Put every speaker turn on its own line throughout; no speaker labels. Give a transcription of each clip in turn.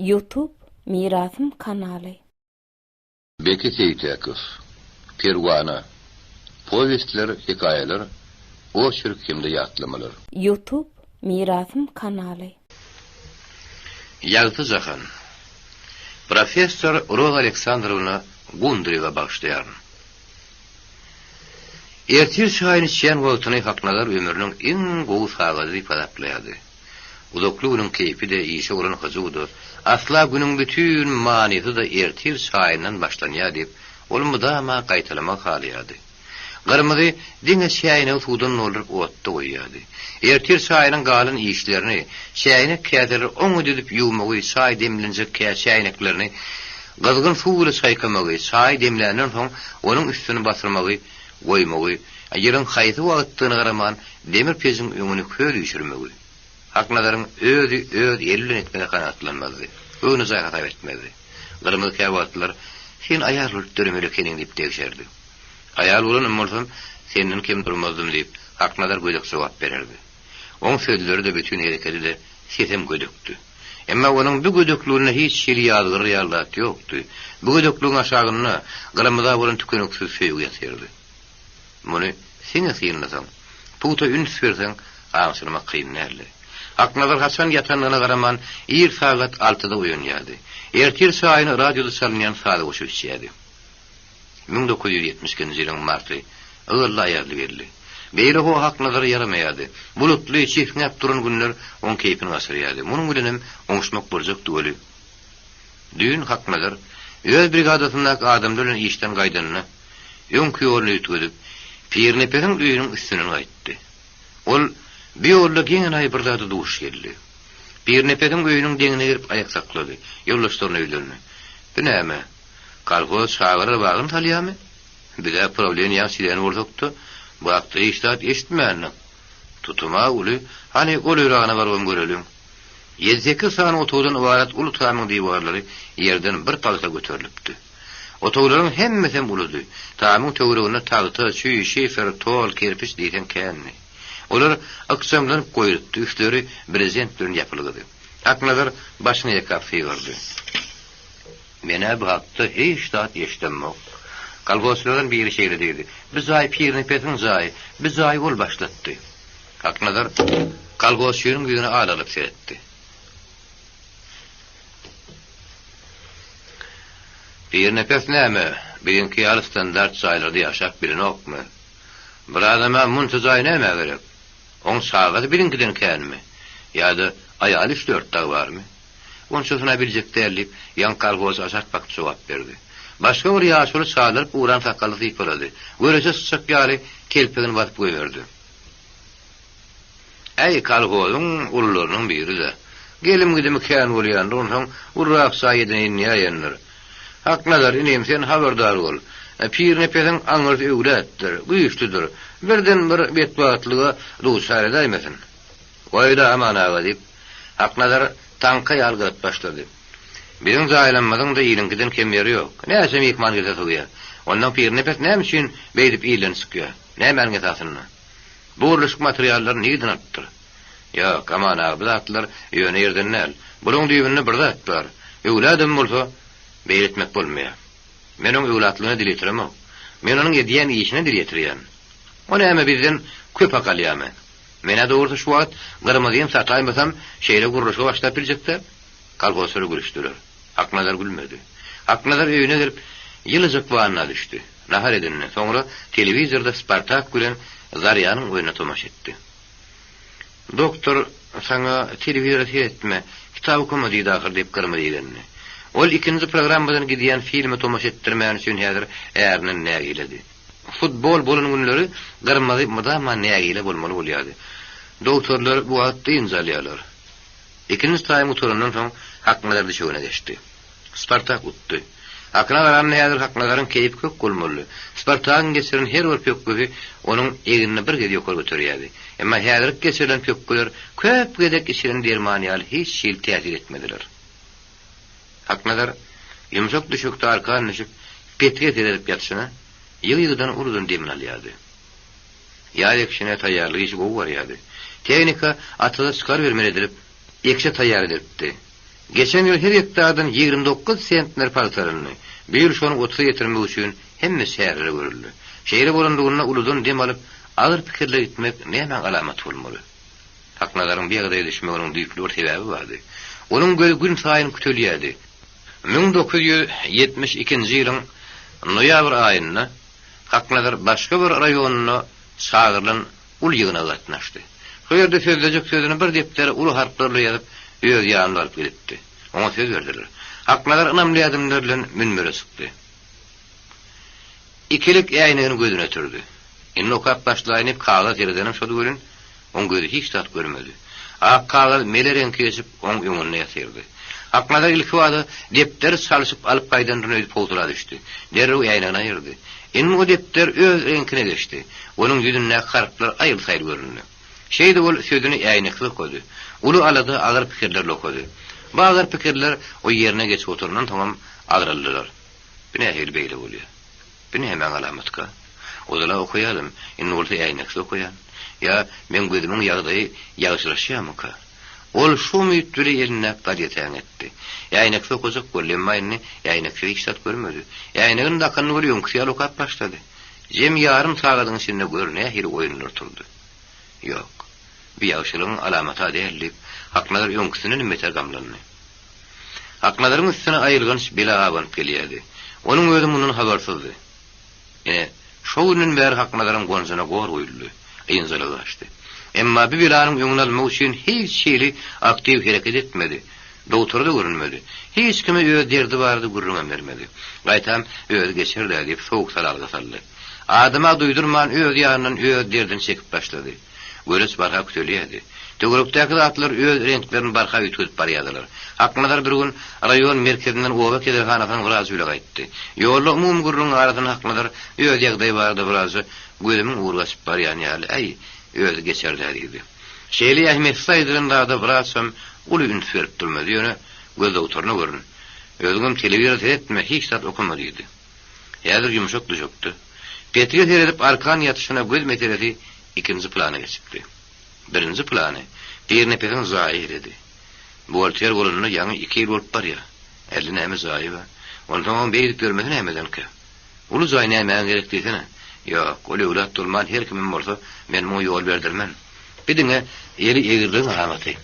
Youtube Mirasym kanaly.
Beki Seýtäkow. Perwana. Powestler, hekaýalar, oçerk hem-de ýatlamalar.
Youtube Mirasym kanaly.
Ýagty jahan. Professor Roza Aleksandrowna Gundyrewa bagyşlaýaryn. Ertir çaýyny içýän wagtyny Haknazar ömrüniň iň gowy sagady diýip hasaplaýardy. Uzakly günüň keýpi-de, işe bolan hyjuw-da, asla günüň bütin manysy-da ertir çaýyndan başlanýar diýip, ol mydama gaýtalamagy halaýardy. Gyrmyzy diňe çäýnegi suwdan dolduryp otda goýýardy. Ertir çaýynyň galan işlerini, çäýnek-käseleri oňat edip ýuwmagy, çaý demlenjek kä-çäýneklerini gyzgyn suw bilen çaýkamagy, çaý demländen soň onuň üstüni basyrmagy, goýmagy, ýylyň haýsy wagtdygyna garaman demir pejiň öňüne köz üýşürmegi. Haknazaryň özi öz eli bilen etmegi kanagatlanmazdy. Göwnejaý hasap etmezdi. Gyrmyzy käwagtlar, Sen aýal bolup döremeli ekeniň diýip degşerdi. Aýal bolanam bolsam, senden kem durmazdym diýip, Haknazar gödek jogap bererdi. Oň sözleri-de, bütin hereketi-de, sesem gödekdi. Emma onuň bu gödekliginde hiç hili ýazgarar ýaly zat ýokdy. Bu gödekligiň aşagynda Gyrmyza bolan tükeniksiz söýgi ýatyrdy. Muny siňe synlasaň, pugta üns berseň, aňşyrmak kyn däldi. Haknazar haçan ýatandygyna garaman, ir sagat altyda oýanýardy. Ertir çaýyny radioda çalynýan saza goşup içýärdi. 1972-nji ýylyň marty ygally aýazly geldi. Beýle howa Haknazara ýaramaýardy. Bulutly, çisňäp duran günler oň keýpini gaçyrýardy. Munuň bilenem oňuşmak boljakdy weli. Düýn Haknazar öz brigadasyndaky adamlar bilen işden gaýdanda, öňki ýoluny üýtgedip, Pirnepesiň öýüniň üstünden gaýtdy. Ol bu ýolda geň-enaýy bir zada duş geldi. Pirnepesiň öýüniň deňine gelip aýak saklady. Ýoldaşlaryna ýüzlendi. Bu näme? Kolhoz çagalar bagyny salýarmy? Biz-ä prawleniýäň çileni bolsak-da, bu hakda hiç zat eşitmändik. Tutum-a uly. Hany, golaýragyna barybam göreliň. Ýedi-sekiz sany otagdan ybarat uly tamyň diwarlary ýerden bir pagta göterilipdi. Otaglaryň hemmesem uludy. Tamyň töwereginde tagta, çüý, şifer, tol, kerpiç diýseň kändi. Olar ykjamlanyp goýlupdy, üstleri brezent bilen ýapylgydy. Aknazar başyny ýakap sygyrdy. Men-ä bu hakda hiç zat eşidemok. Kolhozçylardan biri şeýle diýdi, Bu jaý Pirnepesiň jaýy, bu jaýy ol başlatdy. Haknazar kolhozçynyň ýüzüne alarylyp seretdi. Pirnepes näme, biziňki ýaly standart jaýlarda ýaşap bilenokmy? Bir adama munça jaý nämä gerek? Oň çagasy biziňkiden känmi? Ýa-da aýaly üç-dört dagy barmy? Onçasyna biljek däl, diýip, ýaňky kolhozçy aşak bakyp jogap berdi. Başga bir ýaşuly çalaryp ugran sakalyny sypalady. Göreje syçak ýaly telpegini basyp goýberdi. Äý, kolhozyň ulularynyň biri-dä. Gelim-gidimi kän bolýandyr, onsoň ulurak jaý edinäýendir. Haknazar, inim, sen habardar bol. Pirnepesiň aňyrsy öwlatdyr, güýçlüdir. Birden bir betbagtlyga duçar edäýmesin. Goý-da, Aman aga, diýip, Haknazar taňka ýaly gyzyp başlady. Biziň jaýlanmazyň-da iliňkiden kem ýeri ýok. Näçe myhman gelse sygýar. Onnoň Pirnepes näme üçin beýdip ilden çykýar? Nämäniň esasynda? Bu gurluşyk materiallaryny nireden alypdyr? Ýok, Aman aga, bu zatlar ýöne ýerden däl. Bulaň düýbünde bir zat bar. Öwladam bolsa, beýle etmek bolmaýar. Men oň öwlatlygyna dil ýetiremok. Men onuň edýän işine dil ýetirýän. O näme bizden köp hak alýarmy? Men-ä dogrusy şu wagt Gyrmyzyny sataýmasam, şeýle gurluşyga başlap biljek däl. Kolhozçylar gülüşdiler. Haknazar gülmedi. Haknazar öýüne gelip, ýylyjyk wanna düşdi. Nahar edindi. Soňra telewizorda Spartak bilen Zarýanyň oýnuna tomaşa etdi. Doktor saňa telewizora seretme, kitap okama diýdi ahyr diýip Gyrmyzy igendi. Ol ikinji programmadan gidýän filme tomaşa etdirmäni üçin häzir ärinden nägiledi. Futbol bolan günleri Gyrmyzy mydama nägile bolmaly bolýardy. Dogtorlar bu wagt dynç alýarlar. Ikinji taým gutarandan soň Haknazar düşegine geçdi. Spartak utdy. Hakyna garanda häzir Haknazaryň keýpi kök bolmalydy. Spartagyň geçiren her bir pökgüsi onuň egnini bir gez ýokary göterýärdi. Emma häzirki geçirilen pökgüler köp gezek içilen derman ýaly hiç hili täsir etmediler. Haknazar ýumşak düşekde arkan düşüp, petige seredip ýatyşyna, ýygy-ýygydan uludan demini alýardy. Ýaz ekişine taýýarlyk işi gowy barýardy. Tehnika ataza çykarybermeli edilip, ekişe taýýar edilipdi. Geçen ýyl her gektardan 29 sentner pagta alyndy. Bu ýyl şony otuza ýetirmek üçin hemme çäreler görüldi. Şeýle bolandygynda uludan dem alyp, agyr pikirlere gitmek nämäň alamaty bolmaly? Haknazaryň bu ýagdaýa düşmeginiň düýpli bir sebäbi bardy. Onuň gözi günsaýyn kütelýärdi. 1972-nji ýylyň noýabr aýynda Haknazar başga bir raýonynda çagyrylan uly ýygnaga gatnaşdy. Şo ýerde sözlejek sözüni bir depdere uly harplar bilen ýazyp, öz ýanynda alyp gidipdi. Oňa söz berdiler. Haknazar ynamly ädimler bilen münbere çykdy. Ikilik äýnegini gözüne sürdi. Indi okap başlaýyn diýip kagyza seredenem şody welin, oň gözi hiç zat görmedi. Ak kagyz mele reňke geçip, oň öňünde ýatyrdy. Haknazar ilkibada depderi çalşyp alyp gaýdandyryn öýdüp howsala düşdi. Derrew äýnegini aýyrdy. Indi o depder öz reňkine geçdi. Onuň ýüzündäki harplar aýyl-saýyl göründi. Şeýdip ol sözüni äýneksiz okady. Uly alada, agyr pikirlerle okady. Bu agyr pikirler o ýerine geçip oturandan soňam agraldylar. Bu nähili beýle bolýar? Bu nämäň alamatyka? Ozal-a okaýadym, indi bolsa äýneksiz okaýan. Ýa meň gözümiň ýagdaýy ýagşylaşýarmyka? Ol şu umyt bile elindäki gazeti äňetdi. Äýneksiz okajak boldy, emma indi äýneksiz hiç zat görmedi. Äýnegini dakanyny weli öňküsi ýaly okap başlady. Jem ýarym sagadyň içinde gör nähili oýunlar turdy. Ýok, bu ýagşylygyň alamaty-a däl diýip, Haknazar öňküsindenem beter gamlandy. Haknazaryň üstüne aýylganç bela abanyp gelýärdi. Onuň özi mundan habarsyzdy. Ine, şo günden bäri Haknazaryň gonjuna gor guýuldy, ynjalygy gaçdy. Emma bu belanyň öňüni almak üçin hiç hili aktiw hereket etmedi. Dogtora-da görünmedi. Hiç kime öz derdi barada gürrüňem bermedi. Gaýtam, özi geçer-dä diýip, sowuk-sala alga saldy. Adama duýdurman öz ýanyndan öz derdini çekip başlady. Göreç barha kütelýärdi. Töwerekdäki zatlar öz reňklerini barha üýtgedip barýardylar. Haknazar bir gün raýon merkezinden oba keselhanasynyň wrajy bile gaýtdy. Ýolda umumy gürrüňiň arasynda Haknazar öz ýagdaýy barada wraja Gözümiň ugry gaçyp barýan ýaly, äý, özi geçer-dä diýdi. Şeýle ähmiýetsiz aýdylan zada wraçam uly üns berip durmady, ýöne göz dogtoryna görün. Özüňem telewizora seretme, hiç zat okama diýdi. Häzir ýumşak düşekdi. Petige seredip arkan ýatyşyna göz meselesi ikinji plana geçipdi. Birinji plany Pirnepesiň jaýy eýledi. Buhgalter bolanyna ýaňy iki ýyl bolup barýar. Älde näme jaýy bar. Onsoňam beýdip ýörmesi nämedenkä? Uly jaý nämäge gerek diýsene. Ýok, ol öwlat bolman her kimem bolsa men muňa ýol berdirmen. Bi diňe eli egriligiň alamaty.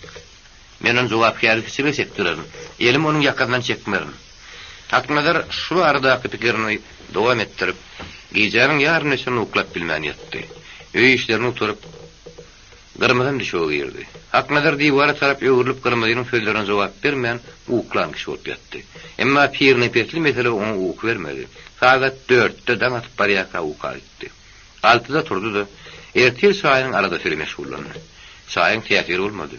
Men ony jogapkärli kiçilige çekdirerin. Elimi onuň ýakasyndan çekmerin. Haknazar şu baradaky pikirini dowam etdirip, gijäniň ýaryna çenli uklap bilmän ýatdy. Öý işlerini gutaryp, Gyrmyzam düşege girdi. Haknazar diwara tarap öwrülip Gyrmyzynyň sözlerine jogap bermän, uklan kişi bolup ýatdy. Emma Pirnepesli mesele oňa uky bermedi. Sagat dörtde daň atyp barýarka uka gitdi. Altyda turdy-da, ertir çaýynyň aladasy bilen meşgullandy. Çaýyň täsiri bolmady.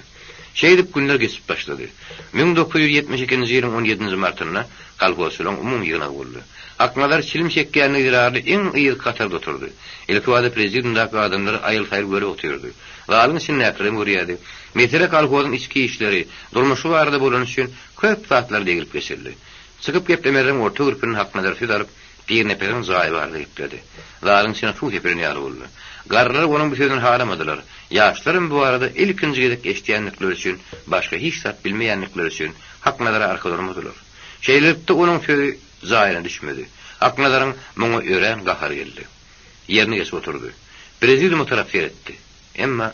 Şeýdip günler geçip başlady. 1972-nji ýylyň on ýedinji martynda kolhozçylaryň umumy ýygnagy boldy. Haknazar çilim çekýändigi zerarly iň yzky hatarda oturdy. Ilkibada prezidiumdaky adamlary aýyl-saýyl görüp otyrdy. Zalyň içindäkilerem görýärdi. Mesele kolhozyň içki işleri, durmuşy barada bolany üçin köp zatlar deglip geçildi. Çykyp geplemeleriň orta gürpünden Haknazar söz alyp, Pirnepesiň jaýy barada gepledi. Zalyň içine suw sepilen ýaly boldy. Garrylar onuň bu sözüni halamadylar. Ýaşlaram bu barada ilkinji gezek eşidýändikleri üçin, başga hiç zat bilmeýändikleri üçin Haknazara arka durmadylar. Şeýlelikde, onuň sözi jaýyna düşmedi. Haknazaryň muňa örän gahary geldi. Ýerine geçip oturdy. Prezidiuma tarap seretdi. Emma,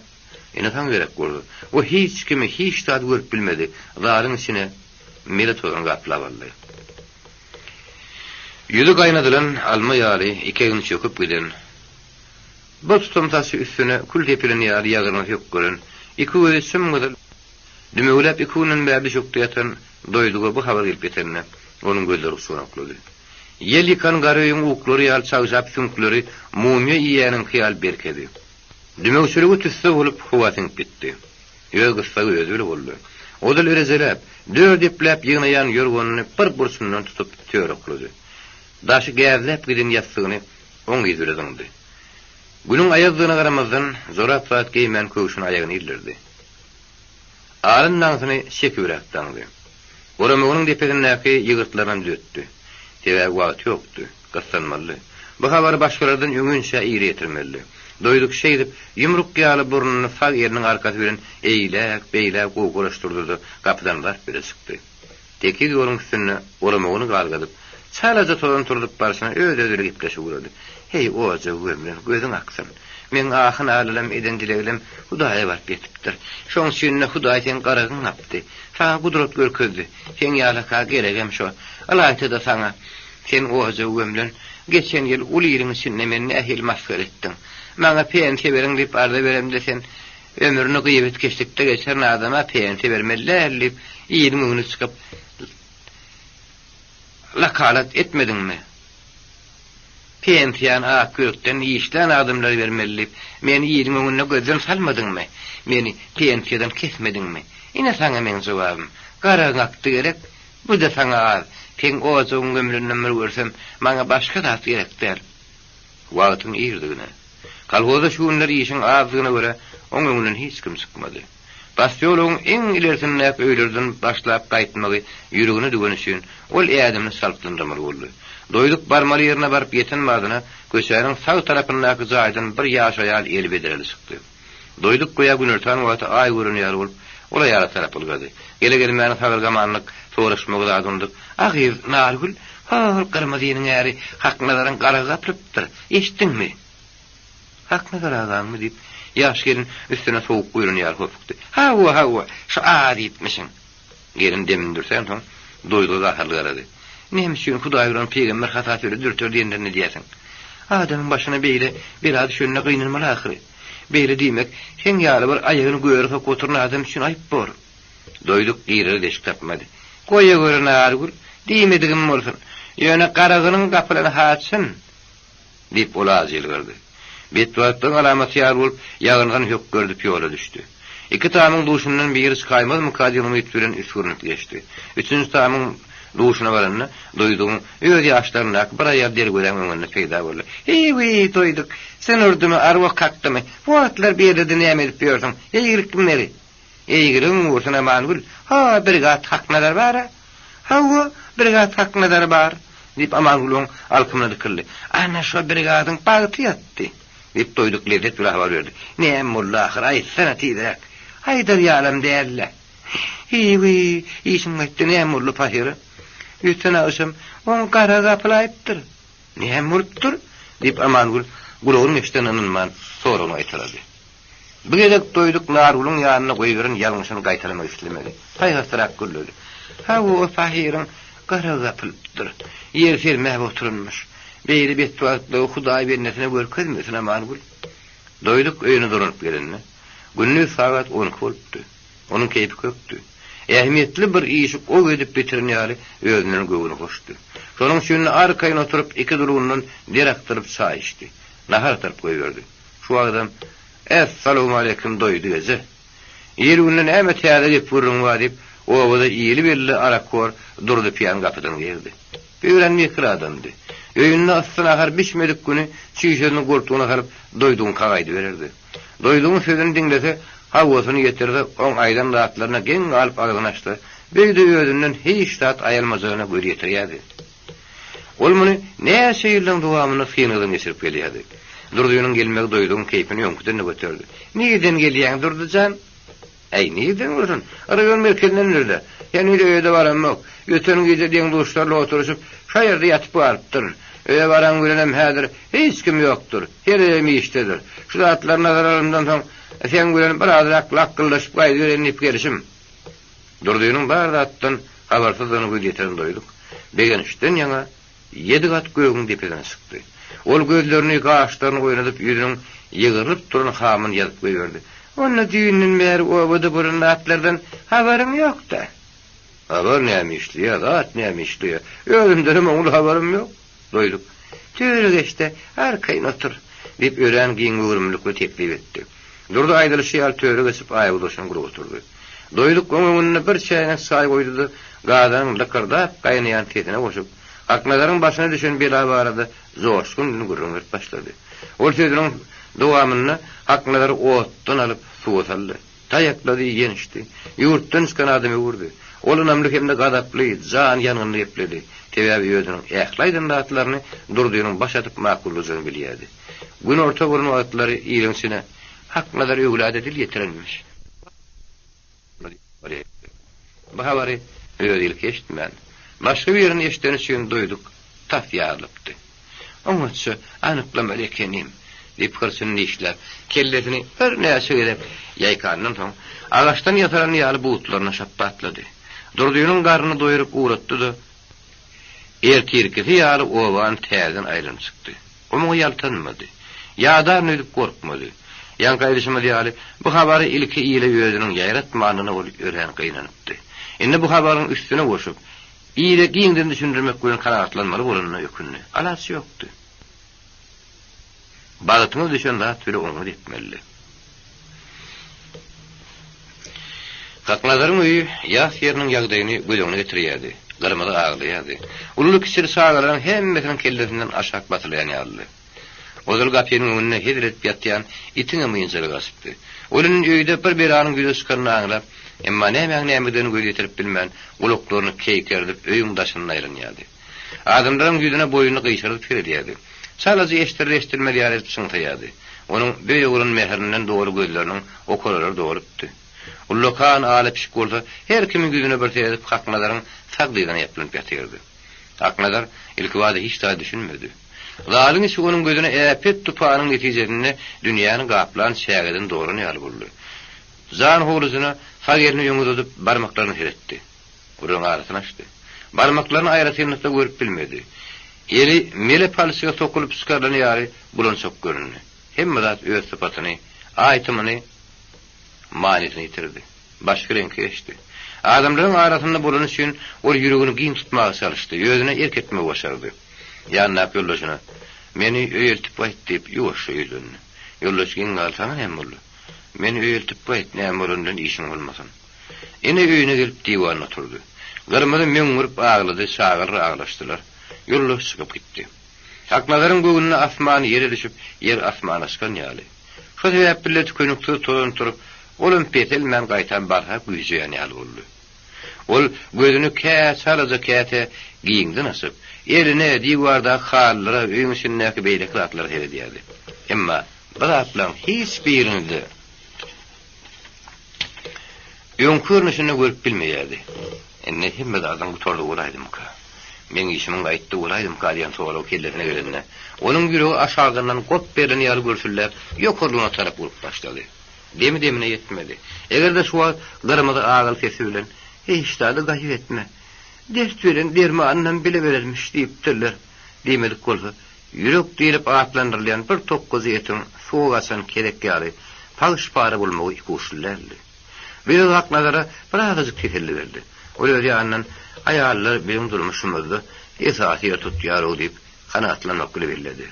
ine saňa gerek boldy. O hiç kimi, hiç zady görüp bilmedi. Zalyň içine mele tozan gaplap aldy. Ýüzi gaýnadylan alma ýaly iki egni çöküp giden, bir tutam saçy üstüne kül sepilen ýaly ýagyrnyny hökgeren, iki gözi çym-gyzyl, dümewläp iki günden bäri düşekde ýatan Doýduga bu habar gelip ýetende, onuň gözleri uçganaklady. Ýel ýykan gara öýüň uklary ýaly çagşap süňkleri mumyýa iýýäniňki ýaly berkedi. Dümewçiligi tüsse bolup howa siňip gitdi. Öz gyssagy özi bile boldy. Ozal rejeläp, dört epläp ýygnaýan ýorganyny bir burçundan tutup töre oklady. Daşy gäzläp giden ýassygyny oň yzy bile zyňdy. Günüň aýazdygyna garamazdan, jorap zat geýmän köwşüni aýagyna ildirdi. Alyn daňsyny çekibräk daňdy. Oramagynyň depesindäki ýygyrtlarynam düzetdi. Sebäbi wagty ýokdy. Gyssanmalydy. Bu habary başgalardan öňinçä ile ýetirmelidi. Doýduk şeýdip, ýumruk ýaly burnuny sag eliniň arkasy bilen eýläk-beýläk owkalaşdyrdy-da, gapydan zarp bile çykdy. Tekiz ýoluň üstünde oramagyny galgadyp, çalaja tozan turzup barşyna öz-özi bilen gepleşip ugrady. Heý, ojagy gömlen, gözüň aksyn. Meň ahy-nalalam, eden dileglem Hudaýa baryp ýetipdir. Şoň üçin-de Hudaý seň garagyňy gapdy. Saňa gudrat görkezdi. Seň ýalyka geregem şo. Ylaýta-da saňa. Sen ojagy gömlen, geçen ýyl uly iliň içinde meni nähili masgara etdiň. Maňa pensiýa beriň diýip arza beremde sen Ömrüni gyýbetkeşlikde geçiren adama pensiýa bermeli däl diýip, iliň öňüne çykyp lakalat etmediňmi? Pensiýany ak ýürekden işlän adamlara bermeli diýip, meni iliň öňünde gözden salmadyňmy? Meni pensiýadan kesmediňmi? Ine saňa meň jogabym. Garagyň akdy gerek, bu-da saňa az. Seň ojagyň gömleninden bir görsem, maňa başga zat gerek däl. Wagtyň irdigine, kolhozda şu günler işiň azdygyna görä, oň öňünden hiç kim çykmady. Posýologyň iň ilerisindäki öýlerden başlap gaýtmagy ýüregine düweni üçin, ol ädimini çaltlandyrmaly boldy. Doýduk barmaly ýerine baryp ýeten badyna, köçäniň sag tarapyndaky jaýdan bir ýaş aýal eli bedreli çykdy. Doýduk göýä günortan wagty aý gören ýaly bolup, ol aýala tarap ylgady. Gele-gelmäne sagyr-gamanlyk soraşmagy zady unudyp, A gyz, Nargül, hol Gyrmyzynyň äri Haknazaryň garagy gapylypdyr, eşitdiňmi? Haknazar agaňmy? diýip, ýaş gelin üstüne sowuk guýlan ýaly hopukdy. Hawa, hawa, şu az iýipmişiň. Gelin demini dürsänsoň, Doýduga gaharly garady. Näme üçin Hudaý uran pygamber hasap öli dürter diýenlerini edýärsiň? Adamyň başyna beýle bela düşenine gynanmaly ahyry. Beýle diýmek, seň ýaly bir aýagyny göre sokup oturan adam üçin aýyp bor. Doýduk girere deşik tapmady. Goýaweri Nargül, diýmedigim bolsun. Ýöne garagynyň gapylany haçan? Diýip, ol ajy ýylgyrdy. Betbagtlygyň alamaty ýaly bolup, ýagyndan hökgerdip ýola düşdi. Iki tamyň duşundan biri çykaýmazmyka diýen umyt bilen üsgürinip geçdi. Üçünji tamyň duşuna baranda, Doýdugyň öz ýaşlaryndaky bir aýal derwezäň öňünde peýda boldy. Heý-wiý, Doýduk, sen urdumy, arwah kakdymy? Bu wagtlar bu ýerlerde näme edip ýörsüň? Eýgilik kim beri? Eýgiligiň gursun Amangül, ha, birgat Haknazar bar-a? Hawa, birgat Haknazar bar, diýip, Amangül oň alkymyna dykyldy. Ana, şo birgadyň bagty ýatdy, diýip, Doýduk lezzet bilen habar berdi. Näme boldy ahyr, aýtsana tizräk. Aýdar ýalam däl-le. Hiý-wiý, işim gaýtdy, näme boldy pahyra? Öten agşam oň gara gapylaýypdyr. Näme bolupdyr? diýip, Amangül gulagynyň eşidenine ynanman, soragyny gaýtalady. Bu gezek Doýduk Nargülüň ýanynda goýberen ýalňyşyny gaýtalamak islemedi. Paýhaslyrak gürledi. Hawa, o pahyryň garagy gapylypdyr. Ýer sermäp oturanmyş. Beýle betbagtlygy Hudaý bendesine görkezmesin, Amangül. Doýduk öýüne dolanyp gelende, gündiz sagat on iki bolupdy. Onuň keýpi kökdi. Ähmiýetli bir işi gowy edip bitiren ýaly özünden göwni hoşdy. Şonuň üçin-de arkaýyn oturyp iki dulundan der akdyryp çaý içdi. Nahar ataryp goýberdi. Şu wagtam, Essalawmaleýkim, Doýduk eje! Il-günde näme täze gep-gürrüň bar diýip, obada ili belli arakhor Durdy piýan gapydan girdi. Bu örän mekir adamdy. Öýünde yssy nahar bişmedik güni çüýşesini goltugyna salyp, Doýdugyňka gaýdybererdi. Doýdugyň sözüni diňlese, hawasyny ýetirse, oň aýdan zatlaryna geň galyp agzyny açsa, beýde özünden hiç zat aýalmajagyna göz ýetirýärdi. Ol muny näçe ýyllaň dowamynda synagdan geçirip gelýärdi. Durdynyň gelmegi Doýdugyň keýpini öňküden-de göterdi. Nirden gelýäň, Durdy jan? Äý, nirden bolsun? Raýon merkezindendir-dä. Heniz öýe-de baramok. Öten gije deň-duşlarla oturyşyp, şo ýerde ýatyp galypdyryn. Öýe baran bilenem häzir hiç kim ýokdur. Her öýem işdedir. Şu zatlary nazara alanymdan soň, seň bilen birazrak lakgyldaşyp gaýdybereýin diýip gelişim. Durdynyň bar zatdan habarsyzdygyna göz ýetiren Doýduk, begençden ýaňa ýedi gat gögüň depesine çykdy. Ol gözlerini, gaşlaryny oýnadyp, ýüzüniň ýygrylyp duran hamyny ýazyp goýberdi. Onda düýnden bäri obada bolan zatlardan habaryň ýok-da? Habar näme işleýär, zat näme işleýär? Özümdenem oňly habarym ýok. Doýduk. Töre geç-de, arkaýyn otur! diýip, örän giň göwrümlilik bilen teklip etdi. Durdy aýdylyşy ýaly töre geçip, aýagdaşyny gurup oturdy. Doýduk oň öňünde bir çäýnek çaý goýdy-da, gazanyň lykyrdap gaýnaýan sesine goşup, Haknazaryň başyna düşen bela barada joşgun bilen gürrüň berip başlady. Ol sözüniň dowamynda Haknazary otdan alyp, suwa saldy. Taýaklady, ýençdi. Ýurtdan çykan adam öwürdi. Ol ynamly hem-de gazaply, jany ýangynly gepledi. Sebäbi özüniň ähli aýdan zatlaryny Durdynyň baş atyp makullajagyny bilýärdi. Günorta bolan wagtlary iliň içine Haknazar öwlada dil ýetirenmiş. Bu habary. Özi ilki eşitmän, başga birini eşideni üçin duýduk, tas ýarylypdy. Oňatja anyklamaly ekenim, diýip hyrçyny dişläp, kellesini birnäçe gezek ýaýkandan soň, agaçdan ýasalan ýaly butlaryna şapbatlady. Durdynyň garnyny doýrup ugratdy-da, ertirkisi ýaly obany täzeden aýlanyp çykdy. O muňa ýaltanmady. Ýadaryn öýdüp gorkmady. Ýaňky aýdyşymyz ýaly, bu habary ilki ile özüniň ýaýratmanyna ol örän gynanypdy. Indi bu habaryň üstüne goşup, ile giňden düşündirmek bilen kanagatlanmaly bolanyna ökündi. Alaç ýokdy. Bagtyňa düşen zat bile oňňut etmelidi. Haknazaryň öýi ýas ýeriniň ýagdaýyny göz öňüne getirýärdi. Gyrmyzy aglaýardy. Ululy-kiçili çagalaryň hemmesiniň kellesinden aşak basylaýan ýalydy. Ozal gapynyň öňünde hezil edip ýatýan itiňem ynjalygy gaçypdy. Ol indi öýde bir belanyň ýüze çykanyny aňlap, emma nämäň nämedigine göz ýetirip bilmän, gulaklaryny keýkerdip öýüň daşynda aýlanýardy. Adamlaryň ýüzüne boýnuny gyşardyp seredýärdi. Çalaja eşdirer-eşdilmez ýaly edip çyňsaýardy. Onuň böý oglan mähirinden doly gözleriniň okaralary dolupdy. Ullakan ala pişik bolsa her kimiň ýüzüne bir seredip Haknazaryň sag dyzyna ýaplanyp ýatyrdy. Haknazar ilkibada hiç zada düşünmedi. Zalyň içi onuň gözüne äpet tupanyň netijesinde dünýäni gaplan çägeden dolan ýaly boldy. Jan howlusyna sag elini öňe uzadyp barmaklaryna seretdi. Gürrüň arasyny açdy. Barmaklaryny aýratynlykda görüp bilmedi. Eli mele palçyga sokulyp çykarylan ýaly bulançak göründi. Hemme zat öz sypatyny, aýtymyny, manysyny ýitirdi. Başga reňke geçdi. Adamlaryň arasynda bolany üçin ol ýüregini giň tutmaga çalyşdy, özüne erk etmegi başardy. Ýanyndaky ýoldaşyna, Meni öýe eltip gaýt diýip, ýuwaşja ýüzlendi. Ýoldaş geň galdy, Saňa näme boldy? Meni öýe eltip gaýt, näme bolany bilen işiň bolmasyn. Ene öýüne gelip diwanda oturdy. Gyrmyzy möňňürip aglady, çagalar aglaşdylar. Ýoldaş çykyp gitdi. Haknazaryň göwnüne asman ýere düşüp, ýer asmana çykan ýaly. Şo sebäpli-de tükeniksiz tozan turup, olam peselmän gaýtam barha güýjeýän ýaly boldy. Ol gözüni kä çalaja käte giňden açyp, eline, diwardaky halylara, öýüň içindäki beýleki zatlara seredýärdi. Emma bu zatlaryň hiç birini-de Öňki görnüşinde görüp bilmeýärdi. Indi hemme zadyň gutardy bolaýdymyka? Meň işimiň gaýtdy bolaýdymyka diýen sorag kellesine gelende, onuň ýüregi aşagyndan gop berlen ýaly gürsüldäp, ýokarlygyna tarap urup başlady. Demi-demine ýetmedi. Eger-de şu wagt gyrmyzy agyl sesi bilen, Hiç zady gaýgy etme. Dert beren dermanynam bile berermiş diýipdirler diýmedik bolsa, Ýürek diýlip atlandyrylýan bir tokgaja etiň suwa gaçan kezek ýaly pagyş-para bolmagy ikuçly däldi. Bu söz Haknazara birazajyk teselli berdi. Ol öz ýanyndan, Aýallar biziň durmuşymyzda esasy ýer tutýar-ow diýip, kanagatlanmak bile belledi.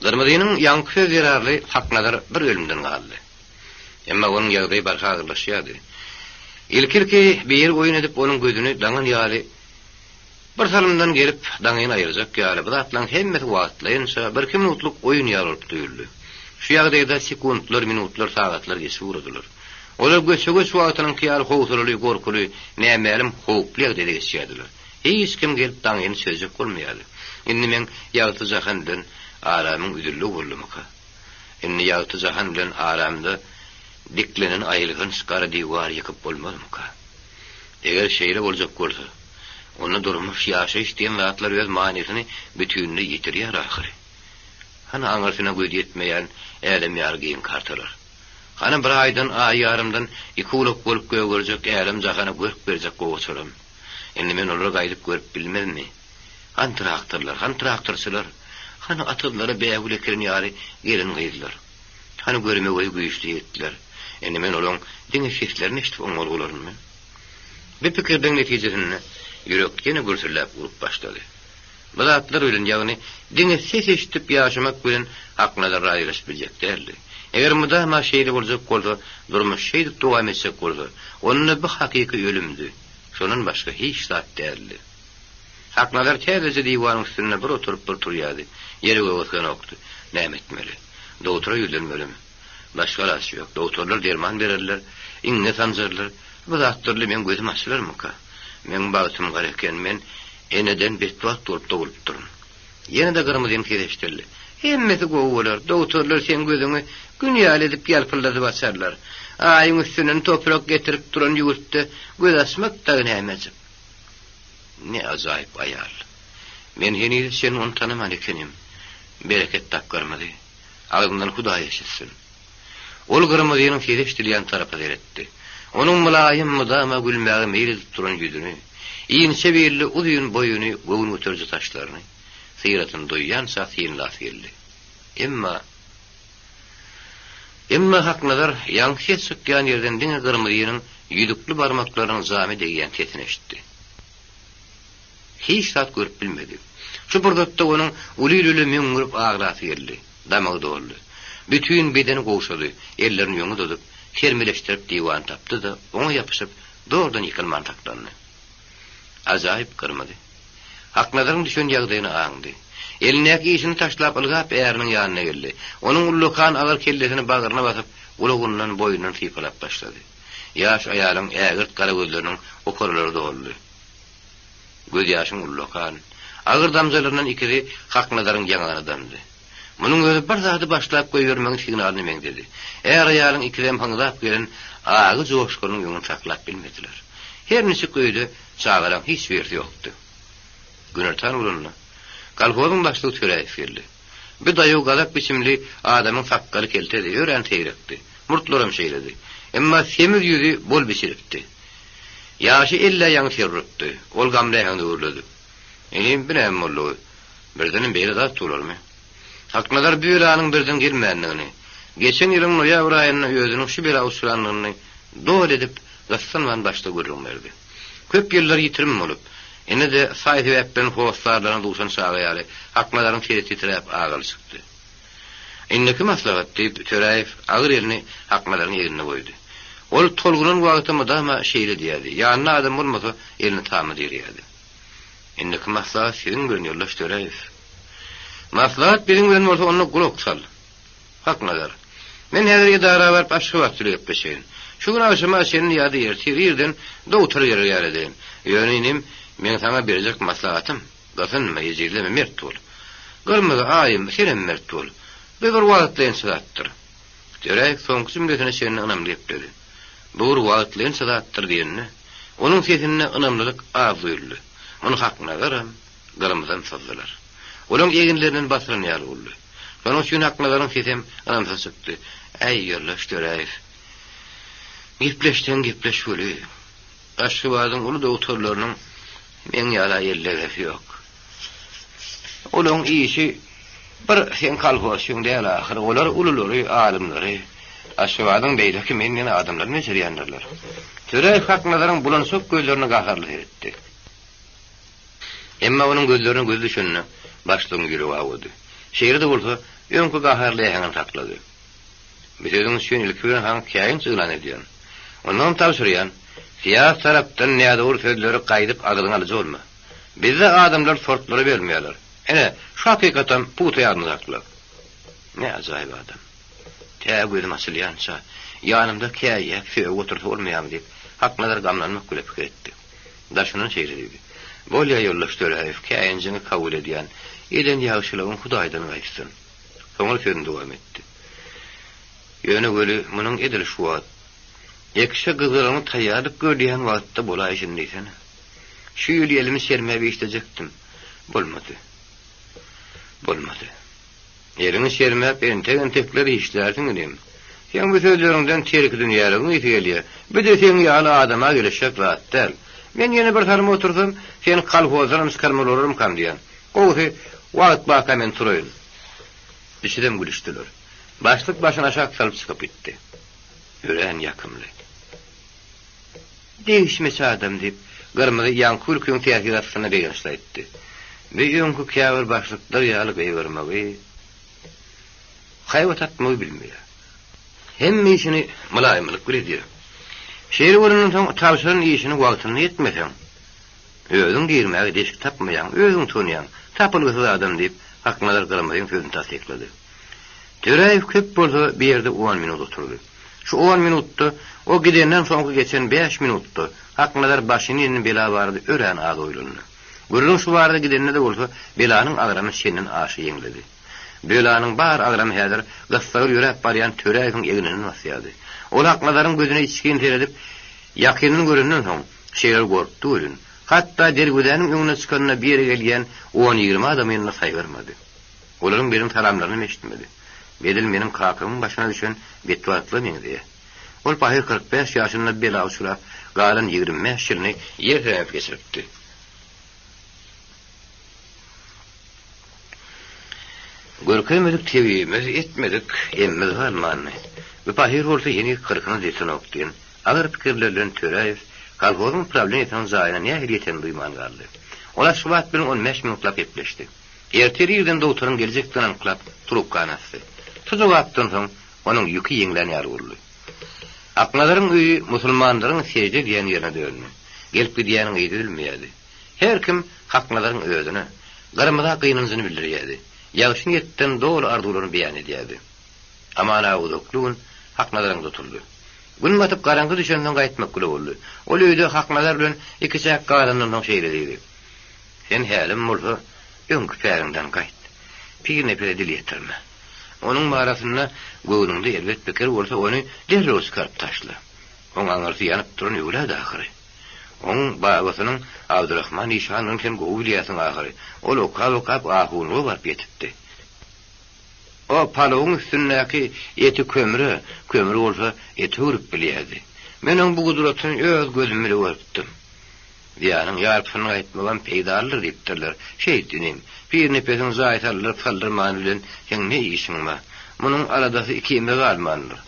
Gyrmyzynyň ýaňky sözi zerarly Haknazar bir ölümden galdy. Emma onuň ýagdaýy barha agyrlaşýardy. Ilki-ilki biri oýun edip onuň gözüni daňan ýaly Bir salymdan gelip, daňyny aýyrjak ýaly, bu zatlaryň hemmesi wagtlaýynça, birki minutlyk oýun ýaly bolup duýuldy. Şu ýagdaýda sekuntlar, minutlar, sagatlar geçip ugradylar. Olar göçe-göç wagtynyňky ýaly howsalaly, gorkuly, nämälim howply ýagdaýda geçýärdiler. Hiç kim gelip daňyny çözjek bolmaýardy. Indi meň ýagty jahan bilen aramyň üzüldigi boldumyka? Indi ýagty jahan bilen aramda diklenen aýylganç gara diwary ýykyp bolmazmyka? Eger şeýle boljak bolsa, onda durmuş, ýaşaýyş diýen zatlar öz manysyny bütinleý ýitirýär ahyry. Hany aňyrsyna göz ýetmeýän älem ýaly giň kartalar? Hany bir aýdan, aý ýarymdan iki gulak bolup gögerjek älem-jahana görk berjek gowaçalam? Indi men olary gaýdyp görüp bilmezmi? Hany traktorlar, hany traktorçylar? Hany atyzlara bägül ekilen ýaly gelin-gyzlar? Hany görmegeý güýçli ýigitler? Indi men olaň diňe seslerini eşidip oňmaly bolarynmy? Bu pikirleň netijesinde ýürek ýene gürsülläp urup başlady. Bu zatlar bilen, ýagny diňe ses eşidip ýaşamak bilen Haknazar razylaşyp biljek däldi. Eger mydama şeýle boljak bolsa, durmuş şeýdip dowam etjek bolsa, onda bu hakyky ölümdi, şondan başga hiç zat däldi. Haknazar täzeje diwanyň üstünde bir oturyp, bir turýardy. Ýere-göge syganokdy. Näme etmeli? Dogtora ýüzlenmelimi? Başga alaç ýok. Dogtorlar derman bererler, iňňe sanjarlar. Bu zatlar bilen meň gözüm açylarmyka? Meň bagtym gara eken, men eneden betbagt bolup dogulypdyryn. Ýene-de gyrmyzyň sesi eşidildi. Hemmesi gowy bolar. Dogtorlar seň gözüňi Gün ýaly edip ýalpyldadyp açarlar. Aýyň üstünden toprak getirip duran ýurtda göz açmak dagy nämejik. Ne ajaýyp aýal. Men heniz çenli ony tanaman ekenim. Bereket tap Gyrmyzy. Agzyňdan Hudaý eşitsin. Ol Gyrmyzynyň sesi eşidilýän tarapa seretdi. Onuň mylaýym, mydama gülmäge meýil edip duran ýüzüni, inçe billi uzyn boýuny, göwün göteriji saçlaryny, syratyny duýýança synlasy geldi. Emma. Emma Haknazar ýaňky ses çykýan ýerden diňe Gyrmyzynyň ýüzükli barmaklarynyň jama degýän sesini eşitdi. Hiç zat görüp bilmedi. Şu pursatda onuň uly-lüle möňňürip aglasy geldi. Damagy doldy. Bütin bedeni gowşady. Ellerini öňe uzadyp, sermeleşdirip diwany tapdy-da, oňa ýapyşyp, zordan ýykylman saklandy. Ajaýyp Gyrmyzy. Haknazaryň düşen ýagdaýyny aňdy. Elindäki işini taşlap, ylgap äriniň ýanyna geldi. Onuň ullakan agyr kellesini bagryna basyp, gulagyndan, boýnundan sypalap başlady. Ýaş aýalyň ägirt gara gözleriniň okaralary doldy. Gözýaşyň ullakan, agyr damjalaryndan ikisi Haknazaryň ýaňagyna damdy. Munuň özi bir zady başlap goýbermegiň signalyna meňzedi. Är-aýalyň ikisem hyňzap gelen agy joşgunyň öňüni saklap bilmediler. Her niçik öýde çagalaň hiç birisi ýokdy. Günortan bolanda, kolhozyň başlygy Töräýew geldi. Bu daýaw gazak biçimli adamyň sakgaly keltedi, örän seýrekdi. Murtlaram şeýledi. Emma semiz ýüzi bol biçilipdi. Ýaşy ellä ýaňy ser urupdy. Ol gamly äheňde gürledi. Inim, bu näme boldugy? Birdenem beýle zat bolarmy? Haknazar bu belanyň birden gelmändigini, geçen ýylyň noýabr aýynda özüniň şu bela uçrandygyny doly edip, gyssanman başda gürrüň berdi. Köp ýyllar ýitirim bolup, indi-de saý-sebäp bilen hossarlaryna duşan çaga ýaly Haknazaryň sesi titräp agaly çykdy. Indiki maslahat, diýip, Töräýew agyr elini Haknazaryň egnine goýdy. Ol tolgunan wagty mydama şeýle diýerdi, ýanynda adam bolmasa, elini tama direýärdi. Indiki maslahat siziň bilen, ýoldaş Töräýew. Maslahat biziň bilen bolsa, onda gulak sal. Haknazar. Men häzir edara baryp Aşgabat bile gepleşeýin. Şu gün agşama çenli ýa-da ertir irden dogtor geler ýaly edeýin. Ýöne inim, meň saňa berjek maslahatym, gysynma, ejizleme, mert bol. Gyrmyzy aýym, senem mert bol. Bu bir wagtlaýynça zatdyr. Töräýew soňky jümlesine çenli ynamly gepledi. Bu bir wagtlaýynça zatdyr diýende, onuň sesinde ynamlylyk az duýuldy. Muny Haknazaram, Gyrmyzam syzdylar. Olaň eginlerinden basylan ýaly boldy. Şonuň üçin Haknazaryň sesem ynamsyz çykdy. Äý, ýoldaş Töräýew, gepleşseň gepleş weli, Aşgabadyň uly dogtorlarynyň meň ýala ellegesi ýok. Olaň işi bir seň kolhozçyň däl ahyry, olar ululary, alymlary, Aşgabadyň beýleki men diýen adamlaryny bejerýändirler. Töräýew Haknazaryň bulançak gözlerine gaharly seretdi. Emma onuň gözlerine gözi düşende, başlygyň ýüregi awady. Şeýle-de bolsa, öňki gaharly äheňini saklady. Bu sözüň üçin ilki bilen saňa käýinç yglan edýän. Ondanam tabşyrýan, syýasy tarapdan nädogry sözleri gaýdyp agzyňa alyjy bolma. Bizde adamlar sortlara bölünmeýärler. Ine, şu hakykatam pugta ýadyňda sakla. Ne ajaýyp adam. Tä gözüm açylýança, ýanymda käýýäp sögüp otursa bolmaýarmy diýip, Haknazar gamlanmak bile pikir etdi. Daşyndan şeýle diýdi. Bolýa, ýoldaş Töräýew, käýinjiňi kabul edýän. Eden ýagşylygyň Hudaýdan gaýtsyn. Soňra sözüni dowam etdi. Ýöne weli, munuň edil şu wagt, ekişe gyzgalaňly taýýarlyk görülýän wagtda bolaýşyny diýsene. Şu ýyl elimi çermäp işlejekdim. Bolmady. Bolmady. Eliňi çermäp entek-entekler işlärsiň inim. Seň bu sözleriňden terkidünýäligiň ysy gelýär. Bu-da seň ýaly adama gelişjek zat däl. Men ýene bir salym otursam, seni kolhozdanam çykarmaly bolarmykam diýýän. Gowusy, wagt barka men turaýyn. Üçüsem gülüşdiler. Başlyk başyny aşak salyp çykyp gitdi. Örän ýakymly. Degişmeçi adam, diýip, Gyrmyzy ýaňky gülkiň täsiri astynda begençli aýtdy. Bi öňki käbir başlyklar ýaly gygyrmagy, haýbat atmagy bilmeýär. Hemme işini mylaýymlyk bilen edýär. Şeýle bolandan soň tabşyran işini wagtynda etmeseň, özüň girmäge deşik tapmaýaň, özüň utanýaň, tapylgysyz adam, diýip, Haknazar Gyrmyzyň sözüni tassyklady. Töräýew köp bolsa bir ýerde on minut oturdy. Şu on minutda, o gidenden soňky geçen bäş minutda Haknazar başyny inen bela barada örän az oýlandy. Gürrüň şu barada gidende-de bolsa, belanyň agramy çenden aşa ýeňledi. Belanyň bar agramy häzir gyssagly ýöräp barýan Töräýewiň egninden basýardy. Ol Aknazaryň gözüne içgin seredip, ýakyndan görenden soň, şeýle gorkdy welin, hatda derwezäniň öňüne çykanda bir ýere gelýän on-ýigrimi adamyny-da saýgarmady. Olaryň beren salamlarynam eşitmedi. Edil meniň kakamyň başyna düşen betbagtlyga meňzeýär. Ol pahyr 45 ýaşynda bela uçrap, galan 25 ýylyny ýer sämip geçiripdi. Görkezmedik tebibimiz, etmedik emimiz galmandy. Bu pahyr bolsa heniz kyrkyna ýetenok diýen agyr pikirler bilen Töräýew kolhozyň prawleniýesiniň jaýyna nähili ýetenini duýman galdy. Ol Aşgabat bilen on bäş minutlap gepleşdi. Ertir irden dogtoryň geljekdigini anyklap, trubkany asdy. Şu jogapdan soň onuň ýüki ýeňlän ýaly boldy. Aknazaryň öýi musulmanlaryň sežde edýän ýerine döndi. Gelip-gidýäniň yzy üzülmeýärdi. Her kim Haknazaryň özüne, Gyrmyza gynanjyny bildirýärdi. Ýagşy niýetden doly arzuwlaryny beýan edýärdi. Aman aga uzakly gün Haknazaryňda oturdy. Gün batyp garaňky düşensoň gaýtmak güle boldy. Ol öýde Haknazar bilen ikiçäk galandan soň şeýle diýdi. Sen hälem bolsa öňki päliňden gaýt. Pirnepese dil ýetirme. Onuň barasynda göwnüňde erbet pikir bolsa ony derrew çykaryp taşla. Oň aňyrsy ýanyp duran öwlad ahyry. Oň babasynyň Abdyrahman işanyny sen gowy bilýärsiň ahyry. Ol okap-okap ahunlyga baryp ýetipdi. O palawyň üstündäki eti kömre, kömri bolsa ete öwrüp bilýärdi. Men oň bu gudratyny öz gözüm bile görüpdim. Zyýanyň ýarpysyny gaýtmagam peýdalydyr diýipdirler. Şeýt, inim, Pirnepesiň jaý saldyryp-saldyrmany bilen seň ne işiň bar? Munuň aladasy ikimize galmandyr.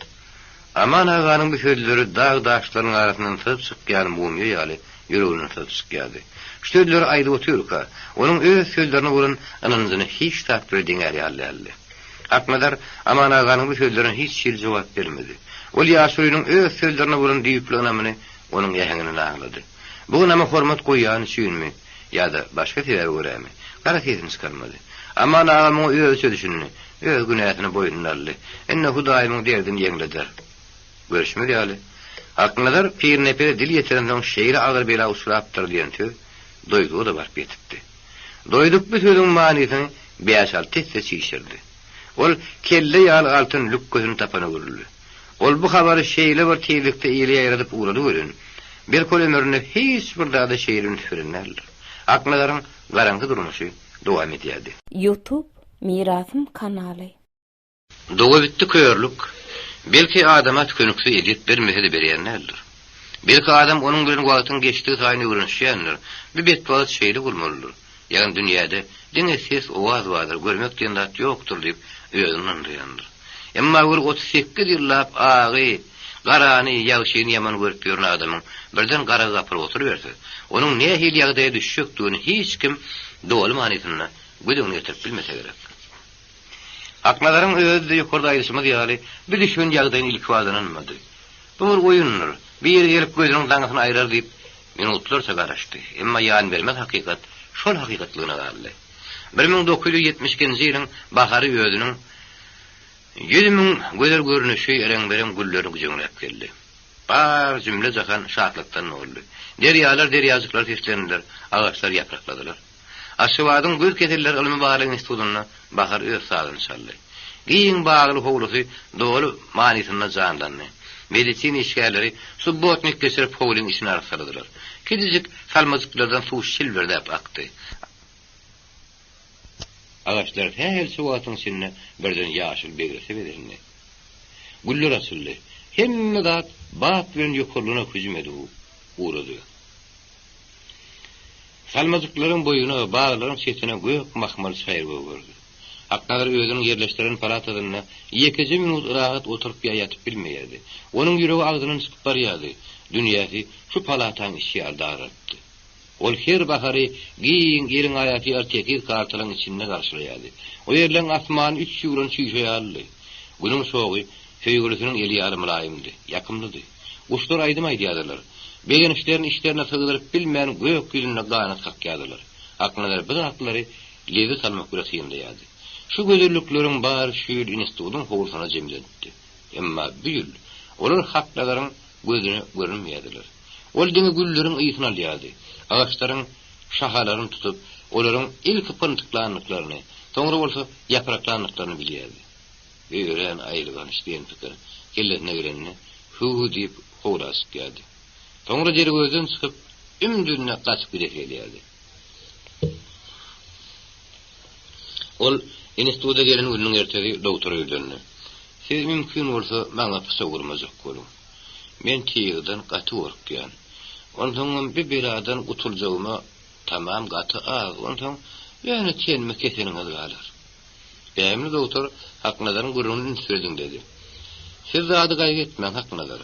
Aman aganyň bu sözleri dag-daşlaryň arasyndan syzyp çykýan mumyýa ýaly ýüreginden syzyp çykýardy. Şu sözleri aýdyp otyrka, onuň öz sözlerine bolan ynanjyny hiç zat bilen deňär ýaly däldi. Aknazar Aman aganyň bu sözlerine hiç hili jogap bermedi. Ol ýaşulynyň öz sözlerine bolan düýpli ynamyny onuň äheňinden aňlady. Bu ynama hormat goýýany üçinmi ýa-da başga sebäbe görämi, gara sesini çykarmady. Aman aga muňa özüçe düşündi. Öz günäsini boýnuna aldy. Indi Hudaý muň derdini ýeňleder. Görşümiz ýaly, Haknazar Pirnepese dil ýetirensoň şeýle agyr bela uçrapdyr diýen söz Doýduga-da baryp ýetipdi. Doýduk bu sözüň manysyny bäş-alty esse çişirdi. Ol kelle ýaly altyn lükgesini tapana öwrüldi. Ol bu habary şeýle bir tizlikde ile ýaýradyp ugrady welin, belki ol ömründe hiç bir zada şeýle üns beren däldir. Aknazaryň garaňky durmuşy dowam edýärdi.
Youtube Mirasym kanaly.
Dogabitdi körlük, belki adama tükeniksiz ezýet bermese-de berýän däldir. Belki adam onuň bilen wagtyň geçdigi saýyn öwrenişýändir. Bu betbagt şeýle bolmalydyr. Ýagny dünýäde diňe ses-owaz bardyr, görmek diýen zat ýokdur diýip özüni ynandyrýandyr. Emma bir 38 ýyllap agy, garany, ýagşyny ýaman görüp ýören adamyň birden gara gapylyp oturyberse, onuň nähili ýagdaýa düşjekdigini hiç kim doly manysynda göz öňüne getirip bilmese gerek. Aknazaryň özi-de ýokarda aýdyşymyz ýaly, bu düşen ýagdaýyny ilkibada ynanmady. Bu bir oýundyr, biri gelip gözüniň daňysyny aýrar diýip, minutlarça garaşdy. Emma ýanbermez hakykat şol hakykatlygyna galdy. 1972-nji ýylyň bahary özüniň 100 000 gözel görnüşi reňbe-reň güllerini güjeňläp geldi. Bar jümle-jahan şatlykdan doldy. Derýalar, derýajyklar seslendiler, agaçlar ýaprakladylar. Aşgabadyň Göz keselleri ylmy-barlag institutynda bahar öz sazyny çaldy. Giň bagly howlusy doly manysynda janlandy. Medisina işgärleri subbotnik geçirip howlyň içini arassaladylar. Kiçijik salmajyklardan suw şilbirdäp akdy. Agaçlar sähelçe wagtyň içinde birden ýaşyl begrese bezendi. Güller açyldy. Hemme zat bat bilen ýokarlygyna hüjüm edip ugrady. Salmajyklaryň boýuna, baglaryň çetine gök mahmal çaýyr gögerdi. Aknazar özüniň ýerleşdiren palatasynda ýekeje minut rahat oturyp ýa ýatyp bilmeýärdi. Onuň ýüregi agzyndan çykyp barýardy. Dünýäsi şu palataň içi ýaly daralypdy. Ol her bahary giň, eliň aýasy ýaly tekiz kartalaryň içinde garşylaýardy. O ýerleň asmany üç ýugrulan çüýşe ýalydy. Günüň çogy söýgülisiniň eli ýaly mylaýymdy, ýakymlydy. Guşlar aýdym aýdýardylar. Begenişlerini içlerine sygdyryp bilmän gök ýüzünde ganat kakýardylar. Aknazar bu zatlary lezzet almak bilen synlaýardy. Şu gözellikleriň bary şu ýyl institutyň howlusyna jemlenipdi. Emma bu ýyl olar Haknazaryň gözüne görünmeýärdiler. Ol diňe gülleriň ysyny alýardy. Agaçlaryň şahalaryny tutup, olaryň ilki pyntyklandyklaryny, Soňra bolsa ýapraklandyklaryny bilýärdi. We örän aýylganç diýen pikir kellesine gelende, hüw diýip howla çykýardy. Soňra dergözden çykyp, üm-düzüne gaçyp gidesi gelýärdi. Ol instituta gelen gününiň ertesi dogtora ýüzlendi. Siz mümkin bolsa maňa pyçak urmajak boluň. Men tygdan gaty gorkýan. Onsoňam bi beladan gutuljagyma tamam gaty az, onsoň ýöne tenimi keseniňiz galar. Bähimli dogtor Haknazaryň gürrüňini üns bilen diňledi. Siz zady gaýgy etmäň, Haknazar.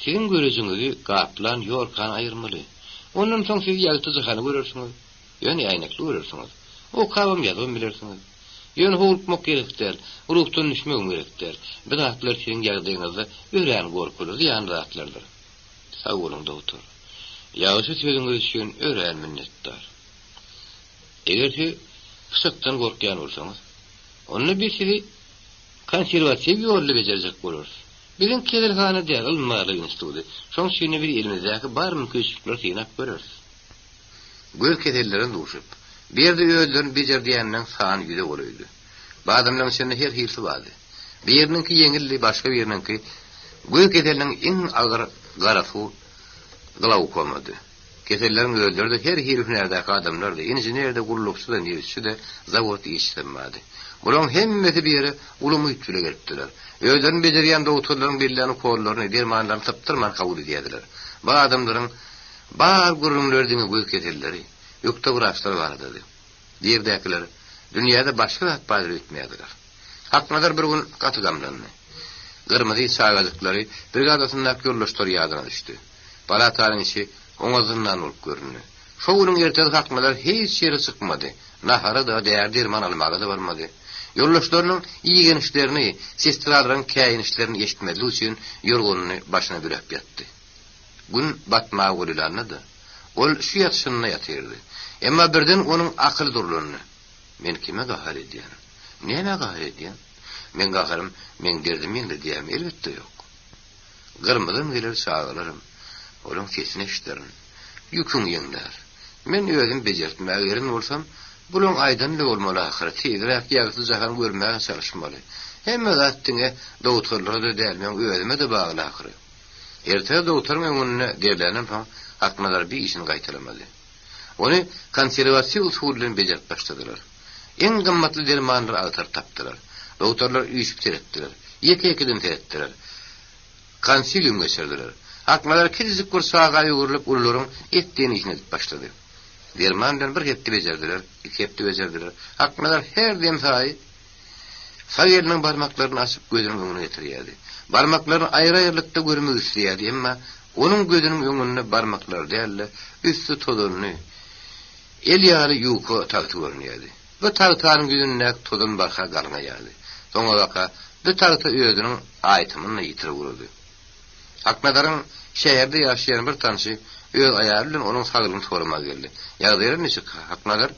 Siziň görejiňizi gaplan ýorkany aýyrmaly. Ondan soň siz ýagty jahany görersiňiz. Ýöne äýnekli görersiňiz. Okabam, ýazybam bilersiňiz. Ýöne howlukmak gerek däl, ruhdan düşmegem gerek däl. Bu zatlar siziň ýagdaýyňyzda örän gorkuly, zyýanly zatlardyr. Sag boluň, dogtor. Ýagşy sözüňiz üçin örän minnetdar. Eger siz pyçakdan gorkýan bolsaňyz, onda biz sizi konserwatiw ýolda bejerjek bolarys. Biziň keselhana däl, ylym-barlag instituty. Şonuň üçin-de biz elimizdäki bar mümkinçilikleri synap göreris. Göz kesellerine duşup, bu ýerde özlerini bejerdýänleň sany ýüze golaýdy. Bu adamlaryň içinde her hilisi bardy. Biriniňki ýeňildi, başga biriniňki göz keseliniň iň agyr garasuw glaukomady. Keselleriň özleri-de her hili hünärdäki adamlardy, inžener-de, gullukçy-da, nebitçi-de, zawod işçisem bardy. Bularyň hemmesi bir ýere uly umyt bile gelipdiler. Özlerini bejerýän dogtorlaryň bellän ukollaryny, dermanlaryny sypdyrman kabul edýärdiler. Bu adamlaryň bar gürrüňleri diňe göz keselleri, ökde wraçlar baradady. Bu ýerdäkiler dünýäde başga zat bardyr öýtmeýärdiler. Haknazar bir gün gaty gamlandy. Gyrmyzy çagajyklary brigadasyndaky ýoldaşlary ýadyna düşdi. Palatanyň içi oňa zyndan bolup göründi. Şo günüň ertesi Haknazar hiç ýere çykmady. Nahara-da, däri-derman almaga-da barmady. Ýoldaşlarynyň igenişlerini, sestralaryň käýinişlerini eşitmezlik üçin ýorganyny başyna büräp ýatdy. Gün batmaga golaýlanda-da, ol şu ýatyşynda ýatyrdy. Emma birden onuň akyly durlandy. Men kime gahar edýän? Nämä gahar edýän? Meň gaharym meň derdimi ýeňledýärmi? Elbetde ýok. Gyrmyzam geler çagalarym, olaň sesini eşiderin. Ýüküň ýeňlär. Men özüm bejertmäge gelen bolsam, bulaň aýdany bolmaly ahyry, tizräk ýagty jahan görmäge çalyşmaly. Hemme zat diňe dogtorlara-da däl, meň özüme-de bagly ahyry. Ertesi dogtoryň öňünde derländen soň Haknazar bir işini gaýtalamady. Ony konserwatiw usul bilen bejerip başladylar. Iň gymmatly dermanlary agtaryp tapdylar. Dogtorlar üýşüp seretdiler. Ýeke-ýekeden seretdiler. Konsilium geçirdiler. Haknazar kiçijik bir çaga öwrülip ulularyň et diýen işini edip başlady. Derman bilen bir hepde bejerdiler, iki hepde bejerdiler. Haknazar her dem saýy sag eliniň barmaklaryny açyp gözüniň öňüne getirýärdi. Barmaklaryny aýry-aýrylykda görmek isleýärdi, emma onuň gözüniň öňünde barmaklar däl-de, üsti tozanly, El ýaly ýuka tagta görünýärdi. Bu tagtanyň ýüzündäki tozan barha galňaýardy. Soňabaka bu tagta özüniň aýtymyny-da ýitirip ugrady. Aknazaryň şäherde ýaşaýan bir tanşy öz aýaly bilen onuň saglygyny soramaga geldi. Ýagdaýlar niçik, Haknazar?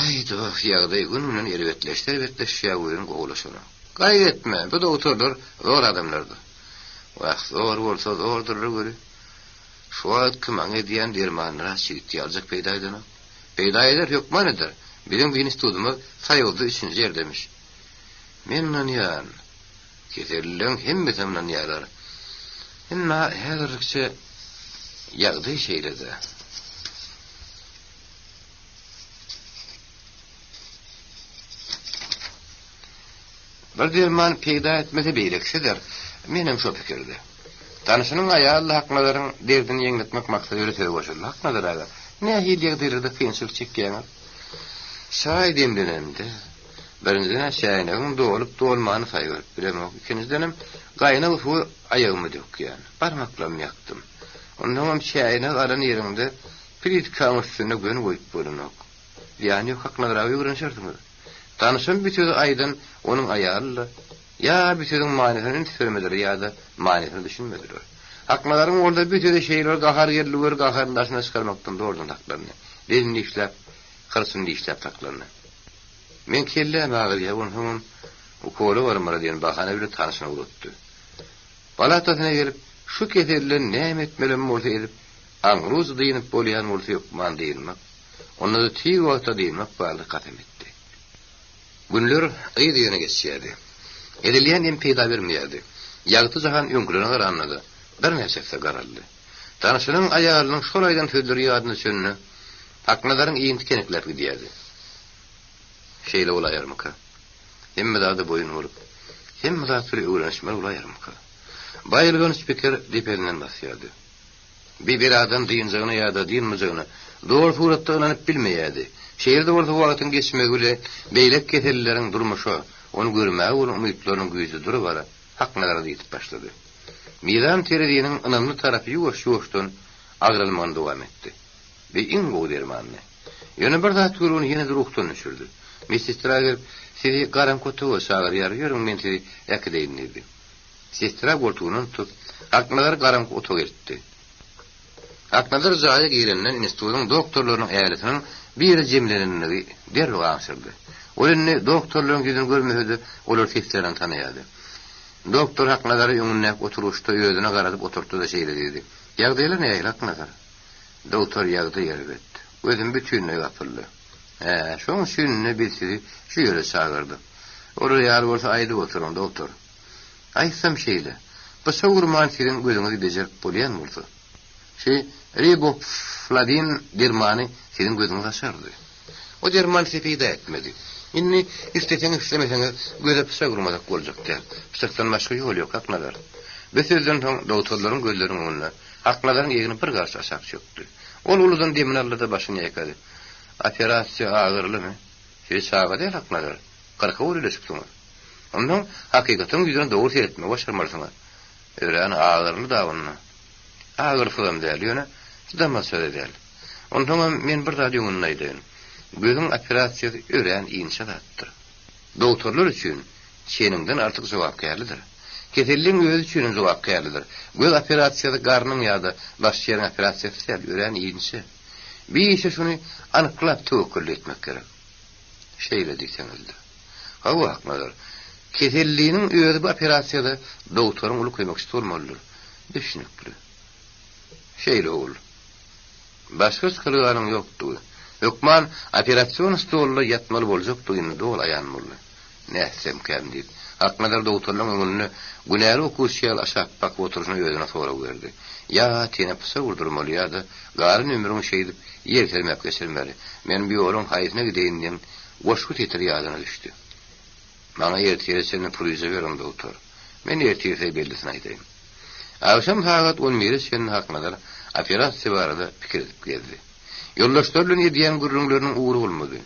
Äý, dost, ýagdaý gün-günden erbetleşse-erbetleşýär welin gowulaşanok. Gaýgy etme, bu dogtorlar zor adamlardyr. Wah, zor bolsa zordurlar weli. Şu wagtky maňa edýän dermanlar-a çigit ýaljak peýda edenok. Peýda eder, hökman eder. Biziň bu institutymyz Soýuzda üçünji ýerdemiş. Men ynanýan. Kesellileň hemmesem ynanýarlar. Emma häzirlikçe ýagdaý şeýle-dä. Bir derman peýda etmese beýlekisi eder. Menem şo pikirde. Tanşynyň aýaly Haknazaryň derdini ýeňletmek maksady bilen söze goşuldy. Haknazar aga, nähili ýagdaýlarda kynçylyk çekýäňiz? Çaý demlenemde, birinjiden-ä çäýnegiň dolup-dolmanyny saýgaryp bilemok, ikinjidenem gaýnag suwy aýagyma dökýän. Barmaklarymy ýakdym. Onsoňam çäýnegi alan ýeriňde plitkaň üstünde göni goýup bolanok. Zyýany ýok Haknazar aga öwrenişersiňiz. Tanşym bir sözi aýdan onuň aýaly-da, ýa bir sözüň manysyna üns bermediler ýa-da manysyna düşünmediler. Haknazaryň bolsa bir söze şeýle bir gahary geldi weli gaharyny daşyna çykarmakdan zordan saklandy. Dilini dişläp, hyrçyny dişläp saklandy. Meň kelläm agyrýar, onsoňam ukola barmaly diýen bahana bilen tanşyny ugratdy. Palatasyna gelip, şu keselden näme etmelem bolsa edip, aňrujy dynyp bolýan bolsa hökman dynmak, onda-da tiz wagtda dynmak barada kasam etdi. Günler yz ýöne geçýärdi. Edilýän em peýda bermeýärdi. Ýagty jahan öňkülerine garanda-da, birnäçe esse garaldy. Tanşynyň aýalynyň şol aýdan sözleri ýadyna düşende, Aknazaryň iýni tikenekläp gidýärdi. Şeýle bolaýarmyka? Hemme zada boýun bolup, hemme zat bilen öwrenişmeli bolaýarmyka? Baýylganç pikir depesinden basýardy. Bi beladan dynjagyna ýa-da dynmajagyna doly suratda ynanyp bilmeýärdi. Şeýle-de bolsa wagtyň geçmegi bile beýleki kesellileriň durmuşa, ony görmäge bolan umytlarynyň güýji dura-bara Haknazara-da ýetip başlady. Mizan tereziniň ynamly tarapy ýuwaş-ýuwaşdan agralmagyny dowam etdi. Bi iň gowy dermandy. Ýöne bir zat gör ony ýene-de ruhdan düşürdi. Medsestra gelip, Sizi garaňky otaga çagyrýar, ýörüň men sizi äkideýin diýdi. Sestra goltugyndan tutup, Aknazary garaňky otaga eltdi. Aknazar jaýa girenden institutyň doktorlarynyň ählisiniň bir ýere jemlenenligi derrew aňşyrdy. Ol indi doktorlaryň ýüzüni görmese-de, olary seslerinden tanaýardy. Doktor Aknazary öňündäki oturgyçda özüne garadyp oturtdy-da şeýle diýdi, Ýagdaýlar nähili, Aknazar? Dogtor ýagdaý erbet. Gözüm bütinleý gapyldy. Hä, şoň üçin-de biz sizi şu ýere çagyrdyk. Olar ýaly bolsa aýdyp oturyň, dogtor. Aýtsam şeýle, gyşa urman siziň gözüňizi bejerip bolýan bolsa, şu riboflawin dermany siziň gözüňizi açardy. O derman size peýda etmedi. Indi isleseňiz-islemeseňiz göze pyçak urmasak boljak däl. Pyçakdan başga ýol ýok, Haknazar. Bu sözden soň dogtorlaryň gözleriniň öňünde Haknazaryň egni bir garyş aşak çökdi. Ol uludan demini aldy-da başyny ýaýkady. Operasiýa agyrylymy? Siz çaga däl, Haknazar. Kyrka golaýlaşypsyňyz. Onsoň hakykatyň ýüzüne dogry seretmegi başarmalysyňyz. Örän agyryly-da onda. Agyrysyzam däl, ýöne çydamazça-da däl. Onsoňam men bir zady öňünden aýdaýyn. Gözüň operasiýasy örän inçe zatdyr. Dogtorlar üçin çeniňden artyk jogapkärlidir. Keselliň özi üçinem jogapkärlidir. Göz operasiýasy garnyň ýa-da başga ýeriň operasiýasy däl, örän inçe. Bir işe şuny anyklap töwekgellik etmek gerek. Şeýle diýseňizle. Hawa, Aknazar. Keselliniň özi bu operasiýada dogtoryň uly kömekçisi bolmalydyr. Düşnükli. Şeýle ogul. Başga çykalganyň ýokdugy, hökman operasion stolda ýatmaly boljakdygy indi doly aýan boldy. Nätsemkäm diýip, Aknazar dogtorlaryň öňünde günäli okuwçy ýaly aşak bakyp oturyşyna özüne sorag berdi. Ýa tene pyçak urdurmaly ýa-da galan ömrüňi şeýdip ýer sermäp geçirmeli. Men bu ýoluň haýsyna gideýin diýen goşgy setiri ýadyna düşdi. Maňa ertire çenli puryja beriň, dogtor. Men ertir size bellisini aýdaýyn. Agşam sagat on bire çenli Haknazar operasiýa barada pikir edip gezdi. Ýoldaşlary bilen edýän gürrüňleriniň ugry bolmady.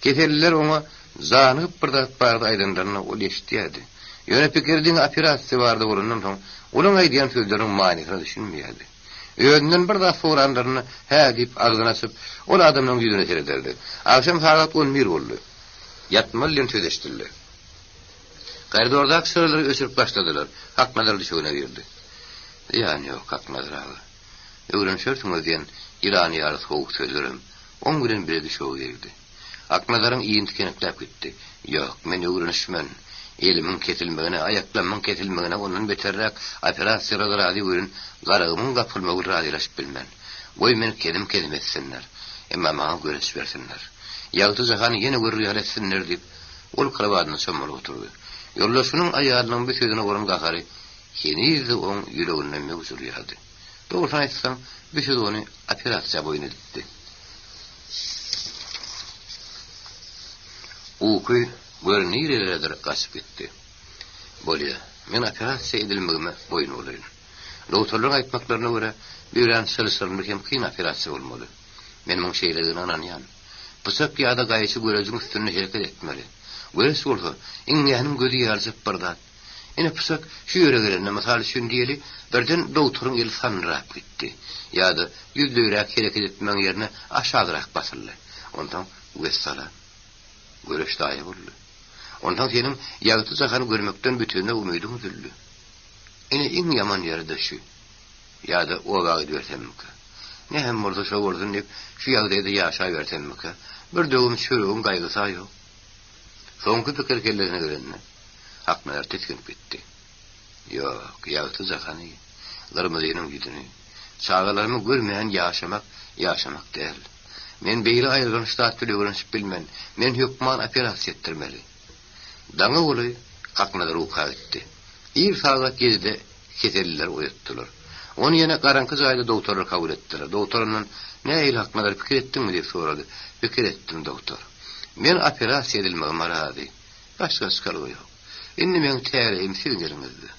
Keselliler oňa janygyp bir zat barada aýdanlarynda ol eşidýärdi. Ýöne pikiri diňe operasiýa barada bolandan soň, olaň aýdýan sözleriniň manysyna düşünmeýärdi. Özünden bir zat soranlarynda hä diýip agzyny açyp, ol adamlaryň ýüzüne serederdi. Agşam sagat on bir boldy. Ýatmaly diýen söz eşidildi. Koridordaky çyralary öçürip başladylar. Haknazar düşegine girdi. Zyýany ýok, Haknazar aga. Öwrenişersiňiz diýen ýylan ýaly sowuk sözlerem oň bilen bile düşege girdi. Aknazaryň yny tikenekläp gitdi. Ýok, men öwrenişmen. Elimiň kesilmegine, aýaklamyň kesilmegine ondan beterräk operasiýalara razy welin, garagymyň gapylmagy bilen razylaşyp bilmen. Goý meni kezim-kezim etsinler. Emma maňa göreç bersinler. Ýagty jahany ýene görür ýaly etsinler diýip, ol krowadynda çommalyp oturdy. Ýoldaşynyň aýalynyň bu sözüne bolan gahary heniz-de oň ýüreginde möwç urýardy. Dogrusyny aýtsaň, bu söz ony operasiýa boýun edipdi. Uky gör nireleredir gaçyp gitdi. Bolýa, men operasiýa edilmegime boýun bolaýyn. Dogtorlaryň aýtmaklaryna görä, bu örän çylşyrymly hem kyn operasiýa bolmaly. Men muň şeýledigine ynanýan. Pyçak ýa-da gaýçy görejiň üstünde hereket etmeli. Göreç bolsa, iňňäniň gözi ýalyjak bir zat. Ine, pyçak şu ýere gelende, mysal üçin diýeli, birden dogtoryň eli sandyrap gitdi. Ýa-da ýüzleýräk hereket etmegiň ýerine aşagrak basyldy. Onsoň, wessalam. Göreç zaýa boldy. Onsoň seniň ýagty jahany görmekden bütinleý umydyň üzüldi. Ine, iň ýaman ýeri-de şu. Ýa-da oba gidibersemmikä? Näm bolsa şo bolsun diýip, şu ýagdaýda ýaşabersemmikä? Bir döwüm çöregiň gaýgysy-a ýok. Soňky pikir kellesine gelende, Aknazar tisginip gitdi. Ýok, ýagty jahany, Gyrmyzynyň ýüzüni, çagalarymy görmän ýaşamak ýaşamak däl. Men beýle aýylganç zat bilen öwrenişip bilmen. Men hökman operasiýa etdirmeli. Daňa golaý Haknazar uka gitdi. Ir sagat ýedide kesellileri oýatdylar. Ony ýene garaňky jaýda dogtorlar kabul etdiler. Dogtor ondan, Nähili Haknazar, pikir etdiňmi? diýip sorady. Pikir etdim, dogtor. Men operasiýa edilmegime razy. Başga çykalga ýok. Indi meň täleýim siziň eliňizde.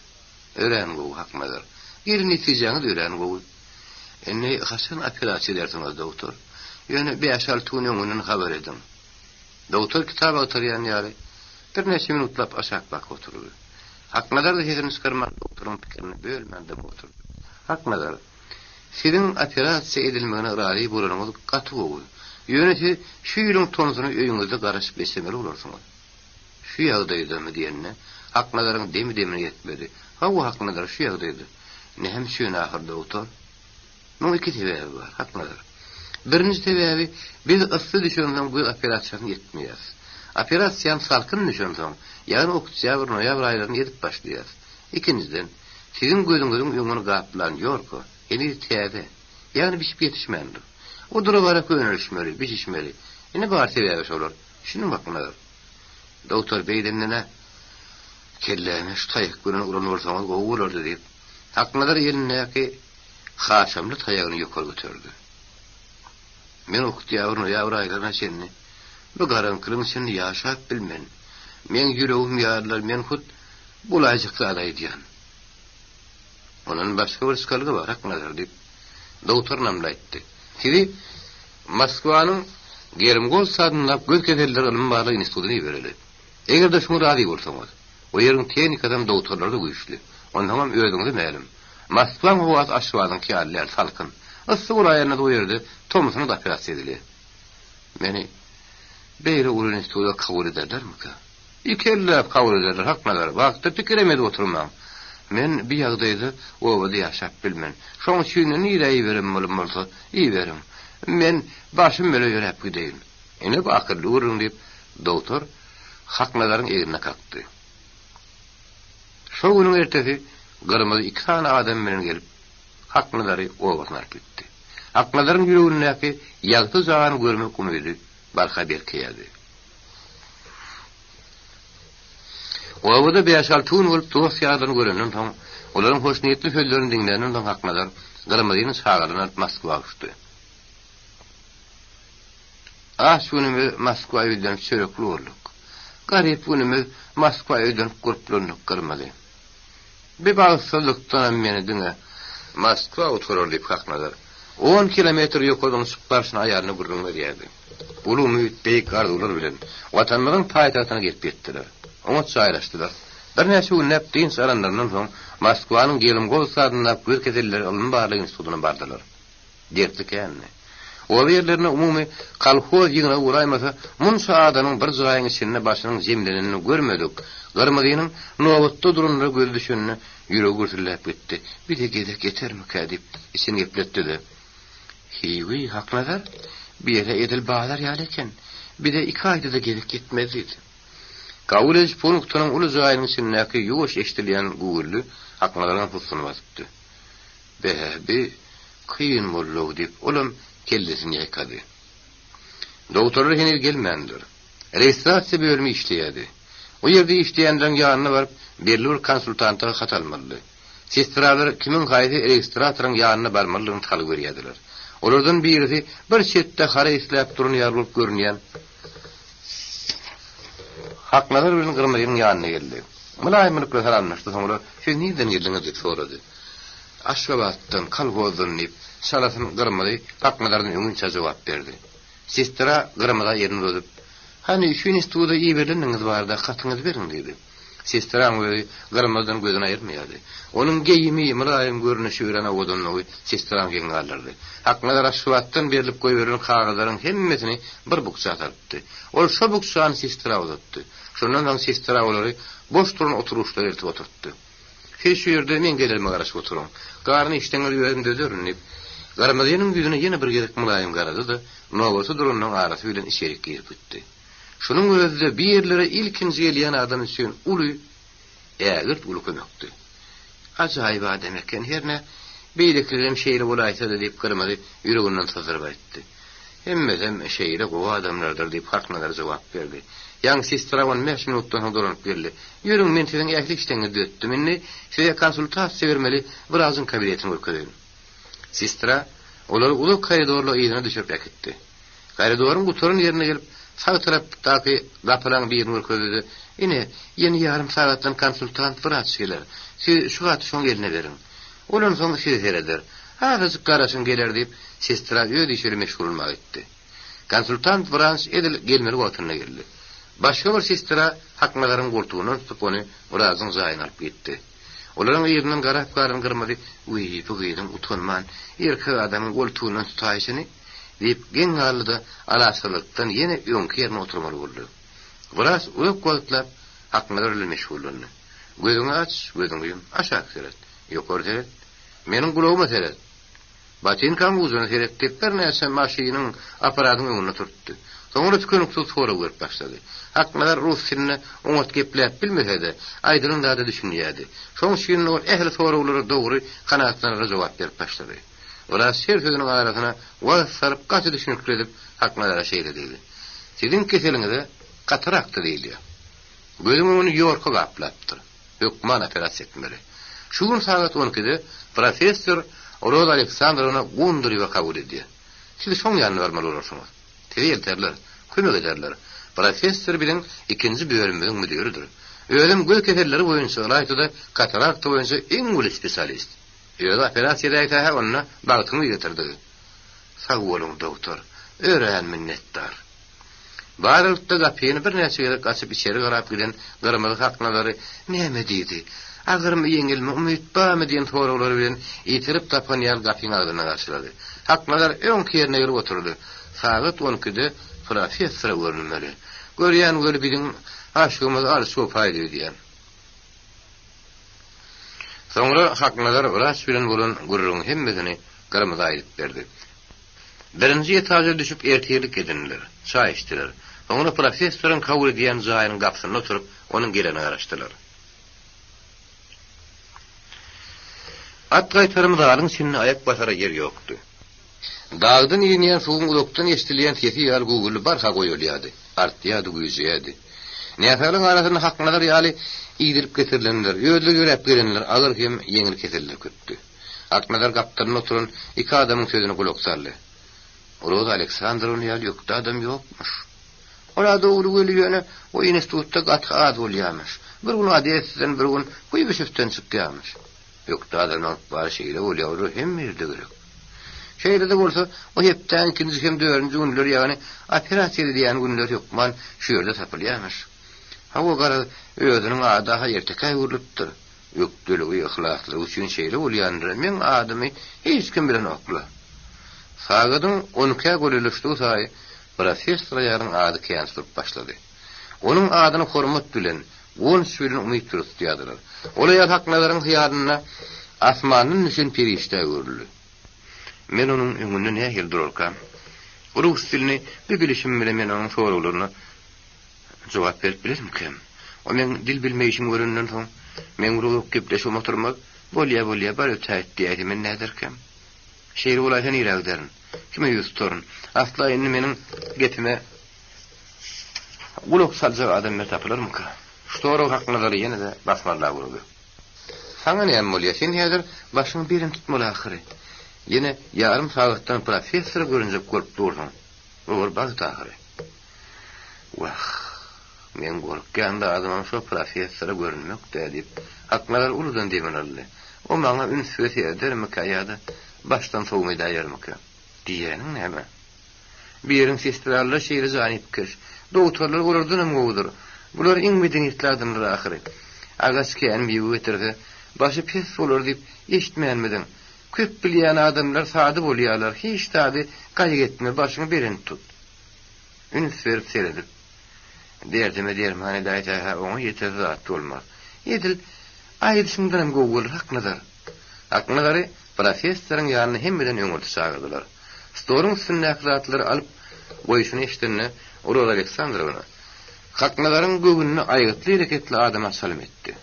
Örän gowy, Haknazar. Gelen netijäňiz örän gowy. Indi haçan operasiýa edersiňiz, dogtor? Ýöne bäş-alty gün öňünden habar ediň. Dogtor kitap agtarýan ýaly, birnäçe minutlap aşak bakyp oturdy. Haknazar-da sesini çykarman, dogtoryň pikirini bölmän dymyp oturdy. Haknazar, siziň operasiýa edilmegine razy bolanyňyz gaty gowy. Ýöne siz şu ýylyň tomsuny öýüňizde garaşyp geçirmeli bolarsyňyz. Şu ýagdaýdamy diýende, Haknazaryň demi-demine ýetmedi. Hawa, Haknazar, şu ýagdaýda. Näme üçin ahyr, dogtor? Muň iki sebäbi bar, Haknazar. Birinji sebäbi, biz yssy düşensoň göz operasiýasyny etmeýäris. Operasiýany salkyn düşensoň, ýagny oktýabr, noýabr aýlarynda edip başlaýarys. Ikinjiden, siziň gözüňiziň öňüni gaplan ýorka heniz täze, ýagny bişip ýetişmändir. O dura-bara könelişmeli, bişişmeli. Ine bar sebäbi şolar. Düşündiňmi, Haknazar? Dogtor beýdenden-ä, Kelläme şu taýak bilen uran bolsaňyz gowy bolardy diýip, Haknazar elindäki haşamly taýagyny ýokary göterdi. Men oktýabr-noýabr aýlaryna çenli bu garaňkylygyň içinde ýaşap bilmen. Meň ýüregim ýarylar, men hut bolaýjak zady aýdýan. Ondan başga bir çykalga bar, Haknazar, diýip, dogtor ynamly aýtdy. Sizi Moskwanyň Germgolts adyndaky göz keselleri ylmy-barlag institutyna ibereli. Eger-de şuňa razy bolsaňyz. O ýeriň tehnikasam, dogtorlary-da güýçli. Onsoňam özüňize mälim, Moskwaň howasy Aşgabadyňky ýaly däl, salkyn. Yssy bolaýanda-da o ýerde tomusuna-da operasiýa edilýär. Meni beýle uly instituta kabul ederlermikä? Ikelläp kabul ederler, Haknazar. Wagtda pikirem edip oturmaň. Men bi ýagdaýda obada ýaşap bilmen. Şoň üçin-de nirä iberen bolan bolsa, iberiň. Men başym bile ýöräp gideýin. Ine bu akylly gürrüň, diýip, dogtor Haknazaryň egnine kakdy. Şo günüň ertesi Gyrmyzy iki sany adam bilen gelip, Haknazary obasyna alyp gitdi. Haknazaryň ýüregindäki ýagty jahany görmek umydy barha berkeýärdi. Obada bäş-alty gün bolup dost-ýarlaryny görenden soň, olaryň hoşniýetli sözlerini diňländen soň Haknazar Gyrmyzyny çagalaryny alyp Moskwa uçdy. Aç günümiz Moskwa ýüzlenip çörekli bolduk. Garyp günümiz Moskwa ýüzlenip gurplandyk Gyrmyzy. Bi bagtsyzlykdanam meni diňe Moskwa gutkarar diýip Haknazar on kilometr ýokardan uçup barşyna aýalyna gürrüň berýärdi. Uly umyt, beýik arzuwlar bilen Watanymyzyň paýtagtyna gelip ýetdiler. Oňat jaýlaşdylar. Birnäçe günläp dynç alanlaryndan soň Moskwanyň Gelmgolts adyndaky göz keselleri ylmy-barlag institutyna bardylar. Dertli kändi. Oba ýerlerinde umumy kolhoz ýygnagy bolaýmasa, munça adamyň bir jaýyň içinde başynyň jemlenenini görmedik Gyrmyzynyň nobatda duranlara gözi düşende ýüregi gürsülläp gitdi. Bize gezek ýetermikä diýip, içini gepletdi-de, Hiý-wiý, Haknazar, bu ýer-ä edil bazar ýaly eken. Bize iki aýda-da gezek ýetmez diýdi. Kabul ediş punktynyň uly jaýynyň içindäki ýuwaş eşidilýän güwwüldi Haknazaryň hussuny basypdy. Be, bi kyn boldy-ow, diýip, olam kellesini ýaýkady. Dogtorlar heniz gelmändir. Registrasiýa bölümi işleýärdi. O ýerde işleýänleriň ýanyna baryp, belli bir konsultanta hat almalydy. Sestralar kimiň haýsy registratoryň ýanyna barmalydygyny salgy berýärdiler. Olardan birisi bir çetde haraý isläp duran ýaly bolup görünýän Haknazar bilen Gyrmyzynyň ýanyna geldi. Mylaýymlyk bilen salamlaşdy, soňra, Siz nireden geldiňiz? diýip sorady. Aşgabatdan, kolhozdan, diýip, çalasyn Gyrmyzy Haknazardan öňinçä jogap berdi. Sestra Gyrmyza elini uzadyp, Hany, şu instituta iberilendigiňiz barada hatyňyzy beriň, diýdi. Sestraň özi Gyrmyzydan gözüni aýyrmaýardy. Onuň geýimi, mylaýym görnüşi, örän owadanlygy sestrany geň galdyrdy. Haknazar Aşgabatdan berlip goýberilen kagyzlaryň hemmesini bir bukja salypdy. Ol şo bukjany sestra uzatdy. Şondan soň sestra olary boş duran oturgyçlara eltip oturtdy. Siz şu ýerde meň gelerime garaşyp oturyň. Garyn işdäňizi özüm dözerin, diýip, Gyrmyzynyň ýüzüne ýene bir gezek mylaýym garady-da, nobata duranlaryň arasy bilen içerik girip gitdi. Şunuň özi-de bir ýerlere ilkinji gelýän adam üçin uly, ägirt uly kömekdi. Ajaýyp adam eken, hernä beýlekilerem şeýle bolaýsa-da, diýip, Gyrmyzy ýüreginden syzdyryp aýtdy. Hemmesem şeýle gowy adamlardyr, diýip, Haknazar jogap berdi. Ýaňy sestra on bäş minutdan soň dolanyp geldi. Ýörüň, men siziň ähli işleriňizi düzetdim. Indi size konsultasiýa bermeli wraçyň kabinetini görkezeýin. Sestra olary uzak koridorla yzyna düşürip äkitdi. Koridoryň gutaran ýerine gelip, sag tarapdaky gapylaň birini görkezdi-de, Ine, ýene ýarym sagatdan konsultant wraç geler. Siz şu haty şoň eline beriň. Ol onsoň size sereder. Azajyk garaşyň geler diýip, sestra öz işi bilen meşgul bolmaga gitdi. Konsultant wraç edil gelmeli wagtynda geldi. Başga bir sestra Haknazaryň goltugyndan tutup ony wraçyň jaýyna alyp gitdi. Olaryň yzyndan garap galan Gyrmyzy, Wiý, bu gyzyň utanman erkek adamyň goltugyndan tutaýşyny? diýip geň galdy-da, alaçsyzlykdan ýene öňki ýerine oturmaly boldy. Wraç uzak wagtlap Haknazar bilen meşgullandy. Gözüňi aç, gözüňi ýum, aşak seret, ýokary seret, meniň gulagyma seret, botinkaň ujuna seret diýip, birnäçe maşynyň, apparatyň öňünde turtdy. Soňra tükeniksiz sorag berip başlady. Haknazar rus dilinde oňat gepläp bilmese-de, aýdylan zada düşünýärdi. Şoň üçin-de ol ähli soraglara dogry, kanagatlanarly jogap berip başlady. Wraç her sözüniň arasyna wagt salyp gaty düşünikli edip Haknazara şeýle diýdi, Siziň keseliňize katarakta diýilýär. Gözüň öňüni ýorka gaplapdyr. Hökman operasiýa etmeli. Şu gün sagat on ikide professor Roza Aleksandrowna Gundurewa kabul edýär. Siz şoň ýanyna barmaly bolarsyňyz. Sizi elterler, kömek ederler. Professor biziň ikinji bölümimiziň müdiridir. Özem göz keselleri boýunça, ylaýta-da katarakta boýunça iň uly spesialist. Özi operasiýa edäýse-hä onda bagtyňy getirdigi. Sag boluň, dogtor. Örän minnetdar. Barylykda gapyny birnäçe gezek açyp içeri garap giden Gyrmyzy Haknazary Näme diýdi? Agyrmy, ýeňilmi, umyt barmy diýen soraglary bilen ýitirip tapan ýaly gapyň agzynda garşylady. Haknazar öňki ýerine gelip oturdy. Sagat on ikide professora görünmeli. Görýän weli biziň aşygymyz alçy gopaýdy öýdýän. Soňra Haknazar wraç bilen bolan gürrüňiň hemmesini Gyrmyza aýdyp berdi. Birinji etaža düşüp ertirlik edindiler, çaý içdiler. Soňra professoryň kabul edýän jaýynyň gapysynda oturyp, onuň gelerine garaşdylar. At gaýtarym zalyň içinde aýak basara ýer ýokdy. Dagdan inýän suwuň uzakdan eşidilýän sesi ýaly güwwüldi barha goýalýardy, artýardy, güýjeýärdi. Näsaglaryň arasynda Haknazar ýaly idilip getirilenler, özleri ýöräp gelenler, agyr hem ýeňil keseller köpdi. Aknazar gapdalynda oturan iki adamyň sözüne gulak saldy. Roza Aleksandrowna ýaly ökde adam ýokmuş. Ol-a dogry weli, ýöne o institutda gaty az bolýarmyş. Bir gün Odessadan, bir gün Kuýbyşewden çykýarmyş. Ökde adamlaryň ykbaly şeýle bolýar, olar hemme ýerde gerek. Şeýle-de bolsa, o hepdäň ikinji hem dördünji günleri, ýagny operasiýa edilýän günler hökman şu ýerde tapylýarmyş. Hawa, garaz, özüniň ady-ha ertekä öwrülipdir. Ökdeligi, yhlaslygy üçin şeýle bolýandyr, meň adymy hiç kim bilenok-la. Sagadyň on ikä golaýlaşdygy saýy professor aýalyň ady kän tutulyp başlady. Onuň adyny hormat bilen, guwanç bilen, umyt bilen tutýardylar. Ol aýal Haknazaryň hyýalynda asmandan düşen perişdä öwrüldi. Men onuň öňünde nähili durarkam? Rus dilini bir bilişim bilen men onuň soraglaryna Jogap berip bilermikäm? O meň dil bilmeýşimi görenden soň, meň bilen uzak gepleşibem oturmaz, Bolýa, bolýa, bar ötäýt diýäýse men näderkäm? Şeýle bolaýsa nirä giderin? Kime ýüz tutaryn? Asla indi meniň gepime gulak saljak adam bir tapylarmyka? Şu sorag Haknazary ýene-de basmarlap urdy. Saňa näme bolýa? Sen häzir başyňy belent tutmaly ahyry. Ýene ýarym sagatdan professora görünjek bolup dursuň. Bu bir bagt ahyry. Wah, meň gorkýan zadymam şo professora görünmek-dä, diýip, Haknazar uludan demini aldy. O maňa üns we seredermikä ýa-da başdan sowma edäýermikä? Diýýäniň näme? Biriň sestralary şeýle janypkeş. Dogtorlar olardanam gowudyr. Bular iň medeniýetli adamlar ahyry. Agaç kän miwe getirse, başy pes bolar diýip eşitmänmidiň? Köp bilýän adamlar sada bolýarlar, hiç zady gaýgy etme, başyňy belent tut. Üns berip seredip, derdime derman edäýse-hä oňa ýeter zat bolmaz. Edil aýdyşyňdanam gowy bolar, Haknazar. Haknazary professoryň ýanyna hemmeden öňürti çagyrdylar. Stoluň üstündäki zatlary alyp goýşuny eşidende, Roza Aleksandrowna Haknazaryň göwnüne aýgytly hereketli adama çalym etdi.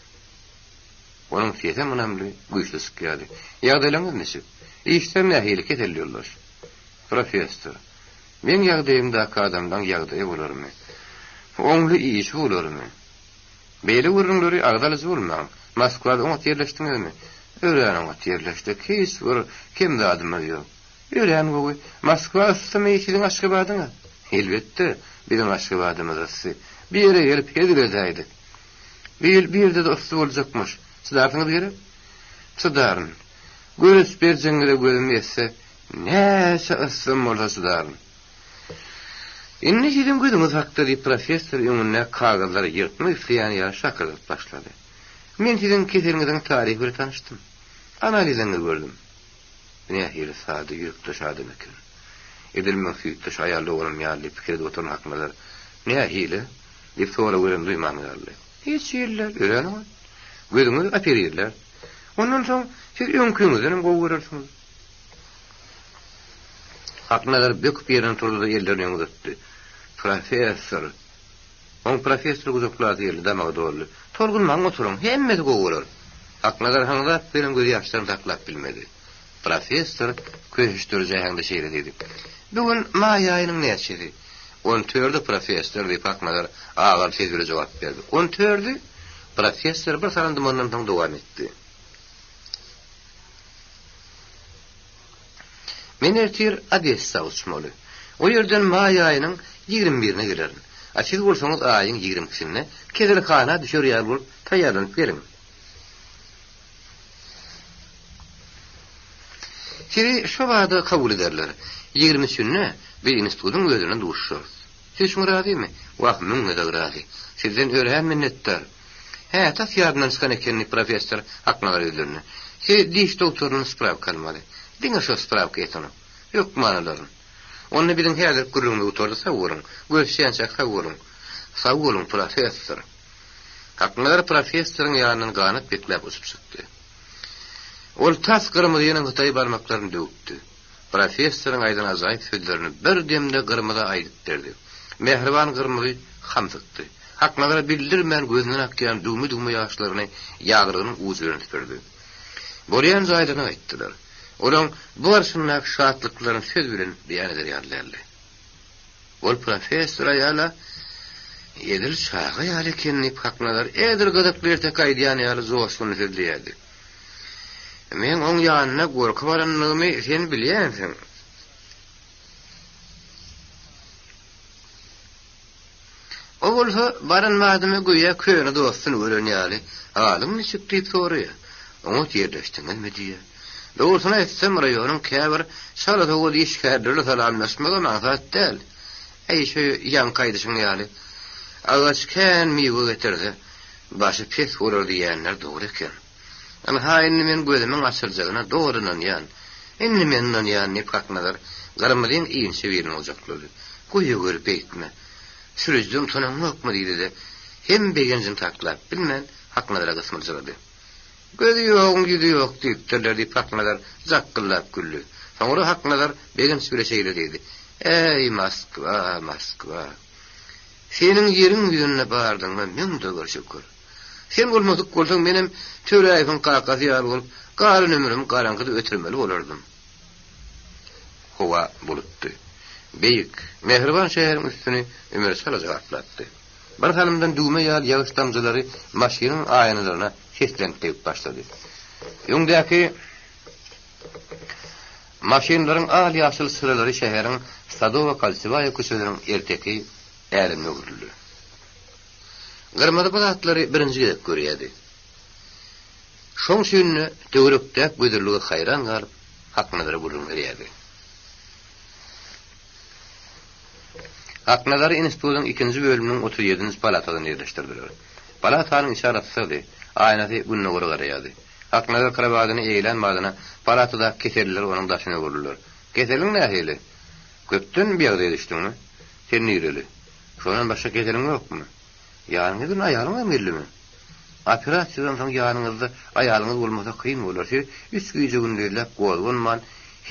Onuň sesem ynamly, güýçli çykýardy. Ýagdaýlaryňyz niçik? Işler nähili, kesel ýoldaş? Professor. Meň ýagdaýymdaky adamlaň ýagdaýy bolarmy? Oňly işi bolarmy? Beýle gürrüňleri agza alyjy bolmaň. Moskwada oňat ýerleşdiňizmi? Örän oňat ýerleşdik. Hiç bir kem zadymyz ýok. Örän gowy. Moskwa yssymy siziň Aşgabadyňyz? Elbetde, biziň Aşgabadymyz yssy. Bir ýere gelip hezil edäýdik. Bu ýyl bu ýerde-de yssy boljakmyş. Çydarsyňyz gerek? Çydaryn. Görüş berjegiňize gözüm ýetse, näçe yssam bolsa çydaryn. Indi siziň gözüňiz hakda, diýip, professor öňündäki kagyzlary ýyrtmak isleýän ýaly şakyrdadyp başlady. Men siziň keseliňiziň taryhy bilen tanyşdym. Analizleriňizi gördüm. Bu nähili sada, ýürekdeş adam eken. Edil meň süýtdeş aýal doganym ýaly diýip pikir edip oturan Haknazar, Nähili? diýip sorag berenini duýman galdy. Hiç hili däl, örän oňat. Gözüňizi operirlär. Ondan soň siz öňküňizdenem gowy görersiňiz. Haknazar böküp ýerinden turdy-da ellerini öňe uzatdy. Professor! Oň professory gujaklasy geldi, damagy doldy. Tolgunmaň oturyň, hemmesi gowy bolar. Haknazar haňzap gelen gözýaşlaryny saklap bilmedi. Professor köşeşdiriji äheňde şeýle diýdi. Bu gün maý aýynyň näçesi? On dördi, professor, diýip, Haknazar agaly ses bile jogap berdi. On dördi? Professor bir salym dymandan soň dowam etdi. Men ertir Odessa uçmaly. O ýerden maý aýynyň 20 birine gelerin. A siz bolsaňyz aýyň 20 ikisinde keselhana düşer ýaly bolup taýýarlanyp geliň. Sizi şo bada kabul ederler. 20 üçünde biz institutyň özünde duşuşarys. Siz şuňa razymy? Wah, müň gezek razy. Sizden örän minnetdar. Hä, tas ýadymdan çykan eken, diýip, professor Haknazara ýüzlendi. Siz diş dogtoryndan sprawka almaly. Diňe şo sprawka ýetenok. Hökman alaryn. Onda biziň häzirki gürrüňimiz gutardy, sag boluň. Görüşýänçäk sag boluň. Sag boluň, professor. Haknazar professoryň ýanyndan ganat bekläp uçup çykdy. Ol tas Gyrmyzynyň hytaý barmaklaryny döwüpdi. Professoryň aýdan ajaýyp sözlerini bir demde Gyrmyza aýdyp berdi. Mähriban Gyrmyzy hamsykdy. Haknazara bildirmän gözünden akýan düwme-düwme ýaşlaryny ýaglygynyň ujy bilen süpürdi. Bolýan jaýlaryna gaýtdylar. Olaň bu barşyndaky şatlyklaryny söz bilen beýan eder ýaly däldi. Ol professor aýal-a edil çaga ýaly eken diýip Haknazar edil gyzykly erteki aýdýan ýaly joşgunly sözleýärdi. Meň oň ýanyna gorky baranlygymy sen bilýänsiň. O bolsa baran badyma göýä köne dostuny gören ýaly, Halyň niçik diýip soraýar. Oňat ýerleşdiňizmi diýýär. Dogrusyny aýtsam, raýonyň käbir çala-sowat işgärleri salamlaşmagam aňsat däl. Äý, şu ýaňky aýdyşyň ýaly, agaç kän miwe getirse, başy pes bolar diýýänler dogry eken. Ynha, indi men gözümiň açyljagyna doly ynanýan. Indi men ynanýan, diýip, Haknazar Gyrmyzyň inçe bilini gujaklady. Goýaweri beýtme. Sürüjiden utanaňokmy? diýdi-de, hem begenjini saklap bilmän, Haknazara gysmyljyrady. Gözi ýoguň ýüzi ýok diýipdirler, diýip, Haknazar jakgyldap güldi. Soňra Haknazar begenç bile şeýle diýdi, Äý, Moskwa, Moskwa! Seniň ýeriň ýüzünde bardygyňa müňde bir şükür. Sen bolmadyk bolsaň, menem Töräýewiň kakasy ýaly bolup, galan ömrümi garaňkyda ötürmeli bolardym. Howa bulutdy. Beýik, mähriban şäheriň üstüni ümür çalaja gaplapdy. Bir salymdan düwme ýaly ýagyş damjalary maşynyň aýnalaryna seslenip degip başlady. Öňdäki maşynlaryň al-ýaşyl çyralary şäheriň Sadowa-Kolsewaýa köçeleriniň erteki älemine öwrüldi. Gyrmyzy bu zatlary birinji gezek görýärdi. Şoň üçin-de töwerekdäki gözellige haýran galyp, Haknazara gürrüň berýärdi. Haknazary institutyň ikinji bölüminiň 37-nji palatasynda ýerleşdirdiler. Palatanyň içi arassady, aýnasy gündogara garaýardy. Haknazar krowadyny eýlän badyna palatadaky keselliler onuň daşyna öwrüldiler. Keseliň nähili? Köpden bu ýagdaýa düşdüňmi? Sen nireli? Şondan başga keseliň ýokmy? Ýanyňa bir aýalyň hem geldimi? Operasiýadan soň ýanyňyzda aýalyňyz bolmasa kyn bolar. Siz üç gije-gündizläp gozganman,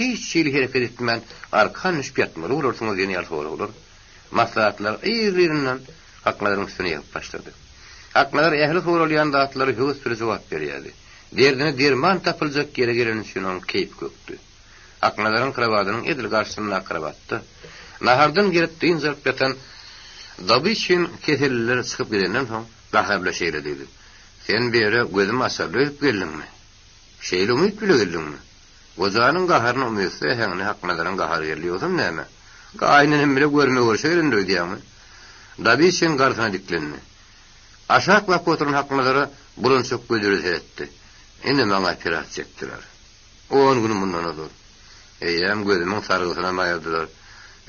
hiç hili hereket etmän, arkan düşüp ýatmaly bolarsyňyz diýen ýaly soraglar, maslahatlar yzly-yzyndan Haknazaryň üstüne ýagyp başlady. Haknazar ähli soralýan zatlara höwes bilen jogap berýärdi. Derdine derman tapyljak ýere geleni üçin onuň keýpi kökdi. Aknazaryň krowadynyň edil garşysyndaky krowatda. Nahardan gelip dynç alyp ýatan Dobyçin keselliler çykyp gidenden soň gahar bile şeýle diýdi, Sen bu ýere gözüm açarly öýdüp geldiňmi? Şeýle umyt bile geldiňmi? Gojanyň gaharyna umytsyz äheňine Haknazaryň gahary geldi, Ýogsam näme? Gaýynenem bile görme-görşe gelendir öýdýäňmi? Dobyçin garşyna diklendi. Aşak bakyp oturan Haknazara bulançak gözüle seretdi. Ine maňa operasiýa etdiler. On gün mundan ozal. Eýýäm gözümiň sargysynam aýyrdylar.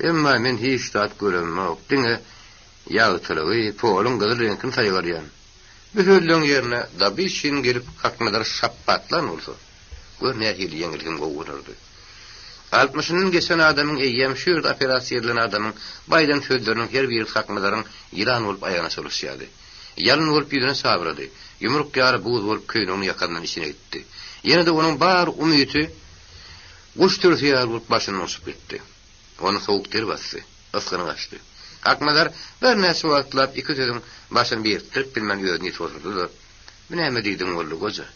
Emma men hiç zat göremok, diňe ýagtylygy, poluň gyzyl reňkini saýgarýan. Bu sözleň ýerine Dobyçin gelip Haknazary şapbatlan bolsa, gör nähili ýeňil hem gowy bolardy. Altmyşyndan geçen adamyň eýýäm şu ýerde operasiýa edilen adamyň bu aýdan sözleriniň her birisi Haknazaryň ýylan bolup aýagyna çolaşýardy. Ýalyn bolup ýüzüne çabrady. Ýumruk ýaly buz bolup köýneginiň ýakasyndan içine gitdi. Ýene-de onuň bar umyty guş sürüsi ýaly bolup başyndan uçup gitdi. Ony sowuk der basdy. Ysgyny gaçdy. Haknazar birnäçe wagtlap iki sözüň başyny birikdirip bilmän özüni ýitip oturdy-da, Bu näme diýdiň boldy, goja?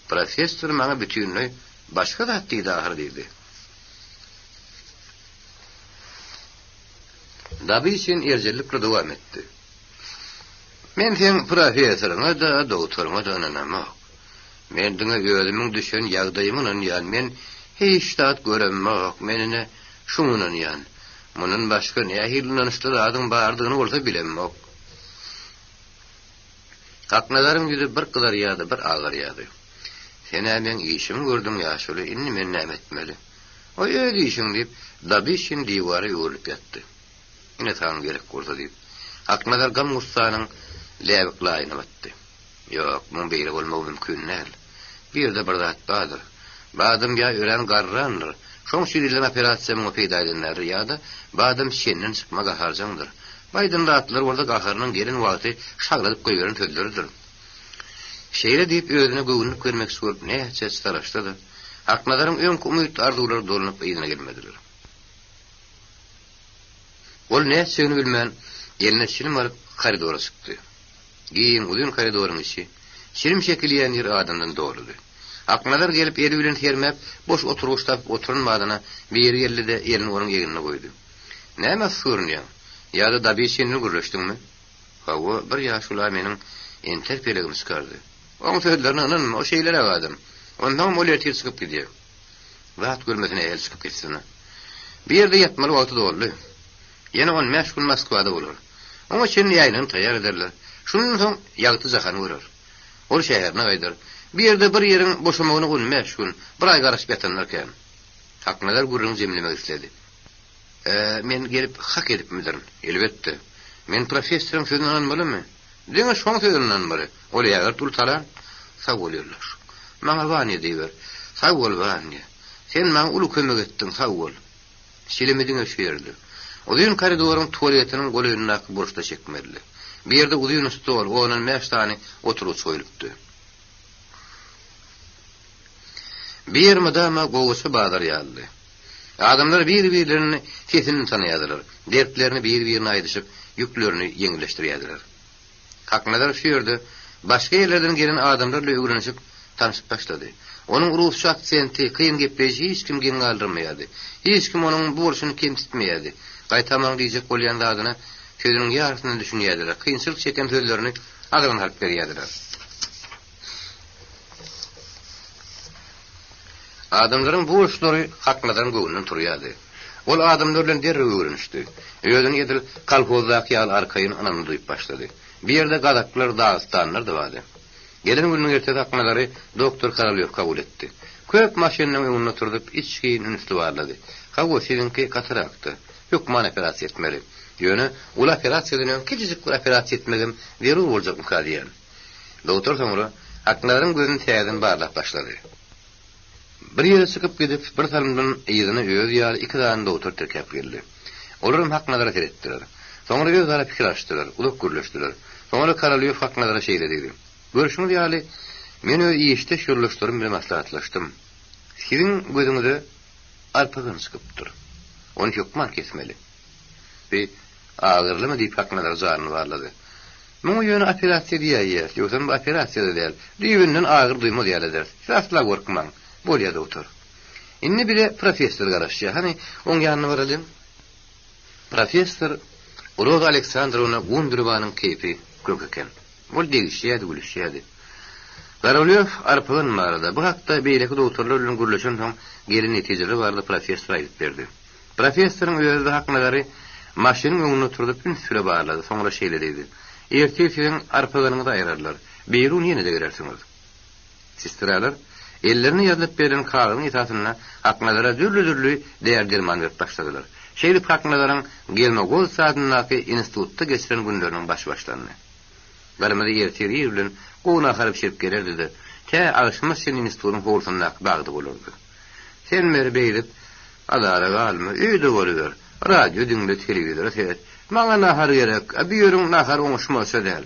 Professor maňa bütinleý başga zat diýdi ahyry diýdi. Dabyçin erjellik bilen dowam etdi. Men seň professoryňa-da, dogtoryňa-da ynanamok. Men diňe özümiň düşen ýagdaýyma ynanýan, men hiç zat göremok, men ine şuňa ynanýan. Mundan başga nähili ynançly zadyň bardygyny bolsa bilemok. Haknazaryň ýüzi bir gyzarýardy, bir agarýardy. Sen-ä meň işimi gördüň, ýaşuly, indi men näme etmeli? O öz işiň, diýip, Dabişin diwara öwrülip ýatdy. Ine saňa gerek bolsa, diýip, Haknazar gam-gussanyň läbik laýyna batdy. Ýok, muň beýle bolmagy mümkin däl. Bu ýerde bir zat bardyr. Bu adam ýa örän garrandyr, şoň üçin edilen operasiýa muňa peýda eden däldir, ýa-da bu adam çenden çykma gaharjaňdyr. Bu aýdan zatlary bolsa gaharynyň gelen wagty şagladyp goýberen sözleridir. Şeýle diýip, özüne göwünlik bermekçi bolup näçe çytalaşsa-da, Haknazaryň öňki umyt-arzuwlary dolanyp yzyna gelmediler. Ol nätjegini bilmän, eline çilim alyp, koridora çykdy. Giň, uzyn koridoryň içi, çilim çekilýän ýer adamdan doludy. Aknazar gelip eli bilen sermäp, boş oturgyç tapyp oturan badyna biri geldi-de, elini onuň egnine goýdy. Näme yssy görünýäň? Ýa-da Dabiçin bilen gürleşdiňmi? Hawa, bir ýaşul-a meniň enter pelegimi çykardy. Oň sözlerine ynanma, o şeýleräk adam. Onsoňam ol ertir çykyp gidýär. Zat görmesine el çykyp gitsin. Bu ýerde ýatmaly wagty doldy. Ýene on bäş gün Moskwada bolar. Oňa çenli ýaýlany taýýar ederler. Şundan soň ýagty jahany görer. Ol şäherine gaýdar. Bu ýerde bir ýeriň boşamagyna on bäş gün, bir aý garaşyp ýatanlar kän. Haknazar gürrüňi jemlemek isledi. Ä, men gelip hak edipmidirin? Elbetde. Men professoryň sözüne ynanmalymy? Diňe şoň sözüne ynanmaly. Ol ägirt uly talant. Sag bol ýoldaş. Maňa Wanýa diýiber. Sag bol, Wanýa. Sen maňa uly kömek etdiň, sag bol. Çilimi diňe şu ýerde. Uzyn koridoryň tualetiniň golaýyndaky burçda çekmelidi. Bu ýerde uzyn stol, ondan bäş sany oturgyç goýlupdy. Bu ýer mydama gowaça bazar ýalydy. Adamlar bir-birlerini sesinden tanaýardylar, dertlerini bir-birine aýdyşyp, ýüklerini ýeňilleşdirýärdiler. Haknazar şu ýerde başga ýerlerden gelen adamlar bilen öwrenişip, tanşyp başlady. Onuň rusça aksenti, kyn gepleýşi hiç kimi geň galdyrmaýardy. Hiç kim onuň bu bolşuny kemsitmeýärdi. Gaýtam onuň diýjek bolýan zadyna sözüniň ýarysyndan düşünýärdiler, kynçylyk çeken sözlerini agzyna salyp berýärdiler. Adamlaryň bu boluşlary Haknazaryň göwnünden turýardy. Ol adamlar bilen derrew öwrenişdi. Özüni edil kolhozdaky ýaly arkaýyn, ynamly duýup başlady. Bu ýerde gazaklar, dagystanlylar-da bardy. Gelen gününiň ertesi Haknazary doktor Korolýow kabul etdi. Köp maşynynyň öňünde oturdyp, içgin, ünsli barlady. Hawa, siziňki katarakta. Hökman operasiýa etmeli. Ýöne uly operasiýadan öň kiçijik bir operasiýa etmegem zerur boljakmyka diýýän. Dogtor soňra Aknazaryň gözüni täzeden barlap başlady. Bir ýere çykyp gidip, bir salymdan yzyna özi ýaly iki sany dogtor tirkäp geldi. Olaram Haknazara seretdiler. Soňra özara pikir alyşdylar, uzak gürleşdiler. Soňra Korolýow Haknazara şeýle diýdi, Görşüňiz ýaly, men öz işdeş ýoldaşlarym bilen maslahatlaşdym. Siziň gözüňize arpagan çykypdyr. Ony hökman kesmeli. Bi agyrylymy diýip Haknazar janyny barlady. Muňa ýöne operasiýa diýäýýäs, ýogsam bu operasiýa-da däl. Düýbünden agyry duýmaz ýaly ederis. Siz asla gorkmaň. Bolýa dogtor. Indi bize professor garaşýar. Hany, oň ýanyna baralyň. Professor Roza Aleksandrowna Gundurewanyň keýpi kök eken. Ol degişýärdi, gülüşýärdi. Korolýow Arpagan barada, bu hakda beýleki dogtorlar bilen gürleşensoň gelen netijeler barada professora aýdyp berdi. Professoryň özi-de Haknazary maşynyň öňünde oturdyp üns bile barlady, soňra şeýle diýdi, Ertir siziň arpaganyňyzy aýrarlar. Birigün ýene-de gelersiňiz. Sestralar ellerine ýazylyp berlen kagyzyň esasynda Haknazara dürli-dürli däri-derman berip başladylar. Şeýdip Haknazaryň Gelmogolts adyndaky institutda geçiren günleriniň başy başlandy. Gyrmyzy ertir ir bilen gowy nahar bişirip gelerdi-de, tä agşama çenli institutyň howlusyndaky bagda bolardy. Sen beri beýdip azara galma, öýde boluber, radio diňle, telewizora seret. Maňa nahar gerek, a bu ýeriň nahary oňuşmazça däl.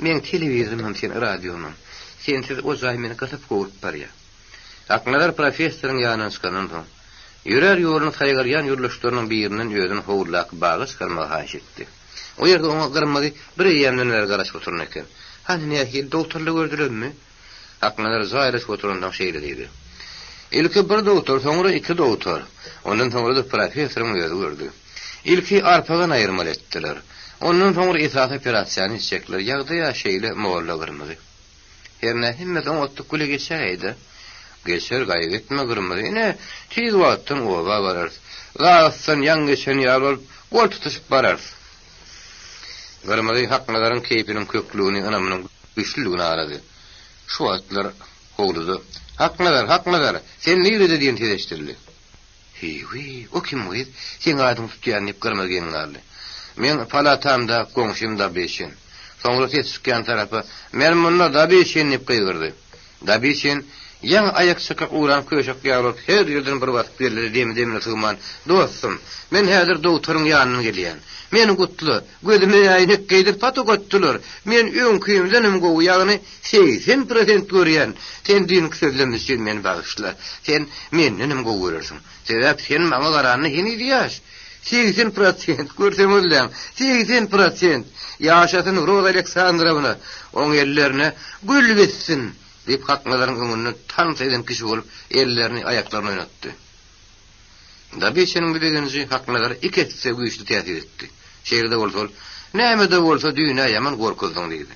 Meň telewizorymam sen radiomam. Sensiz o jaý meni gysyp-gowrup barýar. Aknazar professoryň ýanyndan çykandan soň, ýörär ýoluny saýgarýan ýoldaşlarynyň birinden özüni howludaky baga çykarmagy haýyş etdi. O ýerde oňa Gyrmyzy bir eýýämden bäri garaşyp oturan eken. Hany nähili, dogtorlar gördülermi? Aknazar jaýlaşyp oturansoň şeýle diýdi. Ilki bir dogtor, soňra iki dogtor. Ondan soňra-da professoryň özi gördi. Ilki arpagan aýyrmaly etdiler. Ondan soňra esasy operasiýany etjekler. Ýagdaý-a şeýle, molla Gyrmyzy. Hernä hemmesi oňatlyk güle geçäýdi. Geçer, gaýgy etme, Gyrmyzy. Ine, tiz wagtdan oba bararys. Zagsdan ýaň geçen ýaly bolup, gol tutuşyp bararys. Gyrmyzy Haknazaryň keýpiniň köklügini, ynamynyň güýçlüligini arady. Şu wagtlar howluda, Haknazar, Haknazar, sen nirede diýen ses eşidildi. Heý-wiý, o kim gyz, seň adyňy tutýan diýip Gyrmyzy geň galdy. Meň palatamda goňşym Dabeşin. Soňra ses çykýan tarapa, Men munda Dabeşin diýip gygyrdy. Dabiçin, ýaňy aýak çykyp ugran köşek ýaly bolup her ýerden bir basyp geldi-de demi-demine sygman, Dostum, men häzir dogtoryň ýanyndan gelýän. Meni gutla, gözüme äýnek geýdirip patok atdylar. Men öňkimdenem gowy, ýagny 80 prosent görýän. Sen düýnki sözlem üçin meni bagyşla. Sen mendenem gowy görersiň. Sebäp sen maňa garanda heniz ýaş. 80 prosent, görseňizläň, 80 prosent! Ýaşasyn Roza Aleksandrowna, oň ellerine gül bitsin! diýip, Haknazaryň öňünde tans eden kişi bolup, ellerini, aýaklaryny oýnatdy. Dabeçeniň bu begenji Haknazara iki esse güýçli täsir etdi. Şeýle-de bolsa ol, Näme-de bolsa, düýn-ä ýaman gorkuzdyň diýdi.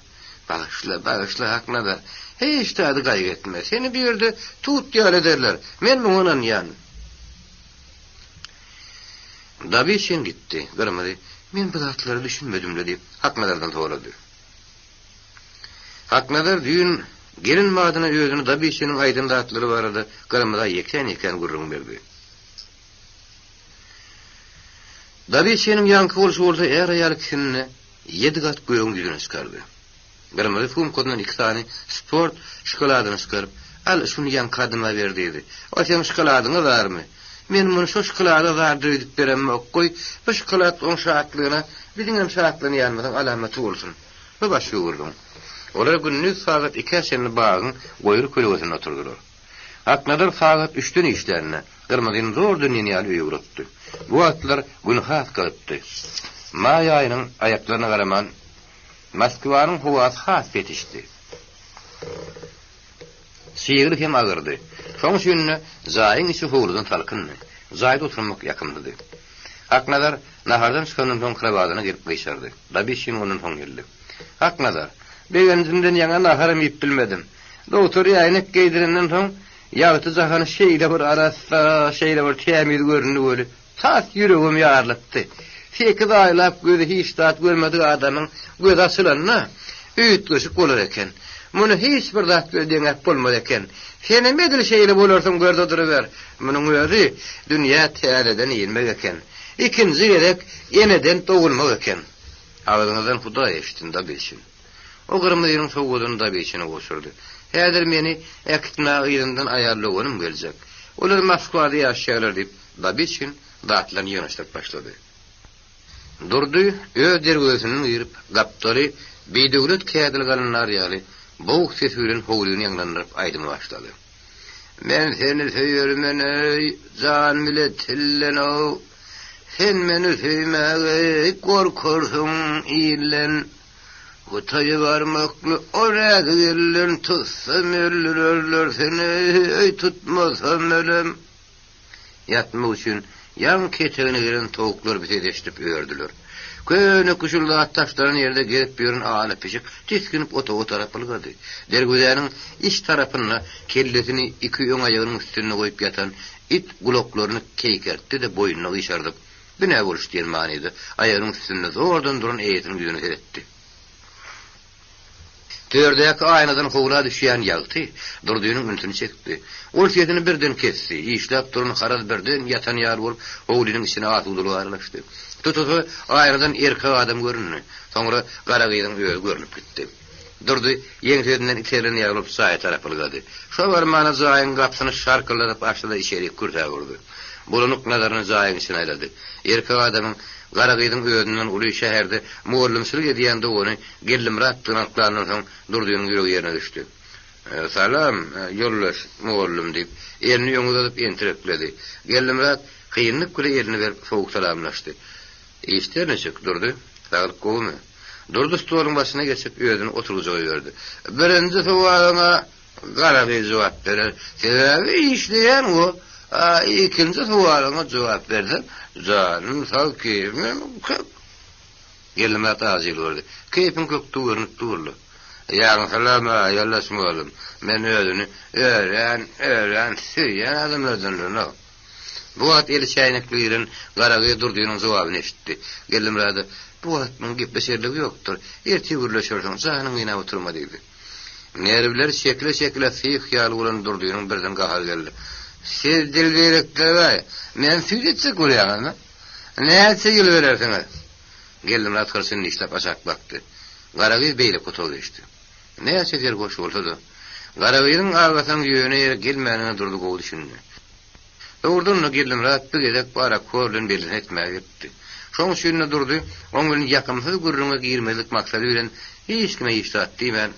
Bagyşla, bagyşla, Haknazar. Hiç zady gaýgy etme. Seni bu ýerde tut ýaly ederler. Men muňa ynanýan. Dabiçin gitdi. Gyrmyzy, Men bu zatlara düşünmedim-le diýip, Haknazardan sorady. Haknazar düýn gelen badyna özüne Dabiçiniň aýdan zatlary barada Gyrmyza ýekän-ýekän gürrüň berdi. Dabiçiniň ýaňky bolşy bolsa är-aýal ikisini-de ýedi gat gögüň ýüzüne çykardy. Gyrmyzy sumkasyndan iki sany sport şokoladyny çykaryp, Al, şuny ýaňky adyma ber diýdi. O seň şokoladyňa zarmy? Men muny şo şokolada zardyr öýdüp beremok. Goý, bu şokolad oň şatlygyna biziňem şatlanýanymyzyň alamaty bolsun. Bu başga gürrüň. Olar gündiz sagat ikä çenli bagyň goýry kölegesinde oturdylar. Aknazar sagat üçden işlände, Gyrmyzyny zordan diýen ýaly öýe ugratdy. Bu wagtlar gün has gyzypdy. Maý aýynyň aýaklaryna garaman, Moskwanyň howasy has petişdi. Çygly hem agyrdy. Şoň üçin-de jaýyň içi howludan salkyndy. Jaýda oturmak ýakymlydy. Haknazar nahardan çykandan soň krowadyna gelip gyşardy. Dabişin ondan soň geldi. Haknazar, begenjimden ýaňa naharam iýip bilmedim. Dogtor äýnek geýdirenden soň ýagty jahan şeýle bir arassa, şeýle bir tämiz göründi weli, Tas ýüregim ýarylypdy. Sekiz aýlap gözi hiç zat görmedik adamyň gözi açylanda, üýtgeşik bolar eken. Muny hiç bir zat bilen deňäp bolmaz eken. Senem edil şeýle bolarsyň görde duruber. Munuň özi dünýä täzeden inmek eken. Ikinji gezek eneden dogulmak eken. Agzyňyzdan Hudaý eşitsin, Dabeçin. O Gyrmyzynyň sowgadyny Dabeçine gowşurdy. Häzir meni äkitmäge yzyndan aýal doganym geljek. Olar Moskwada ýaşaýarlar diýip, Babiçkin zatlaryny ýygnaşdyryp başlady. Durdy öz derwezesinden girip, gapdaly bidöwlet kädili galynlar ýaly boguk sesi bilen howlyny ýaňlandyryp aýdyma başlady. Men seni söýermen-eý, jan bile tilden-ow, Sen meni söýmäge gorkarsyň ilden. Hytaýa barmakly o näzik elden tutsam öldürerler seni, eý tutmasam ölem. Ýatmak üçin ýaňy ketegine gelen towuklar bir ses eşidip ördüler. Köne küşül zat taşlanan ýerde gezip ýören ala pişik tisginip otaga tarap ylgady. Derwezäniň iç tarapynda kellesini iki öň aýagynyň üstünde goýup ýatan it gulaklaryny keýkertdi-de boýnuny gyşardyp, Bu nä boluş diýen manyda aýagynyň üstünde zordan duran eýesiniň ýüzüne seretdi. Tördäki aýnadan howla düşýän ýagty Durdynyň ünsüni çekdi. Ol sesini birden kesdi. Işläp duran haraz birden ýatan ýaly bolup, howlynyň içine asudalyk aralaşdy. Tutusa aýnadan erkek adam göründi. Soňra gara gyzyň özi görnüp gitdi. Durdy ýeňsesinden iterilen ýaly bolup jaýa tarap ylgady. Şo barmana jaýyň gapysyny şarkyldadyp açdy-da içerik kürsäp urdy. Bulanyk nazaryny jaýyň içine aýlady. Erkek adamyň gara gyzyň özünden uly şäherde mugallymçylyk edýän dogany Geldimyratdygyny anyklandan soň Durdynyň ýüregi ýerine düşdi. Salam, ýoldaş mugallym, diýip, elini öňe uzadyp entirekledi. Geldimyrat kynlyk bile elini berip sowuk salamlaşdy. Işler niçik, Durdy? Saglyk gowumy? Durdy stoluň başyna geçip, özüni oturgyja goýberdi. Birinji sowalyňa Gara gyz jogap berer. Sebäbi işleýän o. A ikinji sowalyňa jogap bersem, janym sag, keýpim kök. Geldimyrat ajy ýylgyrdy. Keýpiň kökdügi görnüp dur-la. Ýaňsylama, ýoldaş mugallym. Men özüni örän, örän söýýän adamlardandyr-ow. Bu wagt eli çäýnekli giren Garagyz Durdynyň jogabyny eşitdi. Geldimyrada, Bu wagt muň gepleşerligi ýokdur. Ertir gürleşersiň, janyňy gynap oturma diýdi. Nerwleri çekile-çekile syh ýaly bolan Durdynyň birden gahary geldi. Siz dilbeýrekler-aý, meni süýt etjek bolýaňyzmy? Näçe ýyl berersiňiz? Geldimyrat hyrçyny dişläp aşak bakdy. Garagyz beýleki otaga geçdi. Näçe serhoş bolsa-da, Garagyzyň agasynyň ýöne ýere gelmändigine Durdy gowy düşündi. Dogrudan-da, Geldimyrat bir gezek parakor bilen bellisini etmäge gelipdi. Şoň üçin-de Durdy oň bilen ýakymsyz gürrüňe girmezlik maksady bilen hiç kime hiç zat diýmän,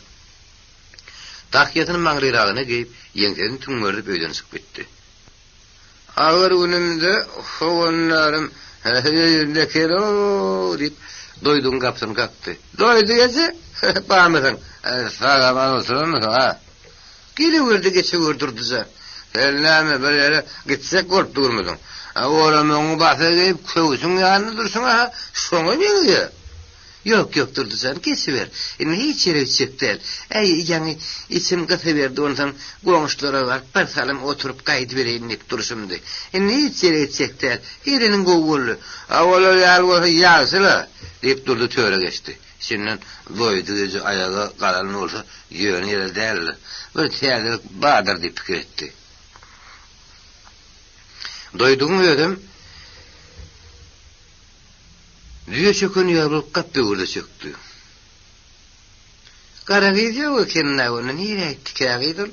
tahýasyny maňryragyna geýip, ýeňsesini tüňňerdip öýden çykyp gitdi. Agyr günümde howandarym öýünde eken-ow, diýip, Doýdugyň gapysyny kakdy. Doýduk eje, barmysyň? Sag-aman oturanmysyň, a? Geliberdi geçiber Durdyja. Sen näme bir ýere gitjek bolup durmydyň? A oramagyňy basa geýip köwşüň ýanynda durşuň-a şoňa meňzeýär. Ýok, ýok Durdy jan, geçiber. Indi hiç ýere gitjek däl. Äý, ýaňy içim gysyberdi, onsoň goňşulara baryp bir salym oturyp gaýdybereýin diýip durşumdy. Indi hiç ýere gitjek däl. Geleniň gowy boldy. A olar ýaly bolsa ýagşy-la, diýip Durdy töre geçdi. Içinden Doýdy gije aýaga galan bolsa ýöne ýere däldir. Bir täzelik bardyr diýip pikir etdi. Doýdugyň özem düýe çöken ýaly bolup gap böwürde çökdi. Gara gyz ýok eken-dä onda nirä gitdikä gyz ol?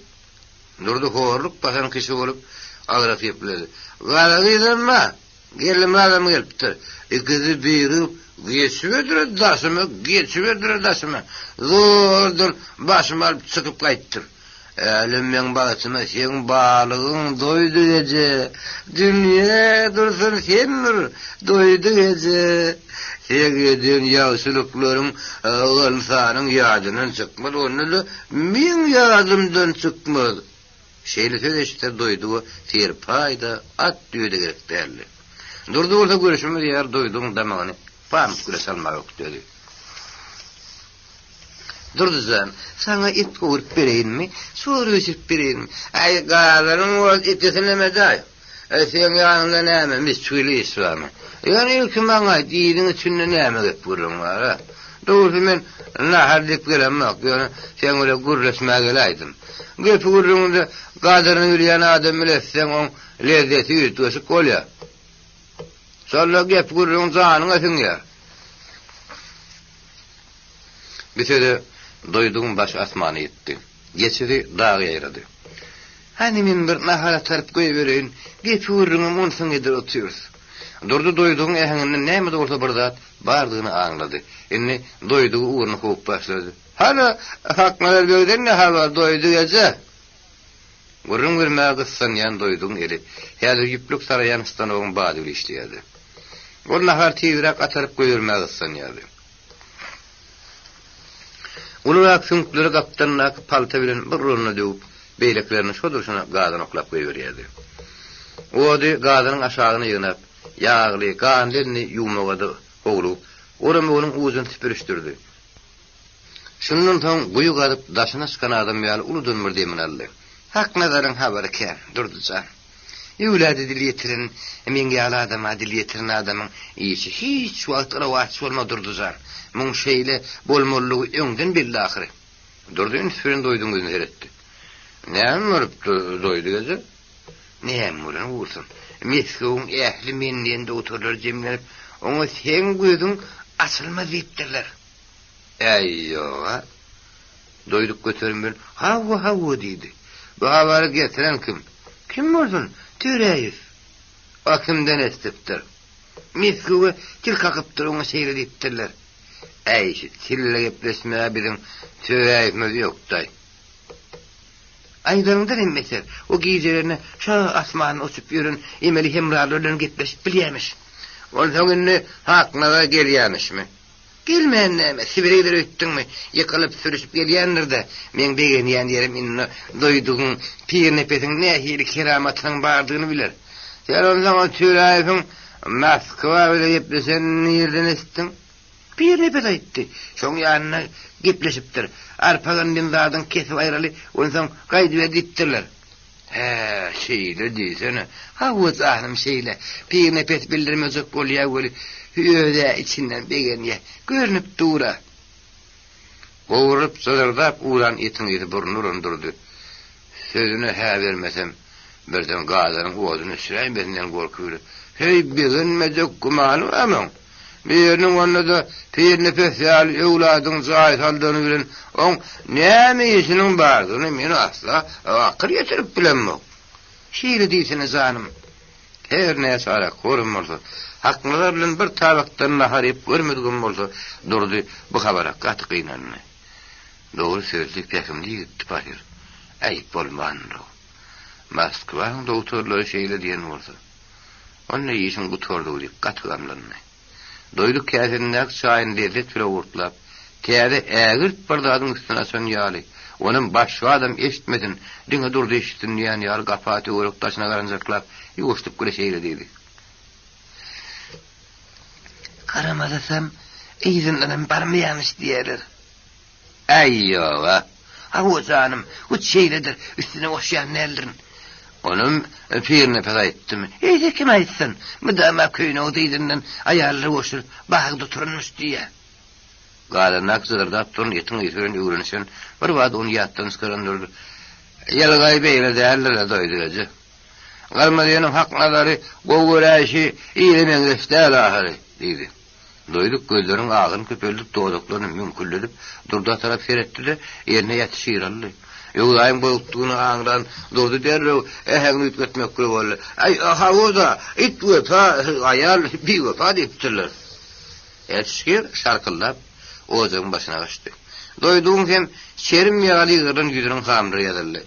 Durdy horluk basan kişi bolup agras gepledi. Gara gyzam bar. Geldimyradam gelipdir. Ikisi birigip geçiberdiler daşyma, geçiberdiler daşyma. Zordan başymy alyp çykyp gaýtdyr. Älem meň bagtyma seň balygyň Doýdy eje. Dünýe dursun sen bir Doýdy eje. Seň eden ýagşylyklaryň ynsanyň ýadyndan çykmaz, onda-da meň ýadymdan çykmaz. Şeýle söz eşitse Doýduga serpaý-da, at-düýe-de gerek däldi. Durdy bolsa görşümiz ýaly Doýdugyň damagyny pamyk bile salmaga ökdedi. Durdy jan, saňa et gowrup bereýinmi, çorba bişirip bereýinmi? Äý, gazanyň bolsa ikisinem edäý. Äý, seň ýanyňda näme, misgili iş barmy? Ýöne ilki maňa aýt, iliň içinde näme gep-gürrüň bar-a? Dogrusy men nahar diýip gelemok, ýöne seň bilen gürleşmäge geläýdim. Gepi-gürrüňi-de gadyryny bilýän adam bile etseň, oň lezzeti üýtgeşik bolýar. Şonda gep-gürrüň janyňa siňýär. Bu söze Doýdugyň başy asmana ýetdi. Geçisi daga ýaýrady. Hany men bir nahar ataryp goýbereýin, gepi-gürrüňem onsoň eder otyrys. Durdy Doýdugyň äheňinde näme-de bolsa bir zat bardygyny aňlady. Indi Doýdugy ugruna kowup başlady. Hany, Haknazar begden ne habar, Doýduk eje? Gürrüň bermäge gyssanýan Doýdugyň eli häzir ýüplük saraýan stanogyň bady bile işleýärdi. Ol nahary tizräk ataryp goýbermäge gyssanýardy. Ulurak süňkleri gapdalyndaky palta bilen bir uranda döwüp, beýlekilerini şo durşuna gazana oklap goýberýärdi. Ody gazanyň aşagyna ýygnap, ýagly, ganly elini ýuwmaga-da howlugyp, oramagynyň ujuny süpürişdirdi. Şundan soň guýy gazyp daşyna çykan adam ýaly uludan bir demini aldy. Haknazaryň habary kän, Durdy jan. Öwlady dil ýetiren, meň ýaly adama dil ýetiren adamyň işi hiç wagt rowaç bolmaz, Durdy jan. Muň şeýle bolmalydygy öňden belli ahyry. Durdy üns bilen Doýduň ýüzüne seretdi. Näme bolupdy, Doýdy eje? Näme bolan bolsun? Meskewiň ähli men diýen dogtorlary jemlenip, oňa seň gözüň açylmaz diýipdirler. Äý, ýog-a. Doýduk göterim bilen, Hawa, hawa diýdi. Bu habary getiren kim? Kim bolsun, Töräýew. O kimden eşidipdir? Meskewe til kakypdyr, oňa şeýle diýipdirler. Äý, şu tille gepleşmäge biziň Töräýewimiz ýok-daý. Aýdanyňdan hem beter, o gijelerine şo asmanda uçup ýören emeli hemralar bilen gepleşip bilýämiş. Onsoň indi Haknazar gelýämişmi? Gelmän näme, Sibire gider öýtdüňmi? Ýykylyp-sürüşip gelýändir-dä. Meň begenýän ýerim indi Doýdugyň, Pirnepesiň nähili keramatynyň bardygyny biler. Sen onsoň o Töräýewiň Moskwa bile gepleşenini nirden eşitdiň? Pirnepes aýtdy. Şoň ýanynda gepleşipdir. Arpa-gandym zadyň kesip aýraly, onsoň gaýdyber diýipdirler. Hä, şeýle diýsene. Hawa, janym, şeýle. Pirnepes bildirmejek bolýa weli, öz-ä içinden begenýä. Görnüp dur-a. Gowrulyp, jyzyrdap ugran etiň ysy burnuny uran durdy. Sözüne hä bermesem, birden gazanyň oduny öçüräýmesin diýen gorky bilen, Heý, begenmejek gümany bar muň. Biriniň onda-da Pirnepes ýaly öwladyň jaý saldygyny bilen oň näme işiniň bardygyny men asla akyl ýetirip bilemok. Şeýle diýsene janym. Her näçe arakhoram bolsa, Haknazar bilen bir tabakdan nahar iýip görmedigem bolsa, Durdy bu habara gaty gynandy. Dogry sözli, pähimli ýigitdi pahyr. Äýp bolmandyr-ow. Moskwaň dogtorlary şeýle diýen bolsa. Onda işiň gutardygy diýip gaty gamlandy. Doýduk käsesindäki çaýyny lezzet bile gurtlap, täze ägirt bir zadyň üstüni açan ýaly, onam başga adam eşitmesin, diňe Durdy eşitsin diýen ýaly gapa töwerek daşyna garanjaklap, ýuwaşlyk bile şeýle diýdi. Garamasasam, yzyndanam barmaýamyş diýerler. Äý, ýog-a. Hawa, janym, hut şeýledir, üstüne goşýan däldirin. Onam Pirnepes aýtdymy? Eýse kim aýtsyn? Mydama köýnegi dyzyndan aýallar goşulyp, bagda oturanmyş diýýä. Galandak jyzyrdap duran etiň ysy bilen öwrenişen, birbada ony ýatdan çykaran Durdy, Ýylgaý beýle däldir-le, Doýdy eje. Garmazynyň Haknazary gowy göräýşi ile meňzeş däl ahyry, diýdi. Doýduk gözleriniň agyny köpeldip, dodaklaryny müňküldedip, Durda tarap seretdi-de, eline ýaty şir aldy. Öwzaýyň bozukdygyny aňlan Durdy derrew äheňini üýtgetmekli boldy. Äý, hawa-da, it wepa, aýal biwepa diýipdirler. Ätişgir şarkyldap, ojagyň başyna gaçdy. Doýdugyň hem çerim ýaly ýygrylan ýüzüniň hamyry ýazyldy.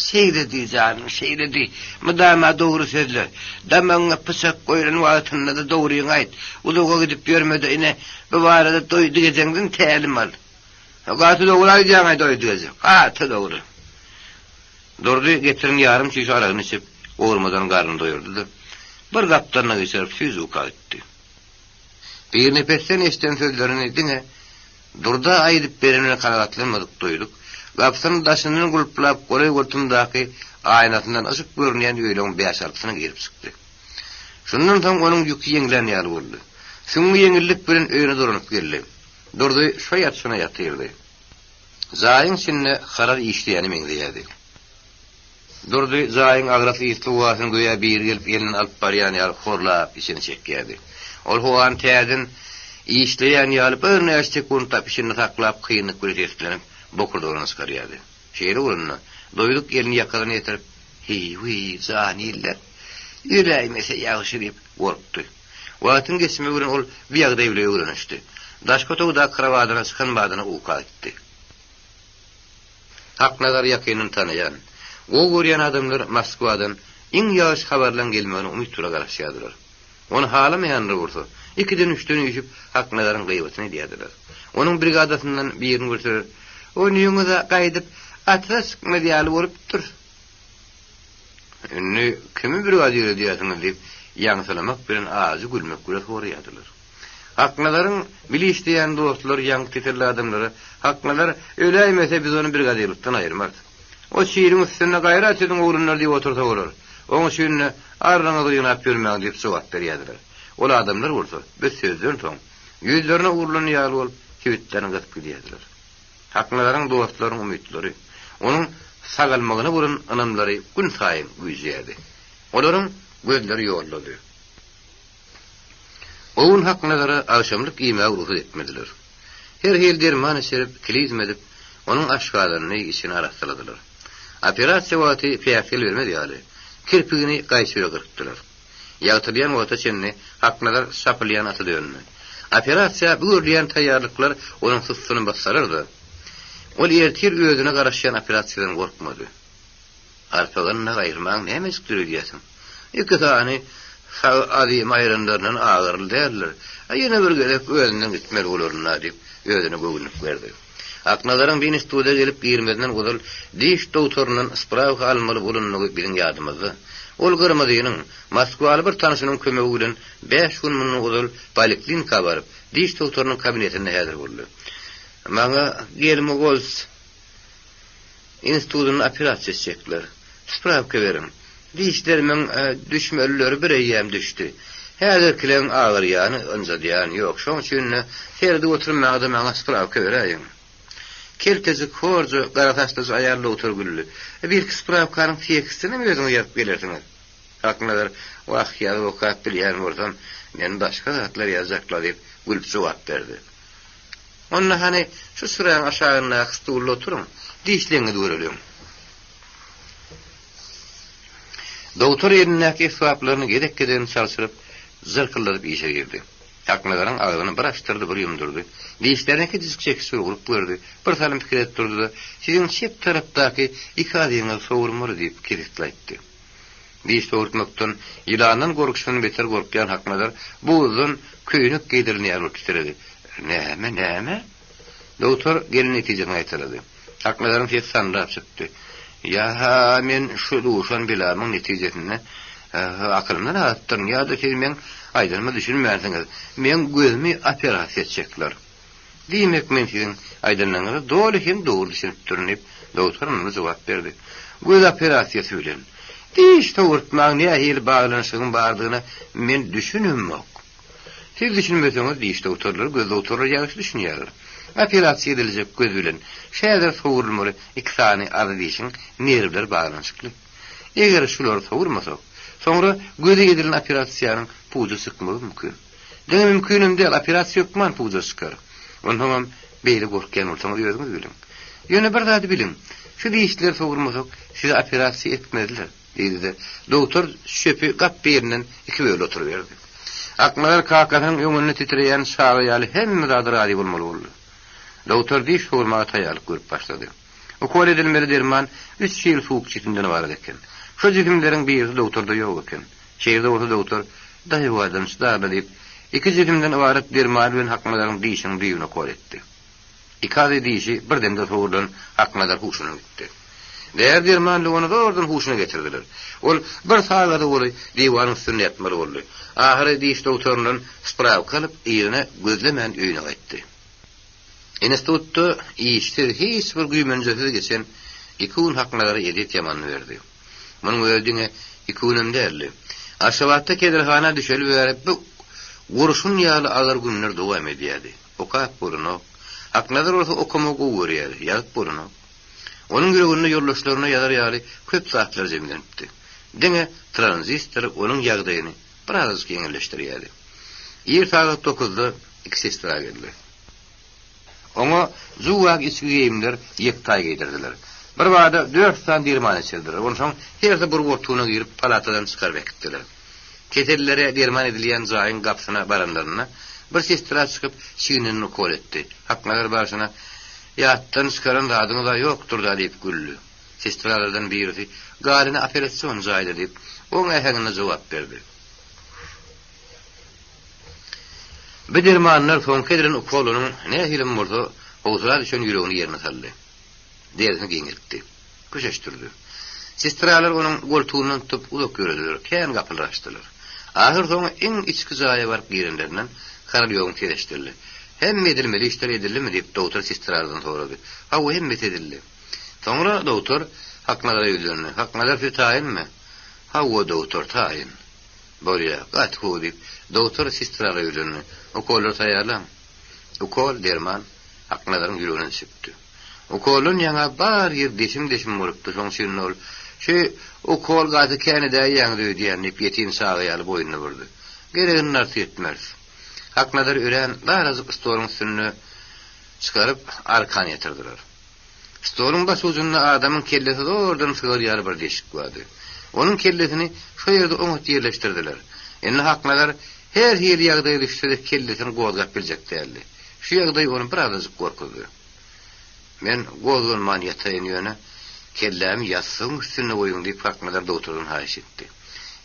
Şeýle diý, janym, şeýle diý. Mydama dogry sözle. Damagyňa pyçak goýlan wagtynda-da dogryňy aýt. Uzaga gidip ýörme-de, ine, bu barada Doýdy ejeňden tälim al. Gaty dogry aýdýaň-aý, Doýdy eje, gaty dogry. Durdy getiren ýarym çüýşe aragyny içip, gowurmadan garnyny doýurdy-da, bir gapdalyna geçirip, süýji uka gitdi. Pirnepesden eşiden sözlerini diňe Durda aýdyp bereni bilen kanagatlanmadyk Doýduk, gapysyny daşyndan gulplap golaý-goltumdaky aýnasyndan yşyk görünýän öýleň bäş-altysyna girip çykdy. Şundan soň onuň ýüki ýeňlän ýaly boldy. Süňňi ýeňillik bilen öýüne dolanyp geldi. Durdy şo ýatyşyna ýatyrdy. Jaýyň içinde harar işleýäne meňzeýärdi. Durdy jaýyň agras ysly howasyny göýä biri gelip elinden alyp barýan ýaly horlap içini çekýärdi. Ol howany täzeden işleýän ýaly birnäçe sekuntlap içinde saklap kynlyk bilen seslenip bokurdagyny çykarýardy. Şeýle bolanda Doýduk elini ýakasyna ýetirip, Heý-wiý, jan iller, öläýmese ýagşy diýip gorkdy. Wagtyň geçmegi bilen ol bu ýagdaý bile öwrenişdi. Daşky otagdaky krowadyna çykan badyna uka gitdi. Haknazary ýakyndan tanaýan, gowy görýän adamlar Moskwadan iň ýagşy habarlaryň gelmegine umyt bilen garaşýardylar. Ony halamaýanlar bolsa, Ikiden-üçden üýşüp, Haknazaryň gyýbatyny edýärdiler. Onuň brigadasyndan birini görseler, Onyňyz-a gaýdyp atyza çykmaz ýaly bolupdyr. Indi kimi brigadir edýärsiňiz diýip, ýaňsylamak bilen ajy gülmek bilen soraýardylar. Haknazaryň bile işleýän dostlary ýaňky tetelli adamlara, Haknazar öläýmese biz ony brigadirlikden aýyrmarys. O çiliň üstünde gaýrat ediň oglanlar diýip otursa bolar. Oň üçin-de arryňyzy gynap ýörmäň diýip jogap berýärdiler. Ol adamlar bolsa bu sözden soň ýüzlerine urlan ýaly bolup sebetlerini gysyp gidýärdiler. Haknazaryň dostlarynyň umytlary, onuň sagalmagyna bolan ynamlary günsaýyn güýjeýärdi. Olaryň gözleri ýoldady. O gün Haknazara agşamlyk iýmäge rugsat etmediler. Her hili derman içirip, klizm edip, onuň aşgazanyny, içini arassaladylar. Operasiýa wagty päsgel bermez ýaly, kirpigini gaýçy bilen gyrkdylar. Ýagtylýan wagta çenli Haknazar çapylýan ata döndi. Operasiýa bu görülýän taýýarlyklar onuň sussuny bassalar-da, ol ertir özüne garaşýan operasiýadan gorkmady. Arpaganyny gaýyrmaň nämejik döredýärsiň? Iki sany sag azymy aýranlaryndan agyryly däldir. A ýene bir gezek özünden gitmeli bolaryn-da diýip, özüne göwünlik berdi. Aknazaryň bu instituda gelip girmezinden ozal diş dogtoryndan sprawka almaly bolandygy biziň ýadymyzda. Ol Gyrmyzynyň moskwaly bir tanşynyň kömegi bilen bäş gün mundan ozal poliklinika baryp, diş dogtorynyň kabinetinde häzir boldy. Maňa Gelmgols Institutynda operasiýa etjekler. Sprawka beriň. Dişlerimiň düşmelileri bireýýäm düşdi. Häzirkileň agyrýany, ynjadýany ýok. Şoň üçin-de seredip oturmaga-da maňa sprawka beräýiň. Keltejik, horja, gara saçlyja aýal dogtor güldi. Birki sprawkanyň tekstinem özüňiz ýazyp gelersiňiz. Haknazar, Wah, ýazyp okap bilýän bolsam, men başga zatlar ýazjakla diýip, gülüp jogap berdi. Onda hany, şu çyraň aşagyndaky stulda oturyň, dişleňizi göreliň. Dogtor elindäki esbaplaryny gezek-gezegini çalşyryp, jyrkyldadyp işe girdi. Haknazaryň agzyny bir açdyrdy, bir ýumdurdy. Dişlerine kiçijik çekiç bir urup gördi. Bir salym pikir edip durdy-da, Siziň çep tarapdaky iki azyňyzy sowurmaly diýip, kesgitli aýtdy. Diş sowurtmakdan ýylandan gorkuşyndan beter gorkýan Haknazar buzdan köýnek geýdirilen ýaly bolup titredi. Näme, näme? Dogtor gelin netijesini gaýtalady. Haknazaryň sesi sandyrap çykdy. Ýa-ha men şu duşan belamyň netijesinde akylymdan azypdyryn ýa-da siz meň aýdanyma düşünmänsiňiz. Meň gözümi operasiýa etjekler. Diýmek, men siziň aýdanlaryňyza doly hem dogry düşünipdirin, diýip, dogtor ynamly jogap berdi. Göz operasiýasy bilen diş sowurtmagyň nähili baglanyşygyň bardygyna men düşünemok. Siz düşünmeseňiz, diş dogtorlary, göz dogtorlary ýagşy düşünýärler. Operasiýa ediljek göz bilen häzir sowurylmaly iki sany azy dişiň nerwleri baglanyşykly. Eger şulary sowurmasak, soňra göze edilen operasiýanyň puja çykmagy mümkin. Diňe mümkinem däl, operasiýa hökman puja çykar. Onsoňam beýle gorkýan bolsaňyz özüňiz biliň. Ýöne bir zady biliň, şu dişleri sogurmasak, sizi operasiýa etmezler, diýdi-de, dogtor çöpi gap birinden iki böldi oturyberdi. Aknazar kakasynyň öňünde titreýän çaga ýaly hemme zada razy bolmaly boldy. Dogtor diş sogurmaga taýýarlyk görüp başlady. Ukol edilmeli derman üç hili suwuk jisimden ybarat eken. Şo jisimleriň birisi dogtorda ýok eken. Şeýle-de bolsa dogtor, Daýaw adam çydarla diýip, iki jisimden ybarat dermany bilen Haknazaryň dişiniň düýbüne ukol etdi. Ikazy dişi bir demde sowrulan Haknazar huşundan gitdi. Däri-dermanly ony zordan huşuna getirdiler. Ol bir sagada golaý diwanyň üstünde ýatmaly boldy. Ahyry diş dogtoryndan sprawka alyp, yzyna gözlemän öýüne gaýtdy. Institutda işsiz, hiç bir güýmenjesiz geçen iki gün Haknazara ezýet ýamanyny berdi. Munuň özi diňe iki günem däldi. Aşgabatda keselhana düşeli bäri bu gurşun ýaly agyr günler dowam edýärdi. Okap bolanok. Haknazar bolsa okamagy gowy görýärdi, ýazyp bolanok. Onuň ýüreginde ýoldaşlaryna ýazar ýaly köp zatlar jemlenipdi. Diňe tranzistor onuň ýagdaýyny birazajyk ýeňilleşdirýärdi. Ir sagat dokuzda iki sestra geldi. Oňa juwak içki geýimler ýektaý geýdirdiler. Birbada dört sany derman içirdiler. Onsoň hersi bir goltugyna girip palatadan çykaryp äkitdiler. Kesellilere derman edilýän jaýyň gapysyna baranlarynda bir sestra çykyp çigninden ukol etdi. Haknazar barşyna, Ýatdan çykaran zadyňyz-a ýokdur-da diýip güldi. Sestralardan birisi, Galina operasion jaýda diýip, oň äheňinde jogap berdi. Bu dermanlar soňky edilen ukol onuň nähilem bolsa howsala düşen ýüregini ýerine saldy. Derisini giňeltdi. Köşeşdirdi. Sestralar onuň goltugyndan tutup uzak ýörediler, kän gapylar açdylar. Ahyrsoňy iň içki jaýa baryp girenlerinden Korolýowyň sesi eşidildi. Hemme edilmeli işler edildimi? diýip, dogtor sestralardan sorady. Hawa, hemmesi edildi. Soňra dogtor Haknazara ýüzlendi. Haknazar siz taýynmy? Hawa, dogtor, taýyn. Bolýa, gaty gowy, diýip, dogtor sestralara ýüzlendi. Ukollary taýýarlaň. Ukol, derman Haknazaryň ýüregine düşüpdi. Ukoldan ýaňa bar ýer deşim-deşim bolupdy, şoň üçin-de ol, Şu ukol gaty kän edäýýäňiz öýdýän, diýip, ýetim çaga ýaly boýnuny burdy. Geregini artyk etmeris. Haknazary örän darajyk stoluň üstünde çykaryp, arkan ýatyrdylar. Stoluň baş ujunda adamyň kellesi zordan sygar ýaly bir deşik bardy. Onuň kellesini şo ýerde oňat ýerleşdirdiler. Indi Haknazar her hili ýagdaýa düşse-de kellesini gozgap biljek däldi. Şu ýagdaý ony birazajyk gorkuzdy. Men gozganman ýataýyn ýöne kellämi ýassygyň üstünde goýuň diýip Haknazar dogtordan haýyş etdi.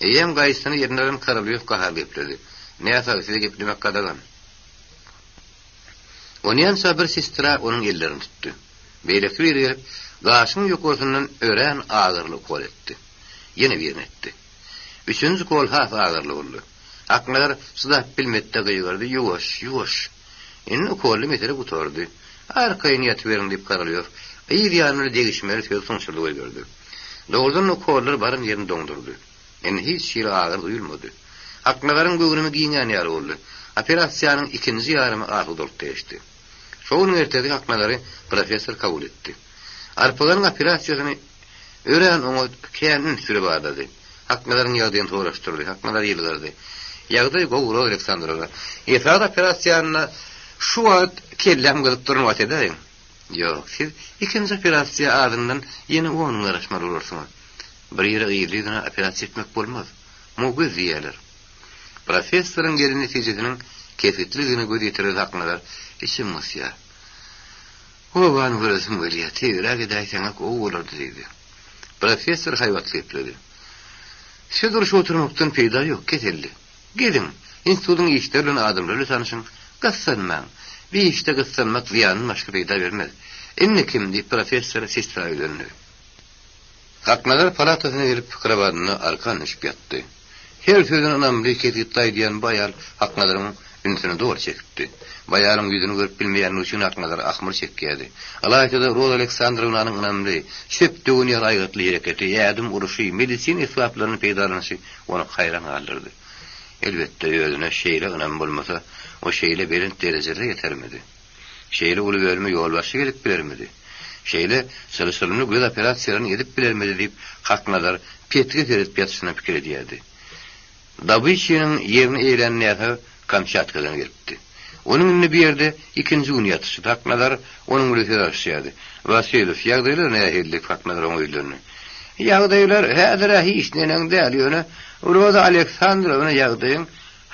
Eýýäm gaýyşsyny eline alan Korolýow gaharly gepledi. Näsag, size geplemek gadagan. Onýança bir sestra onuň ellerini tutdy. Beýleki biri gelip, gaşyň ýokarsyndan örän agyryly ukol etdi. Ýene birini etdi. Üçünji ukol has agyryly boldy. Aknazar çydap bilmedi-de gygyrdy, Ýuwaş, ýuwaş! Indi ukolly mesele gutardy. Arkaýyn ýatyberiň diýip Korolýow yz ýany bilen degişmeli sözi suňşurdy goýberdi. Dogrudan-da ukollar baran ýerini doňdurdy. Indi hiç hili agyry duýulmady. Aknazaryň göwnümi giňän ýaly boldy. Operasiýanyň ikinji ýarymy asudalykda geçdi. Şo günüň ertesi Aknazary professor kabul etdi. Arpaganyň operasiýasyny örän oňat, kän üns bile barlady. Aknazaryň ýagdaýyny soraşdyrdy. Aknazar ýylgyrdy. Ýagdaý gowy, Roza Aleksandrowna. Esasy operasiýany şu wagt kelläm gyzyp duran wagty edäýiň. Ýok, siz ikinji operasiýa azyndan ýene on gün garaşmaly bolarsyňyz. Bir ýere yzly-yzyna operasiýa etmek bolmaz. Muňa göz diýýärler. Professoryň gelen netijesiniň kesgitlidigine göz ýetiren Haknazar içim gysýar. Obany göresim gelýär, tizräk edäýseňiz gowy bolardy diýdi. Professor haýbatly gepledi. Size durşup oturmakdan peýda ýok, keselli. Geziň, institutyň işleri bilen adamlar bilen tanyşyň, gyssanmaň. Bir işde gyssanmak zyýandan başga peýda bermez. Indi kim? diýip, professor sestra ýüzlendi. Haknazar palatasyna gelip, krowadynda arkan düşüp ýatdy. Her sözüni ynamly, kesgitli aýdýan bu aýal Haknazaryň ünsüni doly çekipdi. Bu aýalyň ýüzüni görüp bilmeýänligi üçin Haknazar ahmyr çekýärdi. Ylaýta-da Roza Aleksandrownanyň ynamly, çöp döwen ýaly aýgytly hereketi, ädim uruşy, medisina esbaplaryny peýdalanyşy ony haýran galdyrdy. Elbetde, özüne şeýle ynamy bolmasa, o şeýle belent derejelere ýetermidi? Şeýle uly bölüme ýolbaşçylyk edip bilermidi? Şeýle çylşyrymly göz operasiýalaryny edip bilermidi diýip, Haknazar petige seredip ýatyşyna pikir edýärdi. Dobyçiniň ýerini eýlän näsag Kamçatkadan gelipdi. Onuň indi bu ýerde ikinji gün ýatyşydy. Haknazar onuň bilen söz alyşýardy. Wasilýew, ýagdaýlar nähili? diýip, Haknazar oňa ýüzlendi. Ýagdaýlar häzir-ä hiç neneň däl, ýöne Roza Aleksandrowna ýagdaýyň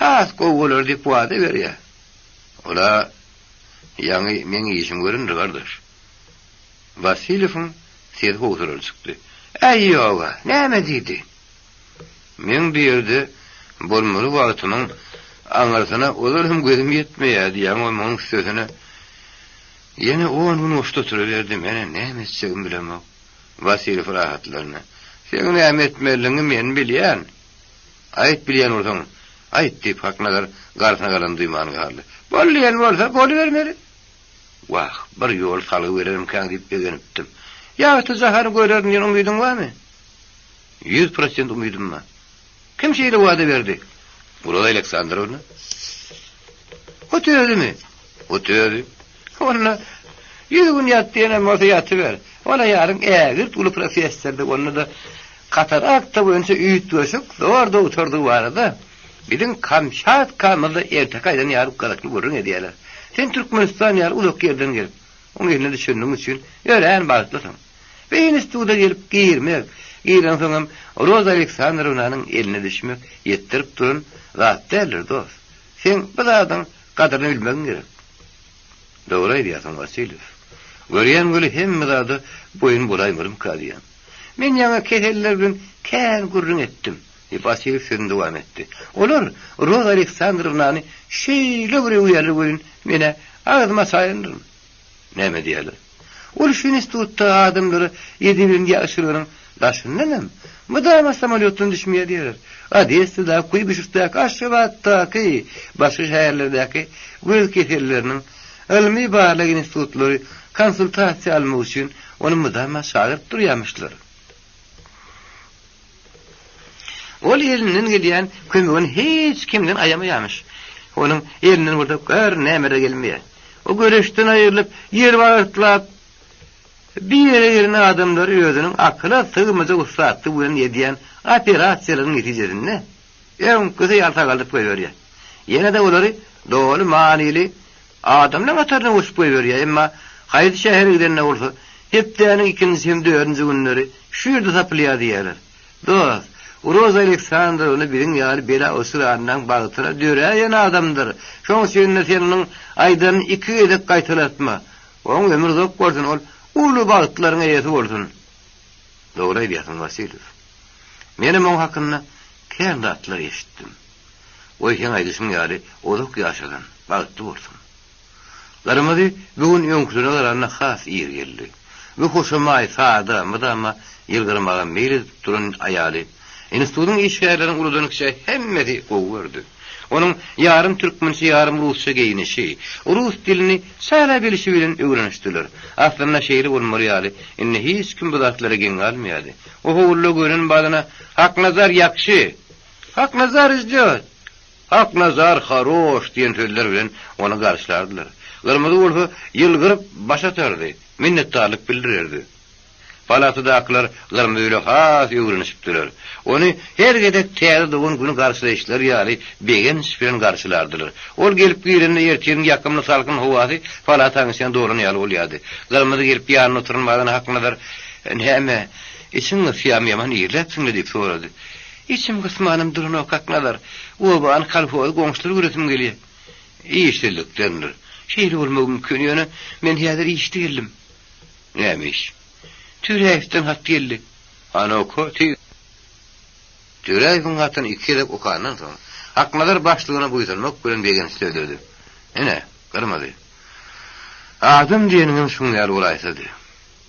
has gowy bolar diýip wada berýär. Ol-a ýaňy meň işim göründi, gardaş. Wasilýewiň sesi howsalaly çykdy. Äý, ýog-a, näme diýdi? Meň bu ýerde bolmaly wagtymyň aňyrsyna ozal hem gözüm ýetmeýärdi, ýaňy munuň üstesine ýene on gün goşda oturyberdi, men-ä näme etjegimi bilemok. Wasilýew rahatlandy. Seň näme etmelidigiňi men bilýän. Aýt bilýän bolsaň, aýt, diýip, Haknazar garsyna galanyny duýman galdy. Bol diýen bolsa, bolubermeli. Wah, bir ýol salgy berermikäň diýip begenipdim. Ýagty jahany görerin diýen umydyň barmy? 100% umydym bar. Kim şeýle wada berdi? Roza Aleksandrowna. Hut özümi? Hut özi. Onda ýüz gün ýat diýenem bolsa ýatyber. Ol aýalyň ägirt uly professordygy, onda-da katarakta boýunça üýtgeşik zor dogtordygy barada biziň Kamçatkamyzda erteki aýdan ýaly gyzykly gürrüň edýärler. Sen Türkmenistan ýaly uzak ýerden gelip, oň eline düşenligiň üçin örän bagtlysyň. Bu instituta gelip girmek, gireňsoňam Roza Aleksandrownanyň eline düşmek ýetdirip duran zat däldir, dost. Seň bu zadyň gadyryny bilmegiň gerek. Dogry aýdýarsyň, Wasilýew. Görýän weli hemme zada boýun bolaýmalymyka diýýän. Men ýaňy keselliler bilen kän gürrüň etdim. Diýip, Wasilýew sözüni dowam etdi. Olar Roza Aleksandrownany şeýle bir öwýärler welin, men-ä agzymy açaýandyryn. Näme diýýärler? Ol şu institutda adamlara edilen ýagşylygynyň daşyndanam mydama samolýotdan düşmeýär diýýärler. Odessadaky, Kuýbyşewdäki, Aşgabatdaky, başga şäherlerdäki göz keselleriniň ylmy-barlag institutlary konsultasiýa almak üçin ony mydama çagyryp durýarmyşlar. Ol elinden gelýän kömegini hiç kimden aýamaýarmyş. Onuň elinden bolsa gör nämeler gelmeýär. O göreşden aýrylyp, ýer bagyrtlap, bir ýere gelen adamlary özüniň akyla sygmajak ussatlygy bilen edýän operasiýalarynyň netijesinde öňküsi ýaly sagaldyp goýberýär. Ýene-de olary doly manyly adamlaryň hataryna goşup goýberýär, emma haýsy şähere gidende bolsa, hepdäniň ikinji hem dördünji günleri şu ýerde tapylýar diýýärler. Dost, Roza Aleksandrowna biziň ýaly bela uçranyň bagtyna döräýen adamdyr. Şoň üçin-de sen onuň aýdanyny iki gezek gaýtalatma. Oň ömri uzak bolsun, ol uly bagtlaryň eýesi bolsun. Dogry aýdýarsyň, Wasilýew. Menem oň hakynda kän zatlar eşitdim. Goý, seň aýdyşyň ýaly uzak ýaşasyn, bagtly bolsun. Gyrmyzy bu gün öňküsine garanda has ir geldi. Bu hoşamaý, sada, mydama ýylgyrmaga meýil edip duran aýaly institutyň işgärleriniň uludan-kiçä hemmesi gowy gördi. Onuň ýarym türkmençe, ýarym rusça geýnişi, rus dilini çala bilşi bilen öwrenişdiler. Aslynda şeýle bolmaly ýaly, indi hiç kim bu zatlara geň galmaýardy. O howluda gören badyna, Haknazar ýagşy! Haknazar ždýot! Haknazar haroş diýen sözler bilen ony garşylardylar. Gyrmyzy bolsa ýylgyryp baş atardy, minnetdarlyk bildirerdi. Palatadakylar Gyrmyzy bile has öwrenişipdiler. Ony her gezek täze dogan güni garşylaýyşlary ýaly begenç bilen garşylardylar. Ol gelip girende ertiriň ýakymly salkyn howasy palatanyň içine dolan ýaly bolýardy. Gyrmyzy gelip ýanynda oturan badyna Haknazar, Näme, içiň gysýarmy, ýaman irläpsiň-le diýip sorady. Içim gysmanam duranok Haknazar. Obany, kolhozy, goňşulary göresim gelýär. Işsizlikdendir. Şeýle bolmagy mümkin, ýöne men häzir işde geldim. Näme iş? Töräýewden hat geldi. Hany oka, tiz. Töräýewiň hatyny iki gezek okandan soň, Haknazar başlygyna buýsanmak bilen begenç sözledi. Ine, Gyrmyzy. Adam diýeniňem şuň ýaly bolaýsady.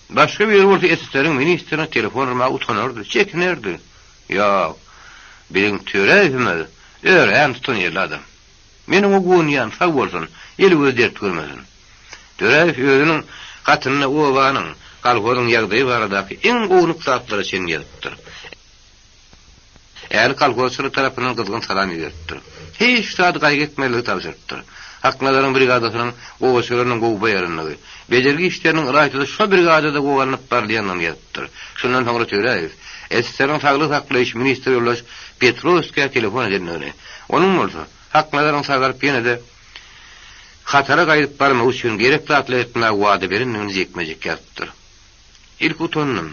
Başga biri bolsa SSR-iň ministrine telefon urmaga utanardy, çekinerdi. Ýok, biziň Töräýewimiz örän tutanýerli adam. Men oňa guwanýan, sag bolsun, eli-gözi dert görmesin. Töräýew özüniň hatynda obanyň, kolhozyň ýagdaýy baradaky iň ownuk zatlara çenli ýazypdyr. Ähli kolhozçylar tarapyndan gyzgyn salam iberipdir. Hiç zady gaýgy etmezligi tabşyrypdyr. Haknazaryň brigadasynyň gowaçalarynyň gowy baýarandygy, bejergi işleriniň ylaýta-da şo brigadada gowy alnyp barylýandygyny ýazypdyr. Şundan soňra Töräýew SSR-iň saglygy saklaýyş ministri ýoldaş Petrowskä telefon edendigini, onuň bolsa, Haknazaryň sagalyp ýene-de hatara gaýdyp barmagy üçin gerek zatlary etmäge wada berendigini jikme-jik ýazypdyr. Ilki utandym.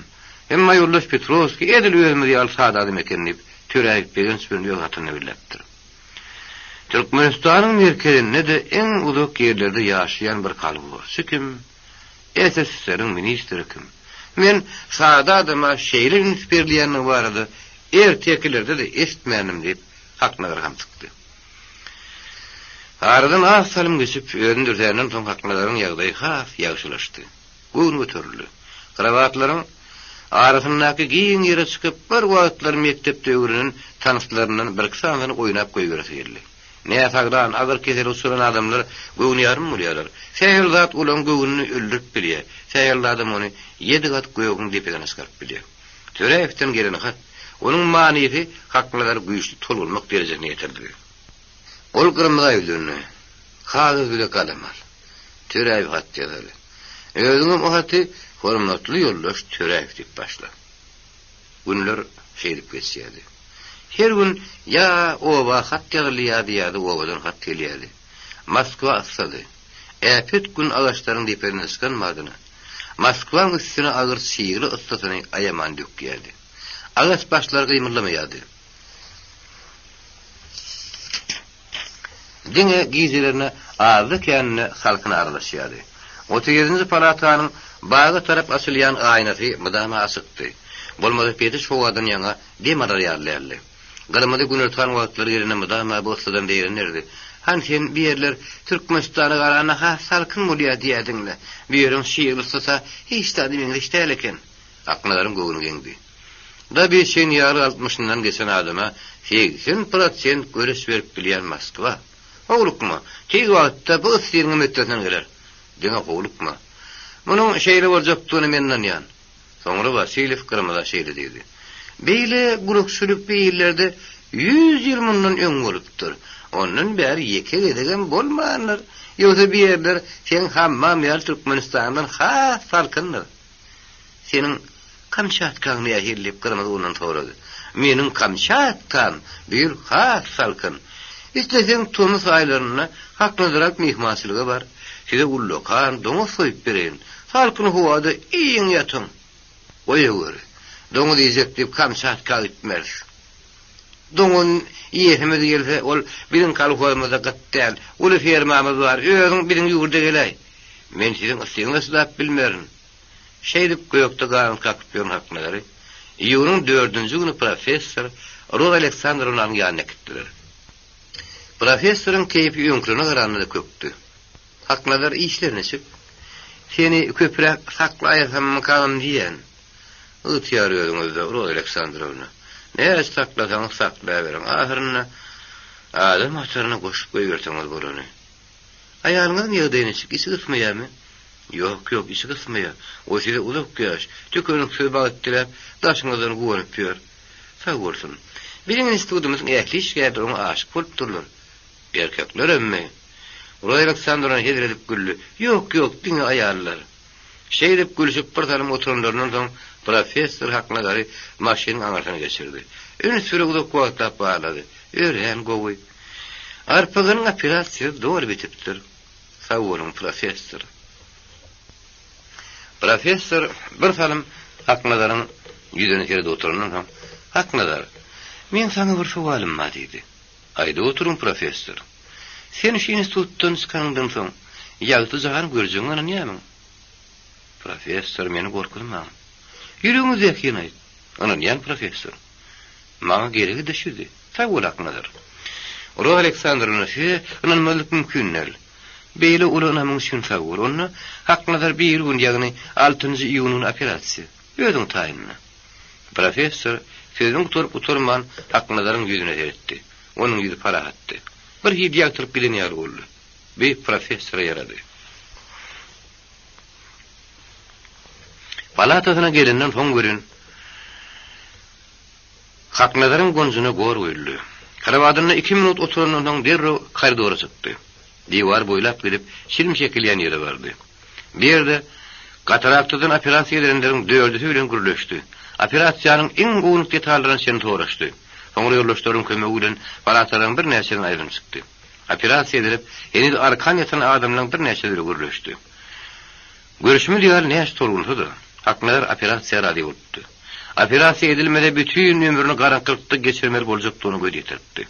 Emma ýoldaş Petrowskiý edil özümiz ýaly sada adam eken diýip, Töräýew begenç bilen öz hatyna belläpdir. Türkmenistanyň merkezinde-de iň uzak ýerlerde ýaşaýan bir kolhozçy kim, SSR-iň ministri kim? Men sada adama şeýle üns berilýändigi barada ertekilerde-de eşitmändim diýip, Haknazar hamsykdy. Aradan az salym geçip, özüni dürsänden soň Haknazaryň ýagdaýy has ýagşylaşdy. Göwni göterildi. Krowatlaryň arasyndaky giň ýere çykyp, bir wagtlar mekdepde öwrenen tanslaryndan birki sanysyny oýnap goýberesi geldi. Näsaglan, agyr kesele uçran adamlar göwnüýarym bolýarlar. Sähel zat olaň göwnüni öldürip bilýär, sähel zadam ony ýedi gat gögüň depesine çykaryp bilýär. Töräýewden gelen hat, onuň manysy Haknazary güýçli tolgunmak derejesine ýetirdi. Ol Gyrmyza ýüzlendi. Kagyz bile galam al. Töräýew hat ýazaly. Özüňem o haty Hormatly ýoldaş Töräýew diýip başla. Günler şeýdip geçýärdi. Her gün ýa oba hat ýazylýardy ýa-da obadan hat gelýärdi. Moskwa yssady. Äpet gün agaçlaryň depesine çykan badyna, Moskwaň üstüne agyr çygly yssysyny aýaman dökýärdi. Agaç başlary gymyldamaýardy. Diňe gijelerine azda-kände salkyn aralaşýardy. 37-nji palatanyň baga tarap açylýan aýnasy mydama açykdy. Bolmasa petiş howadan ýaňa dem alar ýaly däldi. Gyrmyzy günortan wagtlary gelende mydama bu yssydan zeýrenerdi. Hany sen bu ýerler Türkmenistana garanda has salkyn bolýar diýýärdiň-le. Bu ýeriň şirli yssysy-a hiç zada meňzeş däl eken. Aknazaryň göwni geňdi. Da bir çen ýaly altmyşyndan geçen adama 80 prosent görüş berip bilýän Moskwa. Howlukma, tiz wagtda bu yssynyňam hötdesinden geler. Diňe howlukma. Munuň şeýle boljakdygyna men ynanýan. Soňra Wasilýew Gyrmyza şeýle diýdi, Beýle gurakçylyk bir illerde ýüz ýyl mundan öň bolupdyr. Ondan bäri ýeke gezegem bolmandyr. Ýogsa bu ýerler seň hammam ýaly Türkmenistandan has salkyndyr. Seniň Kamçatkaň nähili? diýip, Gyrmyzy ondan sorady. Meniň Kamçatkam bu ýyl has salkyn. Isleseň tomus aýlarynda Haknazarat myhmançylyga bar. Size ullakan doňuz soýup bereýin. Salkyn howada iýiň ýatyň. Goýaweri. Doňuz iýjek diýip Kamçatka gitmeris. Doňuz iýesimiz gelse, ol biziň kolhozymyzda gyt däl. Uly fermamyz bar. Özüň biziň ýurda geläý. Men siziň ysyňyza çydap bilmerin. Şeýdip gökde ganat kakyp ýören Haknazary iýunyň dördünji güni professor Roza Aleksandrownanyň ýanyna äkitdiler. Professoryň keýpi öňkülerine garanda-da kökdi. Haknazar işler niçik? Seni köpräk saklaýasammykamam diýýän. Ygtyýar özüňizde, Roza Aleksandrowna. Näçe saklasaňyz saklaberiň, ahyrynda adam hataryna goşup goýberseňiz bolany. Aýalyňyzyň ýagdaýy niçik, içi gysmaýarmy? Ýok, ýok, içi gysmaýar. O size uzak ýaş, tükeniksiz bagt diläp, daşyňyzdan guwanyp ýör. Sag bolsun. Biziň institutymyzyň ähli işgärleri oňa aşyk bolup durlar. Erkekleremmi? Roza Aleksandrowna hezil edip güldi. Ýok, ýok, diňe aýallar. Şeýdip gülşüp bir salym oturanlaryndan soň professor Haknazary maşynyň aňyrsyna geçirdi. Üns bile uzak wagtlap barlady. Örän gowy. Arpagynyň operasiýasy doly bitipdir. Sag boluň, professor. Professor bir salym Haknazaryň ýüzüne seredip oturandan soň, Haknazar, meň saňa bir sowalym bar diýdi. Aýdyp oturyň, professor. Sen şu institutdan çykanyňdan soň, ýagty jahan görjegiňe ynanýarmyň? Professor, meni gorkuzmaň. Ýüregiňizdäkini aýt. Ynanýan, professor. Maňa geregi-de şüdi. Sag bol, Aknazar. Roza Aleksandrowna, size ynanmazlyk mümkin däl. Beýle uly ynamyň üçin sag bol. Onda Haknazar bir gün, ýagny altynjy iýun güni operasiýa. Özüň taýynla. Professor sözüni gutaryp-gutarman Haknazaryň ýüzüne seretdi. Onuň ýüzi parahatdy. Bir hili ýagtylyp giden ýaly boldy. Bi professora ýarady. Palatasyna gelenden soň welin, Haknazaryň gonjuna gor guýuldy. Krowadynda iki minut oturandan soň derrew koridora çykdy. Diwar boýlap gidip, çilim çekilýän ýere bardy. Bu ýerde kataraktadan operasiýa edilenleriň dördüsi bilen gürleşdi. Operasiýanyň iň ownuk detallaryna çenli soraşdy. Soňra ýoldaşlarynyň kömegi bilen palatalaryň birnäçesinden aýrylyp çykdy. Operasiýa edilip, heniz arkan ýatan adamlaryň birnäçesi bilen gürleşdi. Görşümiz ýaly näçe tolgunsa-da, Haknazar operasiýa razy bolupdy. Operasiýa edilmese bütin ömrüni garaňkylykda geçirmeli boljakdygyna göz ýetiripdi.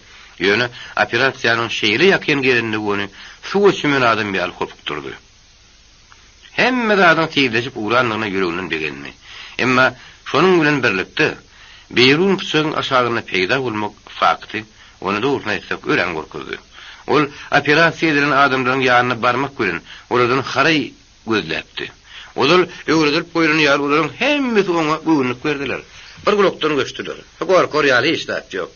Ýöne operasiýanyň şeýle ýakyn gelendigi ony suwa çümen adam ýaly hopukdyrdy. Hemme zadyň tizleşip ugrandygyna ýüreginden begendi. Emma şonuň bilen birlikde, Beýrun pyçagyň aşagynda peýda bolmak fakty ony dogrusyny aýtsak örän gorkuzdy. Ol operasiýa edilen adamlaryň ýanyna barmak bilen olardan haraý gözläpdi. Ozal öwredilip goýlan ýaly olaryň hemmesi oňa göwünlik berdiler. Bir gulakdan göçdüler. Gorkar ýaly hiç zat ýok.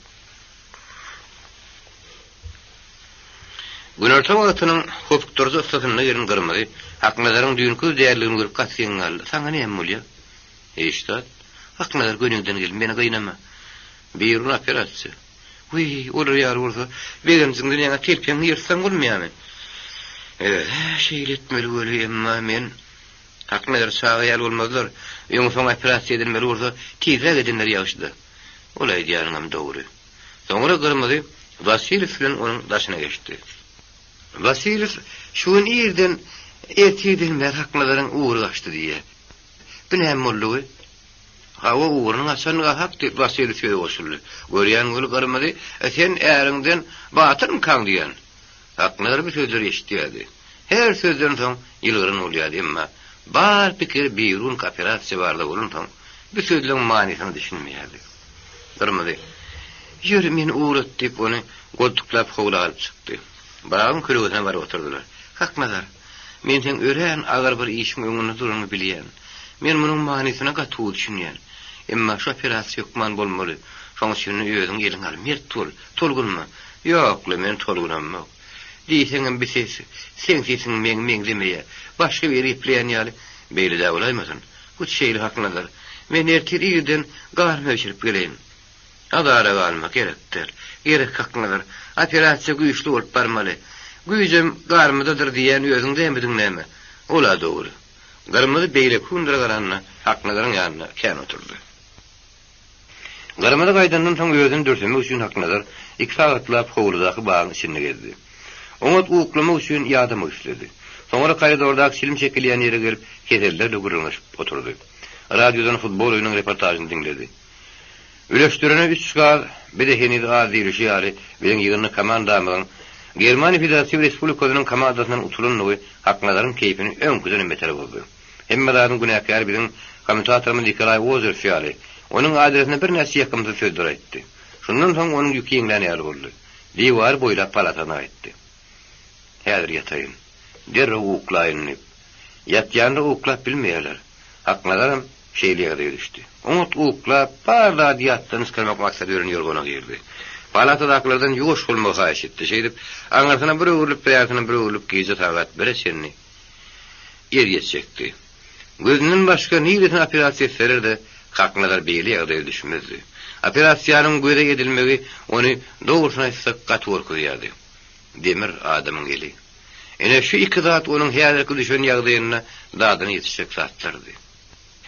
Günorta wagtynyň hopukdyryjy yssysynda gelen Gyrmyzy Haknazaryň düýnki däldigini görüp gaty geň galdy. Saňa näme bolýar? Hiç zat. Haknazar göniňden gel, meni gynama. Birun operasiýa. Wiý, olar ýaly bolsa, begenjiňden ýaňa telpegiňi ýyrtsaň bolmaýarmy? Öz-ä şeýle etmeli weli, emma men Haknazar çaga ýaly bolmazlar. Öň-soň operasiýa edilmeli bolsa, tizräk edenleri ýagşy-da. Ol aýdýanyňam dogry. Soňra Gyrmyzy Wasilýew bilen onuň daşyna geçdi. Wasilýew şu gün irden ertirden bäri Haknazaryň ugry gaçdy diýýär. Bu näme boldugy? Hawa, ugrunyň gaçandygy hak, diýip, Wasilýew söze goşuldy. Görýän weli Gyrmyzy, sen äriňden batyrmykaň diýýän. Haknazar bu sözleri eşidýärdi. Her sözden soň ýylgyran bolýardy, emma bar pikiri Birun kooperasiýa barada bolansoň, bu sözleň manysyna düşünmeýärdi. Gyrmyzy. Ýör, meni ugrat, diýip, ony goltuklap howla alyp çykdy. Bagyň kölegesine baryp oturdylar. Haknazar, men seň örän agyr bir işiň öňünde duranyňy bilýän. Men munuň manysyna gaty gowy düşünýän. Emma şu operasiýa hökman bolmaly. Şoň üçin-de özüňi eliňe al, mert bol, tolgunma. Ýok-la, men tolgunamok. Diýseňem bi ses, seň sesiň meň meňzemeýär. Başga biri gepleýän ýaly. Beýle-dä bolaýmasyn. Hut şeýle Haknazar. Men ertir irden garma bişirip geleýin. Azara galma, gerek däl. Gerek Haknazar. Operasiýa güýçli bolup barmaly. Güýjem garmydadyr diýýän özüň dämidiň näme? Ol-a dogry. Gyrmyzy beýleki günlere garanda Haknazaryň ýanynda kän oturdy. Gyrmyzy gaýdandan soň özüni dürsemek üçin Haknazar iki sagatlap howludaky bagyň içinde gezdi. Oňat uklamak üçin ýadamak isledi. Soňra koridordaky çilim çekilýän ýere gelip keseller bilen gürrüňleşip oturdy. Radiodan futbol oýnunyň reportažyny diňledi. Üleşdirene üç gaz, bize heniz az diýlişi ýaly, biziň ýygyndy komandamyzyň Germaniýa Federatiw Respublikasynyň komandasyndan utulandygy Haknazaryň keýpini öňküdenem beter bozdy. Hemme zadyň günäkäri biziň kommentatorymyz Nikolaý Ozerow ýaly, onuň adresine birnäçe ýakymsyz sözler aýtdy. Şundan soň onuň ýüki ýeňlän ýaly boldy. Diwary boýlap palatasyna gaýtdy. Häzir ýataýyn. Derrew uklaýyn diýip. Ýatýanlar uklap bilmeýärler. Haknazaram şeýle ýagdaýa düşdi. Oňat uklap, bar zady ýatdan çykarmak maksady bilen ýorgana girdi. Palatadakylardan ýuwaş bolmagy haýyş etdi. Şeýdip, aňyrsyna bir öwrülip, bärsine bir öwrülip gije sagat bire çenli ezýet çekdi. Gözünden başga niresini operasiýa etseler-de, Haknazar beýle ýagdaýa düşmezdi. Operasiýanyň göze edilmegi ony, dogrusyny aýtsak, gaty gorkuzýardy. Demir adamyň eli. Ine, şu iki zat onuň häzirki düşen ýagdaýynda dadyna ýetişjek zatlardy.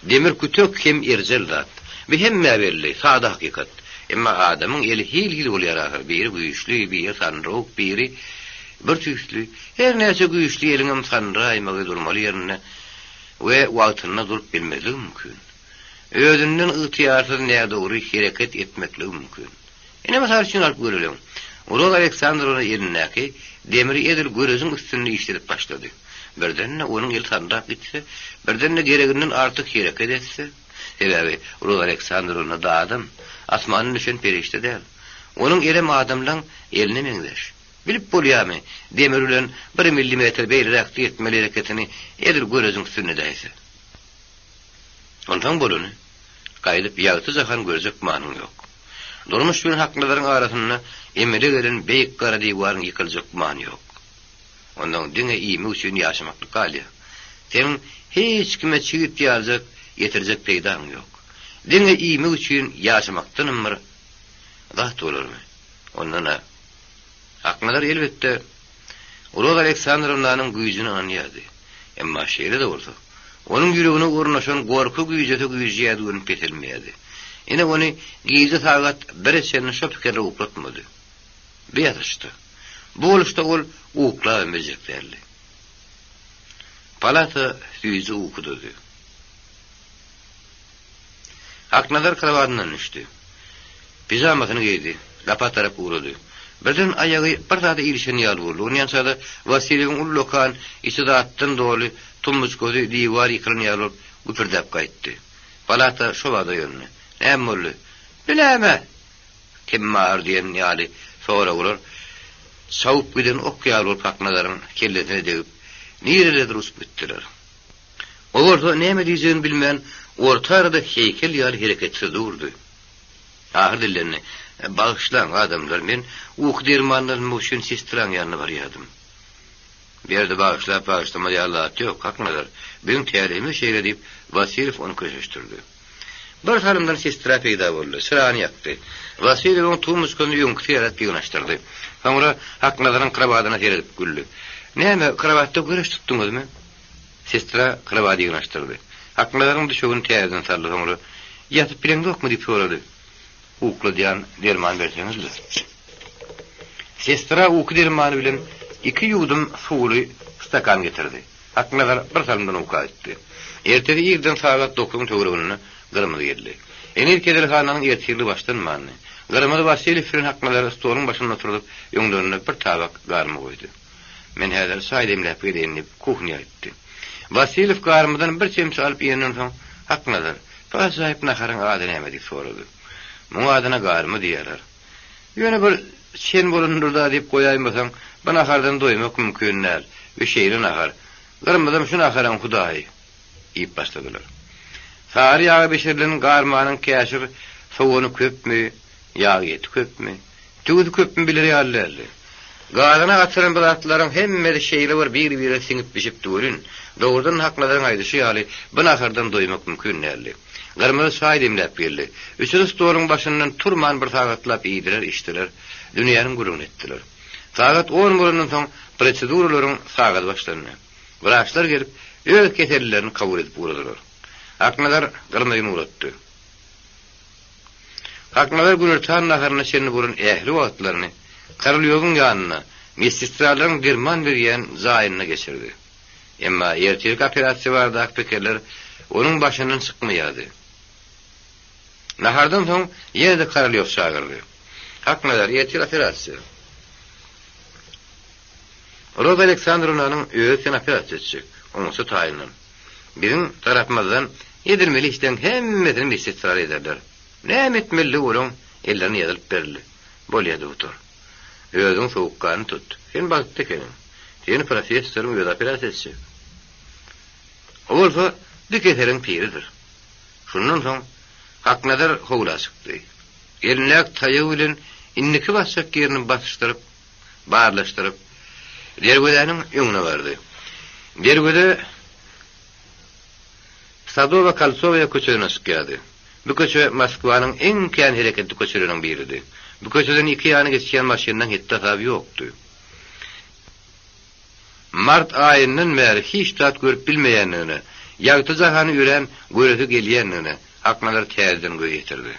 Demir kütek hem erjel zat. Bu hemmä belli, sada hakykat. Emma adamyň eli hil-hil bolýar ahyr, biri güýçli, biri sandyrawuk, biri bir tüýsli. Her näçe güýçli eliňem sandyraýmagy durmaly ýerinde we wagtynda durup bilmezligi mümkin. Özünden ygtyýarsyz nädogry hereket etmekligi mümkin. Ine, mysal üçin alyp göreliň. Roza Aleksandrowna elindäki demiri edil görejiň üstünde işledip başlady. Birden-de onuň eli sandyrap gitse, birden-de gereginden artyk hereket etse, sebäbi Roza Aleksandrowna-da adam, asmandan düşen perişde däl. Onuň elem adamlaň eline meňzeş. Bilip bolýarmy, demir bilen bir millimetr beýleräkde etmeli hereketini edil görejiň üstünde edäýse. Onsoň bolany. Gaýdyp ýagty jahan görjek manyň ýok. Durmuş bilen Haknazaryň arasynda emele gelen beýik gara diwaryň ýykyljak many ýok. Ondan diňe iýmek üçin ýaşamaklyk galýar. Seniň hiç kime çigit ýaljak getirjek peýdaň ýok. Diňe iýmek üçin ýaşamakdanam bir zat bolarmy? Ondan-a Aknazar elbetde, Roza Aleksandrownanyň güýjüne ynanýardy. Emma şeýle-de bolsa, onuň ýüregine ornaşan gorky güýjese güýjeýärdi welin peselmeýärdi. Ine, ony gije sagat bire çenli şo pikirler uklatmady. Bu ýatyşda, bu boluşda ol uklabam biljek däldi. Palata süýji ukudady. Haknazar krowadyndan düşdi. Pižamasyny geýdi. Gapa tarap ugrady. Birden aýagy bir zada ilişen ýaly boldy. Onýança-da Wasilýewiň ullakan, içi zatdan doly tumbuçkasy diwar ýykylan ýaly bolup güpürdäp gaýtdy. Palata şobada oýandy. Näme boldy? Bu näme? Kim bar diýen ýaly soraglar çawup giden ok ýaly bolup Haknazaryň kellesine degip, nirelerdir uçup gitdiler. O bolsa näme diýjegini bilmän, orta arada heýkel ýaly hereketsiz durdy. Ahyr dillendi, Bagyşlaň, adamlar, men uky dermanyny almak üçin sestraň ýanyna barýardym. Bu ýerde bagyşlap-bagyşlamaz ýaly zat ýok, Haknazar. Biziň tälimiz şeýle diýip, Wasilýew ony köşeşdirdi. Bir salymdan sestra peýda boldy. Çyrany ýakdy. Wasilýewiň tumbuçkasyny öňküsi ýaly ýygnaşdyrdy. Soňra Haknazaryň krowadyna seredip güldi. Näme, krowatda göreş tutduňyzmy? Sestra krowady ýygnaşdyrdy. Haknazaryň düşegini täzeden saldy, soňra, Ýatyp bileňzokmy? diýip sorady. Ukladýan derman berseňiz-le. Sestra uky dermany bilen iki ýuwdum suwly stakan getirdi. Haknazar bir salymdan uka gitdi. Ertesi irden sagat dokuzyň töwereginde Gyrmyzy geldi. Heniz keselhananyň ertirligi başlanmandy. Gyrmyzy Wasilýew bilen Haknazary stoluň başynda oturdyp, öňlerinde bir tabak garma goýdy. Men häzir çaý demläp geleýin diýip, kuhnýa gitdi. Wasilýew garmadan bir çemçe alyp iýenden soň, Haknazar, bu ajaýyp naharyň ady näme diýip sorady. Muň adyna garma diýýärler. Ýöne bir çen bolandyr-da diýip goýaýmasaň, bu nahardan doýmak mümkin däl. Bu şeýle nahar. Gyrmyzam şu naharyň hudaýy. Diýip başladylar. Sary ýaga bişirilen garmanyň käşir sogany köpmi, ýagy eti köpmi, tüwüsi köpmi biler ýaly däldi. Gazana atylan bu zatlaryň hemmesi şeýle bir bir-birine siňip bişipdi welin, dogrudan Haknazaryň aýdyşy ýaly, bu nahardan doýmak mümkin däldi. Gyrmyzy çaý demläp geldi. Üçüsi stoluň başyndan turman bir sagatlap iýdiler, içdiler. Dünýäniň gürrüňini etdiler. Sagat on bolandan soň proseduralaryň sagady başlandy. Wraçlar gelip, öz kesellilerini kabul edip ugradylar. Haknazar Gyrmyzyny ugratdy. Haknazar günortan naharyna çenli bolan ähli wagtlaryny Korolýowyň ýanynda, medsestralaryň derman berýän jaýynda geçirdi. Emma ertirki operasiýa baradaky pikirler onuň başyndan çykmaýardy. Nahardan soň ýene-de Korolýow çagyrdy. Haknazar, ertir operasiýa. Roza Aleksandrownanyň özi seni operasiýa etjek. Oňça taýynlan. Biziň tarapymyzdan edilmeli işleň hemmesini medsestralar ederler. Näme etmelidigi olaň ellerine ýazylyp berildi. Bolýa, dogtor. Özüňi sowukganly tut. Sen bagtly ekeniň. Seni professoryň özi operasiýa etjek. O bolsa bu keseliň piridir. Şundan soň Haknazar howla çykdy. Elindäki taýagy bilen indiki basjak ýerini basyşdyryp, barlaşdyryp, derwezäniň öňüne bardy. Derweze Sadowa-Kolsowaýa köçesine çykýardy. Bu köçe Moskwanyň iň kän hereketli köçeleriniň biridi. Bu köçeden iki ýana geçýän maşynlaryň hetdi-hasaby ýokdy. Mart aýyndan bäri hiç zat görüp bilmeýändigine, ýagty jahany örän göresi gelýändigine Aknazar täzeden göz ýetirdi.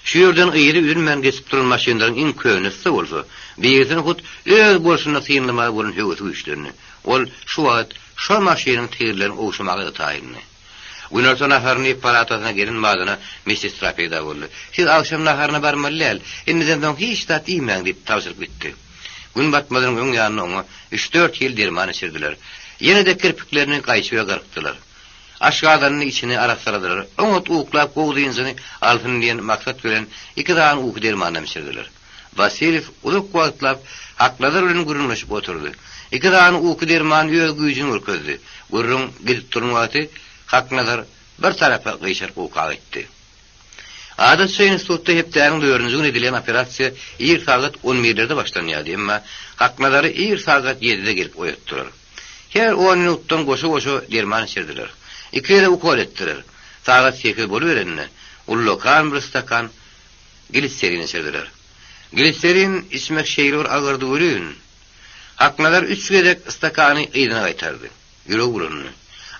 Şu ýerden yzy üzülmän geçip duran maşynlaryň iň könesi-de bolsa, birisini hut öz bolşunda synlamaga bolan höwesi güýçlendi. Ol şu wagt şo maşynyň tigirlerini ogşamaga-da taýyndy. Günorta naharyny iýip palatasyna gelen badyna medsestra peýda boldy. Siz agşam naharyna barmaly däl, indiden soň hiç zat iýmäň diýip tabşyryp gitdi. Gün batmazynyň öň ýanynda oňa üç-dört hil derman içirdiler. Ýene-de kirpiklerini gaýçy bilen gyrkdylar. Aşgazanyny içini arassaladylar. Oňat uklap gowy dynjyny alsyn diýen maksat bilen iki sany uky dermanynam içirdiler. Wasilýew uzak wagtlap Haknazar bilen gürrüňleşip oturdy. Iki sany uky dermany öz güýjüni görkezdi. Gürrüň gidip duran wagty Haknazar bir tarapa gyşaryp uka gitdi. Adatça institutda hepdäniň dördünji güni edilýän operasiýa ir sagat on birlerde başlanýardy, emma Haknazary ir sagat ýedide gelip oýatdylar. Her on minutdan goşa-goşa derman içirdiler. Iki gezek ukol etdiler. Sagat sekiz boluberende, ullakan bir stakan gliserin içirdiler. Gliserin içmek şeýle bir agyrdy welin, Haknazar üç gezek stakany yzyna gaýtardy. Ýüregi bulandy.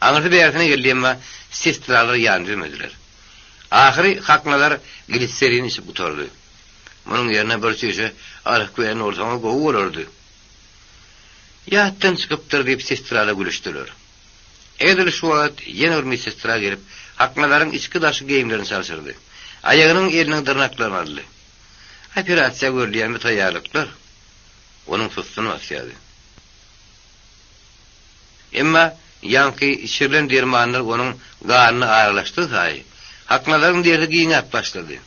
Aňyrsy bärsine geldi, emma sestralar ýan bermediler. Ahyry Haknazar gliserin içip gutardy. Munuň ýerine bir çüýşe aryk beren bolsaňyz gowy bolardy. Ýatdan çykypdyr diýip sestralar gülüşdiler. Edil şu wagt ýene bir medsestra gelip, Haknazaryň içki-daşky geýimlerini çalşyrdy. Aýagynyň, eliniň dyrnaklaryny aldy. Operasiýa görülýän bu taýýarlyklar onuň sussuny basýardy. Emma ýaňky içirilen dermanlar onuň ganyna aralaşdygy saýy, Haknazaryň derdi giňäp başlady.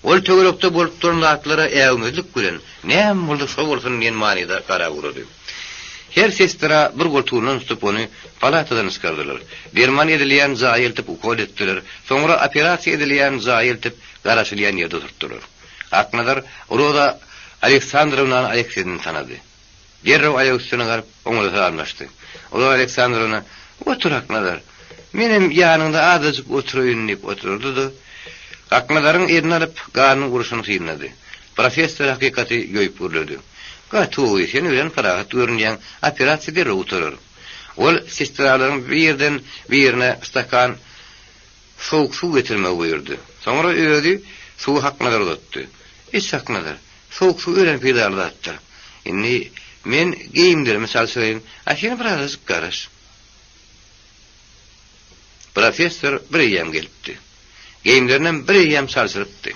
Ol töwerekde bolup duran zatlara äwmezlik bilen, näme bolsa şo bolsun diýen manyda garap ugrady. Her sestra bir goltugyndan tutup ony palatadan çykardylar. Derman edilýän jaýa eltip ukol etdiler, soňra operasiýa edilýän jaýa eltip garaşylýan ýerde oturtdylar. Aknazar Roza Aleksandrownany aýak sesini tanady. Derrew aýak üstüne galyp, oňa-da salamlaşdy. Roza Aleksandrowna, Otur, Aknazar. Menem ýanyňda azajyk oturaýyn diýip oturdy-da, Aknazaryň elini alyp, ganynyň urşuny synlady. Professor hakykaty ýoýup gürledi. Gaty gowy, sen örän parahat görünýäň, operasiýa derrew gutarar. Ol sestralaryň birden birine stakan sowuk suw getirmegi buýurdy. Soňra özi suwy Haknazara uzatdy. Iç, Haknazar. Sowuk suw örän peýdaly zatdyr. Indi men geýimlerimi çalşyraýyn, a sen birazajyk garaş. Professor bir eýýäm gelipdi. Geýimlerinem bir eýýäm çalşyrypdy.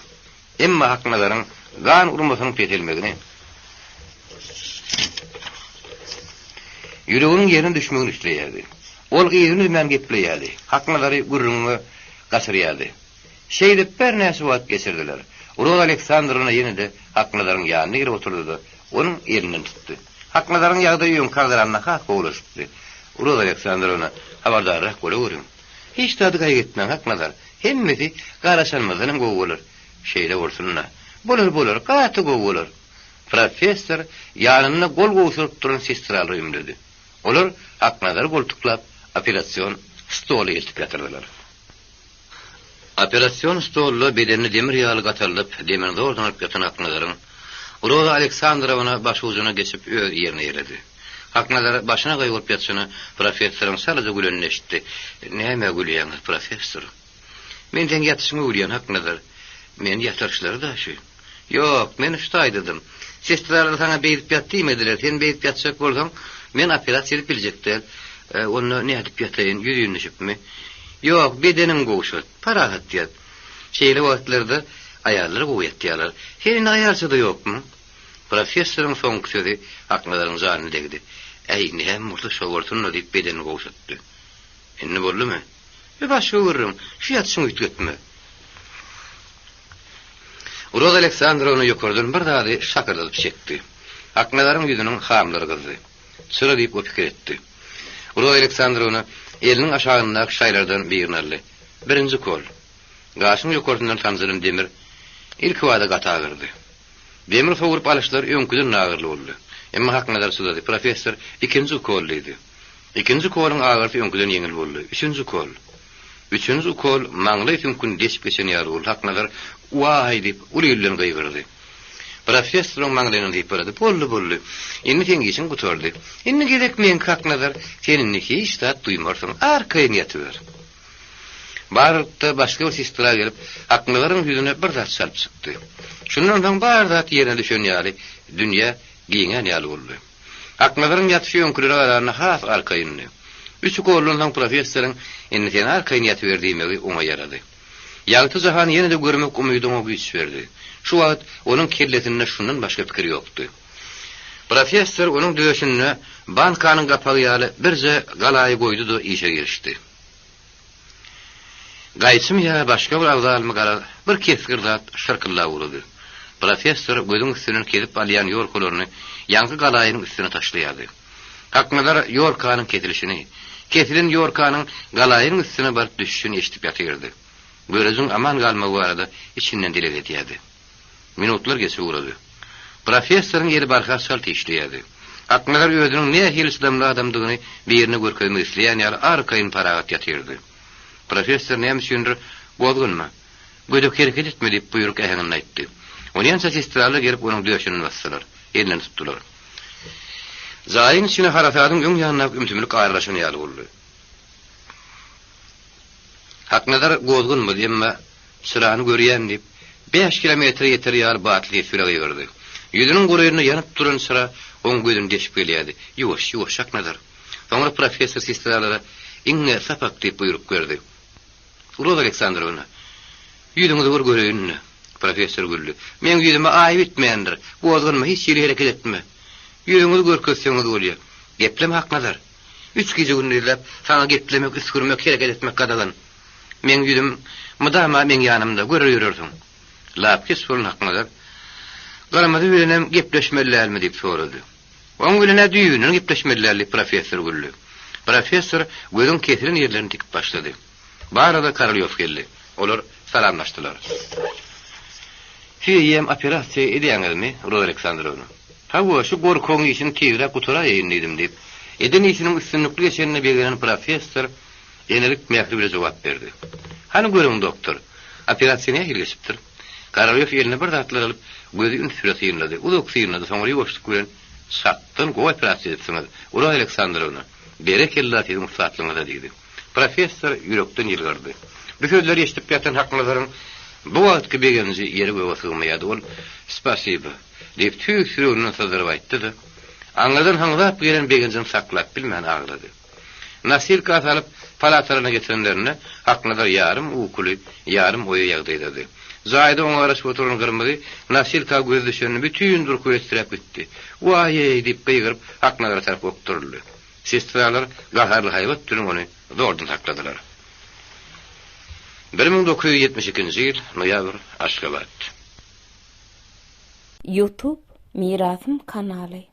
Emma Haknazaryň gan urmasynyň peselmegini, ýüreginiň ýerine düşmegini isleýärdi. Ol yzyny üzmän gepleýärdi. Haknazary gürrüňe gaçyrýardy. Şeýdip birnäçe wagt geçirdiler. Roza Aleksandrowna ýene-de Haknazaryň ýanyna gelip oturdy-da, onuň elinden tutdy. Haknazaryň ýagdaýy öňkä garanda has gowulaşypdy. Roza Aleksandrowna, habardarrak bolaweriň. Hiç zady gaýgy etmäň, Haknazar. Hemmesi garaşanymyzdanam gowy bolar. Şeýle bolsun-da. Bolar, bolar, gaty gowy bolar. Professor ýanynda gol gowşuryp duran sestralara ümledi. Olar Haknazary goltuklap, operasion stola eltip ýatyrdylar. Operasion stolda bedenini demir ýaly gataldyp, demini zordan alyp ýatan Haknazaryň Roza Aleksandrowna başujuna geçip öz ýerini eýeledi. Haknazar başyna gaýgyryp ýatyşyna professoryň çalaja gülenini eşitdi. Nämä gülýäňiz, professor? Men seň ýatyşyňa gülýän, Haknazar. Meni ýatyryşlary-da şu. Ýok, men şu taýdadym. Sestralar saňa beýdip ýat diýmediler. Sen beýdip ýatjak bolsaň, men operasiýa edip biljek däl. Onda nädip ýataýyn, ýüzin düşüpmi? Ýok, bedeniňi gowşat, parahat ýat. Şeýle wagtlarda aýallar gowy ýatýarlar. Sen indi aýalça-da ýokmuň? Professoryň soňky sözi Aknazaryň janyna degdi. Äý, näme bolsa şo bolsun-da diýip bedenini gowşatdy. Indi boldumy? Bir başga gürrüň, şu ýatyşyňy üýtgetme. Roza Aleksandrowna ýokardan bir zady şakyrdadyp çekdi. Aknazaryň ýüzüniň hamlary gyzdy. Çyra diýip o pikir etdi. Roza Aleksandrowna eliniň aşagyndaky şaýlardan birini aldy. Birinji kol. Gaşyň ýokarsyndan sanjylan demir ilkibada gaty agyrdy. Demir sowrup alyşlar öňküden-de agyrly boldy. Emma Haknazar çydady. Professor, Ikinji ukol diýdi. Ikinji ukoluň agyrysy öňküden ýeňil boldy. Üçünji ukol. Üçünji ukol maňlaý süňküni deşip geçen ýaly boldy. Haknazar, Waý! diýip, uly ilden gygyrdy. Professor oň maňlaýyndan sypalady. Boldy, boldy. Indi seň işiň gutardy. Indi gezek meňki, Haknazar. Sen indi hiç zat duýmarsyň. Arkaýyn ýatyber. Barlykda başga bir sestra gelip, Aknazaryň ýüzüne bir zat çalyp çykdy. Şundan soň bar zat ýerine düşen ýaly, dünýä giňän ýaly boldy. Aknazaryň ýatyşy öňkülere garanda has arkaýyndy. Üç ukoldan soň professoryň Indi sen arkaýyn ýatyber diýmegi oňa ýarady. Ýagty jahany ýene-de görmek umydy oňa güýç berdi. Şu wagt onuň kellesinde şundan başga pikir ýokdy. Professor onuň döşünde bankanyň gapagy ýaly birje galaýy goýdy-da işe girişdi. Gaýçymy ýa başga bir abzalmy garaz, bir kesgir zat şyrkyldap ugrady. Professor gözüň üstünden kesip alýan ýorkalaryny ýaňky galaýynyň üstüne taşlaýardy. Haknazar ýorkanyň kesilişini, kesilen ýorkanyň galaýynyň üstüne baryp düşüşini eşidip ýatyrdy. Görejiň aman galmagy barada içinden dileg edýärdi. Minutlar geçip ugrady. Professoryň eli barha çalt işleýärdi. Aknazar özüniň nähili çydamly adamdygyny birine görkezmek isleýän ýaly arkaýyn parahat ýatyrdy. Professor näme üçindir, Gozganma. Gödek hereket etme diýip buýruk äheňinde aýtdy. Onýança sestralar gelip onuň döşünden basdylar. Elinden tutdular. Jaýyň içine harasadyň öň ýanyndaky ümsümlik aralaşan ýaly boldy. Haknazar gozganmady, emma Çyrany görýän diýip, bäş kilometre ýeter ýaly batly ses bile gygyrdy. Ýüzüniň golaýynda ýanyp duran çyra oň gözüni deşip gelýärdi. Ýuwaş, ýuwaş, Haknazar. Soňra professor sestralara Iňňe, sapak diýip buýruk berdi. Roza Aleksandrowna, ýüzüňizi bir göreýin-le. Professor güldi. Meň ýüzüme aý bitmändir. Gozganma, hiç hili hereket etme. Ýüzüňizi görkezseňiz bolýar. Gepleme, Haknazar. Üç gije-gündizläp saňa geplemek, üsgürmek, hereket etmek gadagan. Meň ýüzüm mydama meň ýanymda, görer ýörersiň. Lapykeç bolan Haknazar, Gyrmyzy bilenem gepleşmeli dälmi? diýip sorady. Oň bilen-ä düýbünden gepleşmeli däl, diýip, professor güldi. Professor gözüň kesilen ýerlerini tikip başlady. Bu arada Korolýow geldi. Olar salamlaşdylar. Siz eýýäm operasiýa edýäňizmi, Roza Aleksandrowna? Hawa, şu gorkagyň işini tizräk gutaraýaýyn diýdim, diýip, eden işiniň üstünlikli geçenine begenen professor enelik mähri bile jogap berdi. Hany görüň, doktor, operasiýa nähili geçipdir? Korolýow eline bir zatlar alyp, gözi üns bile synlady, uzak synlady, soňra ýuwaşlyk bilen, Çakdan gowy operasiýa edipsiňiz, Roza Aleksandrowna, berekella siziň ussatlygyňyza, diýdi. Professor ýürekden ýylgyrdy. Bu sözleri eşidip ýatan Haknazaryň bu wagtky begenji ýere-göge sygmaýardy. Ol, Spasibo! diýip, tüýs ýüreginden syzdyryp aýtdy-da, aňyrdan haňzap gelen begenjini saklap bilmän aglady. Nosilka salyp, palatalaryna getirenlerinde Haknazar ýarym ukuly, ýarym oýa ýagdaýdady. Jaýda oňa garaşyp oturan Gyrmyzy nosilka gözi düşende bütin durky esräp gitdi. Waý-eý! diýip gygyryp, Haknazara tarap okduryldy. Sestralar gaharly haýbat bilen ony zordan sakladylar. 1972-nji ýyl, noýabr, Aşgabat.
Youtube Mirasym kanaly.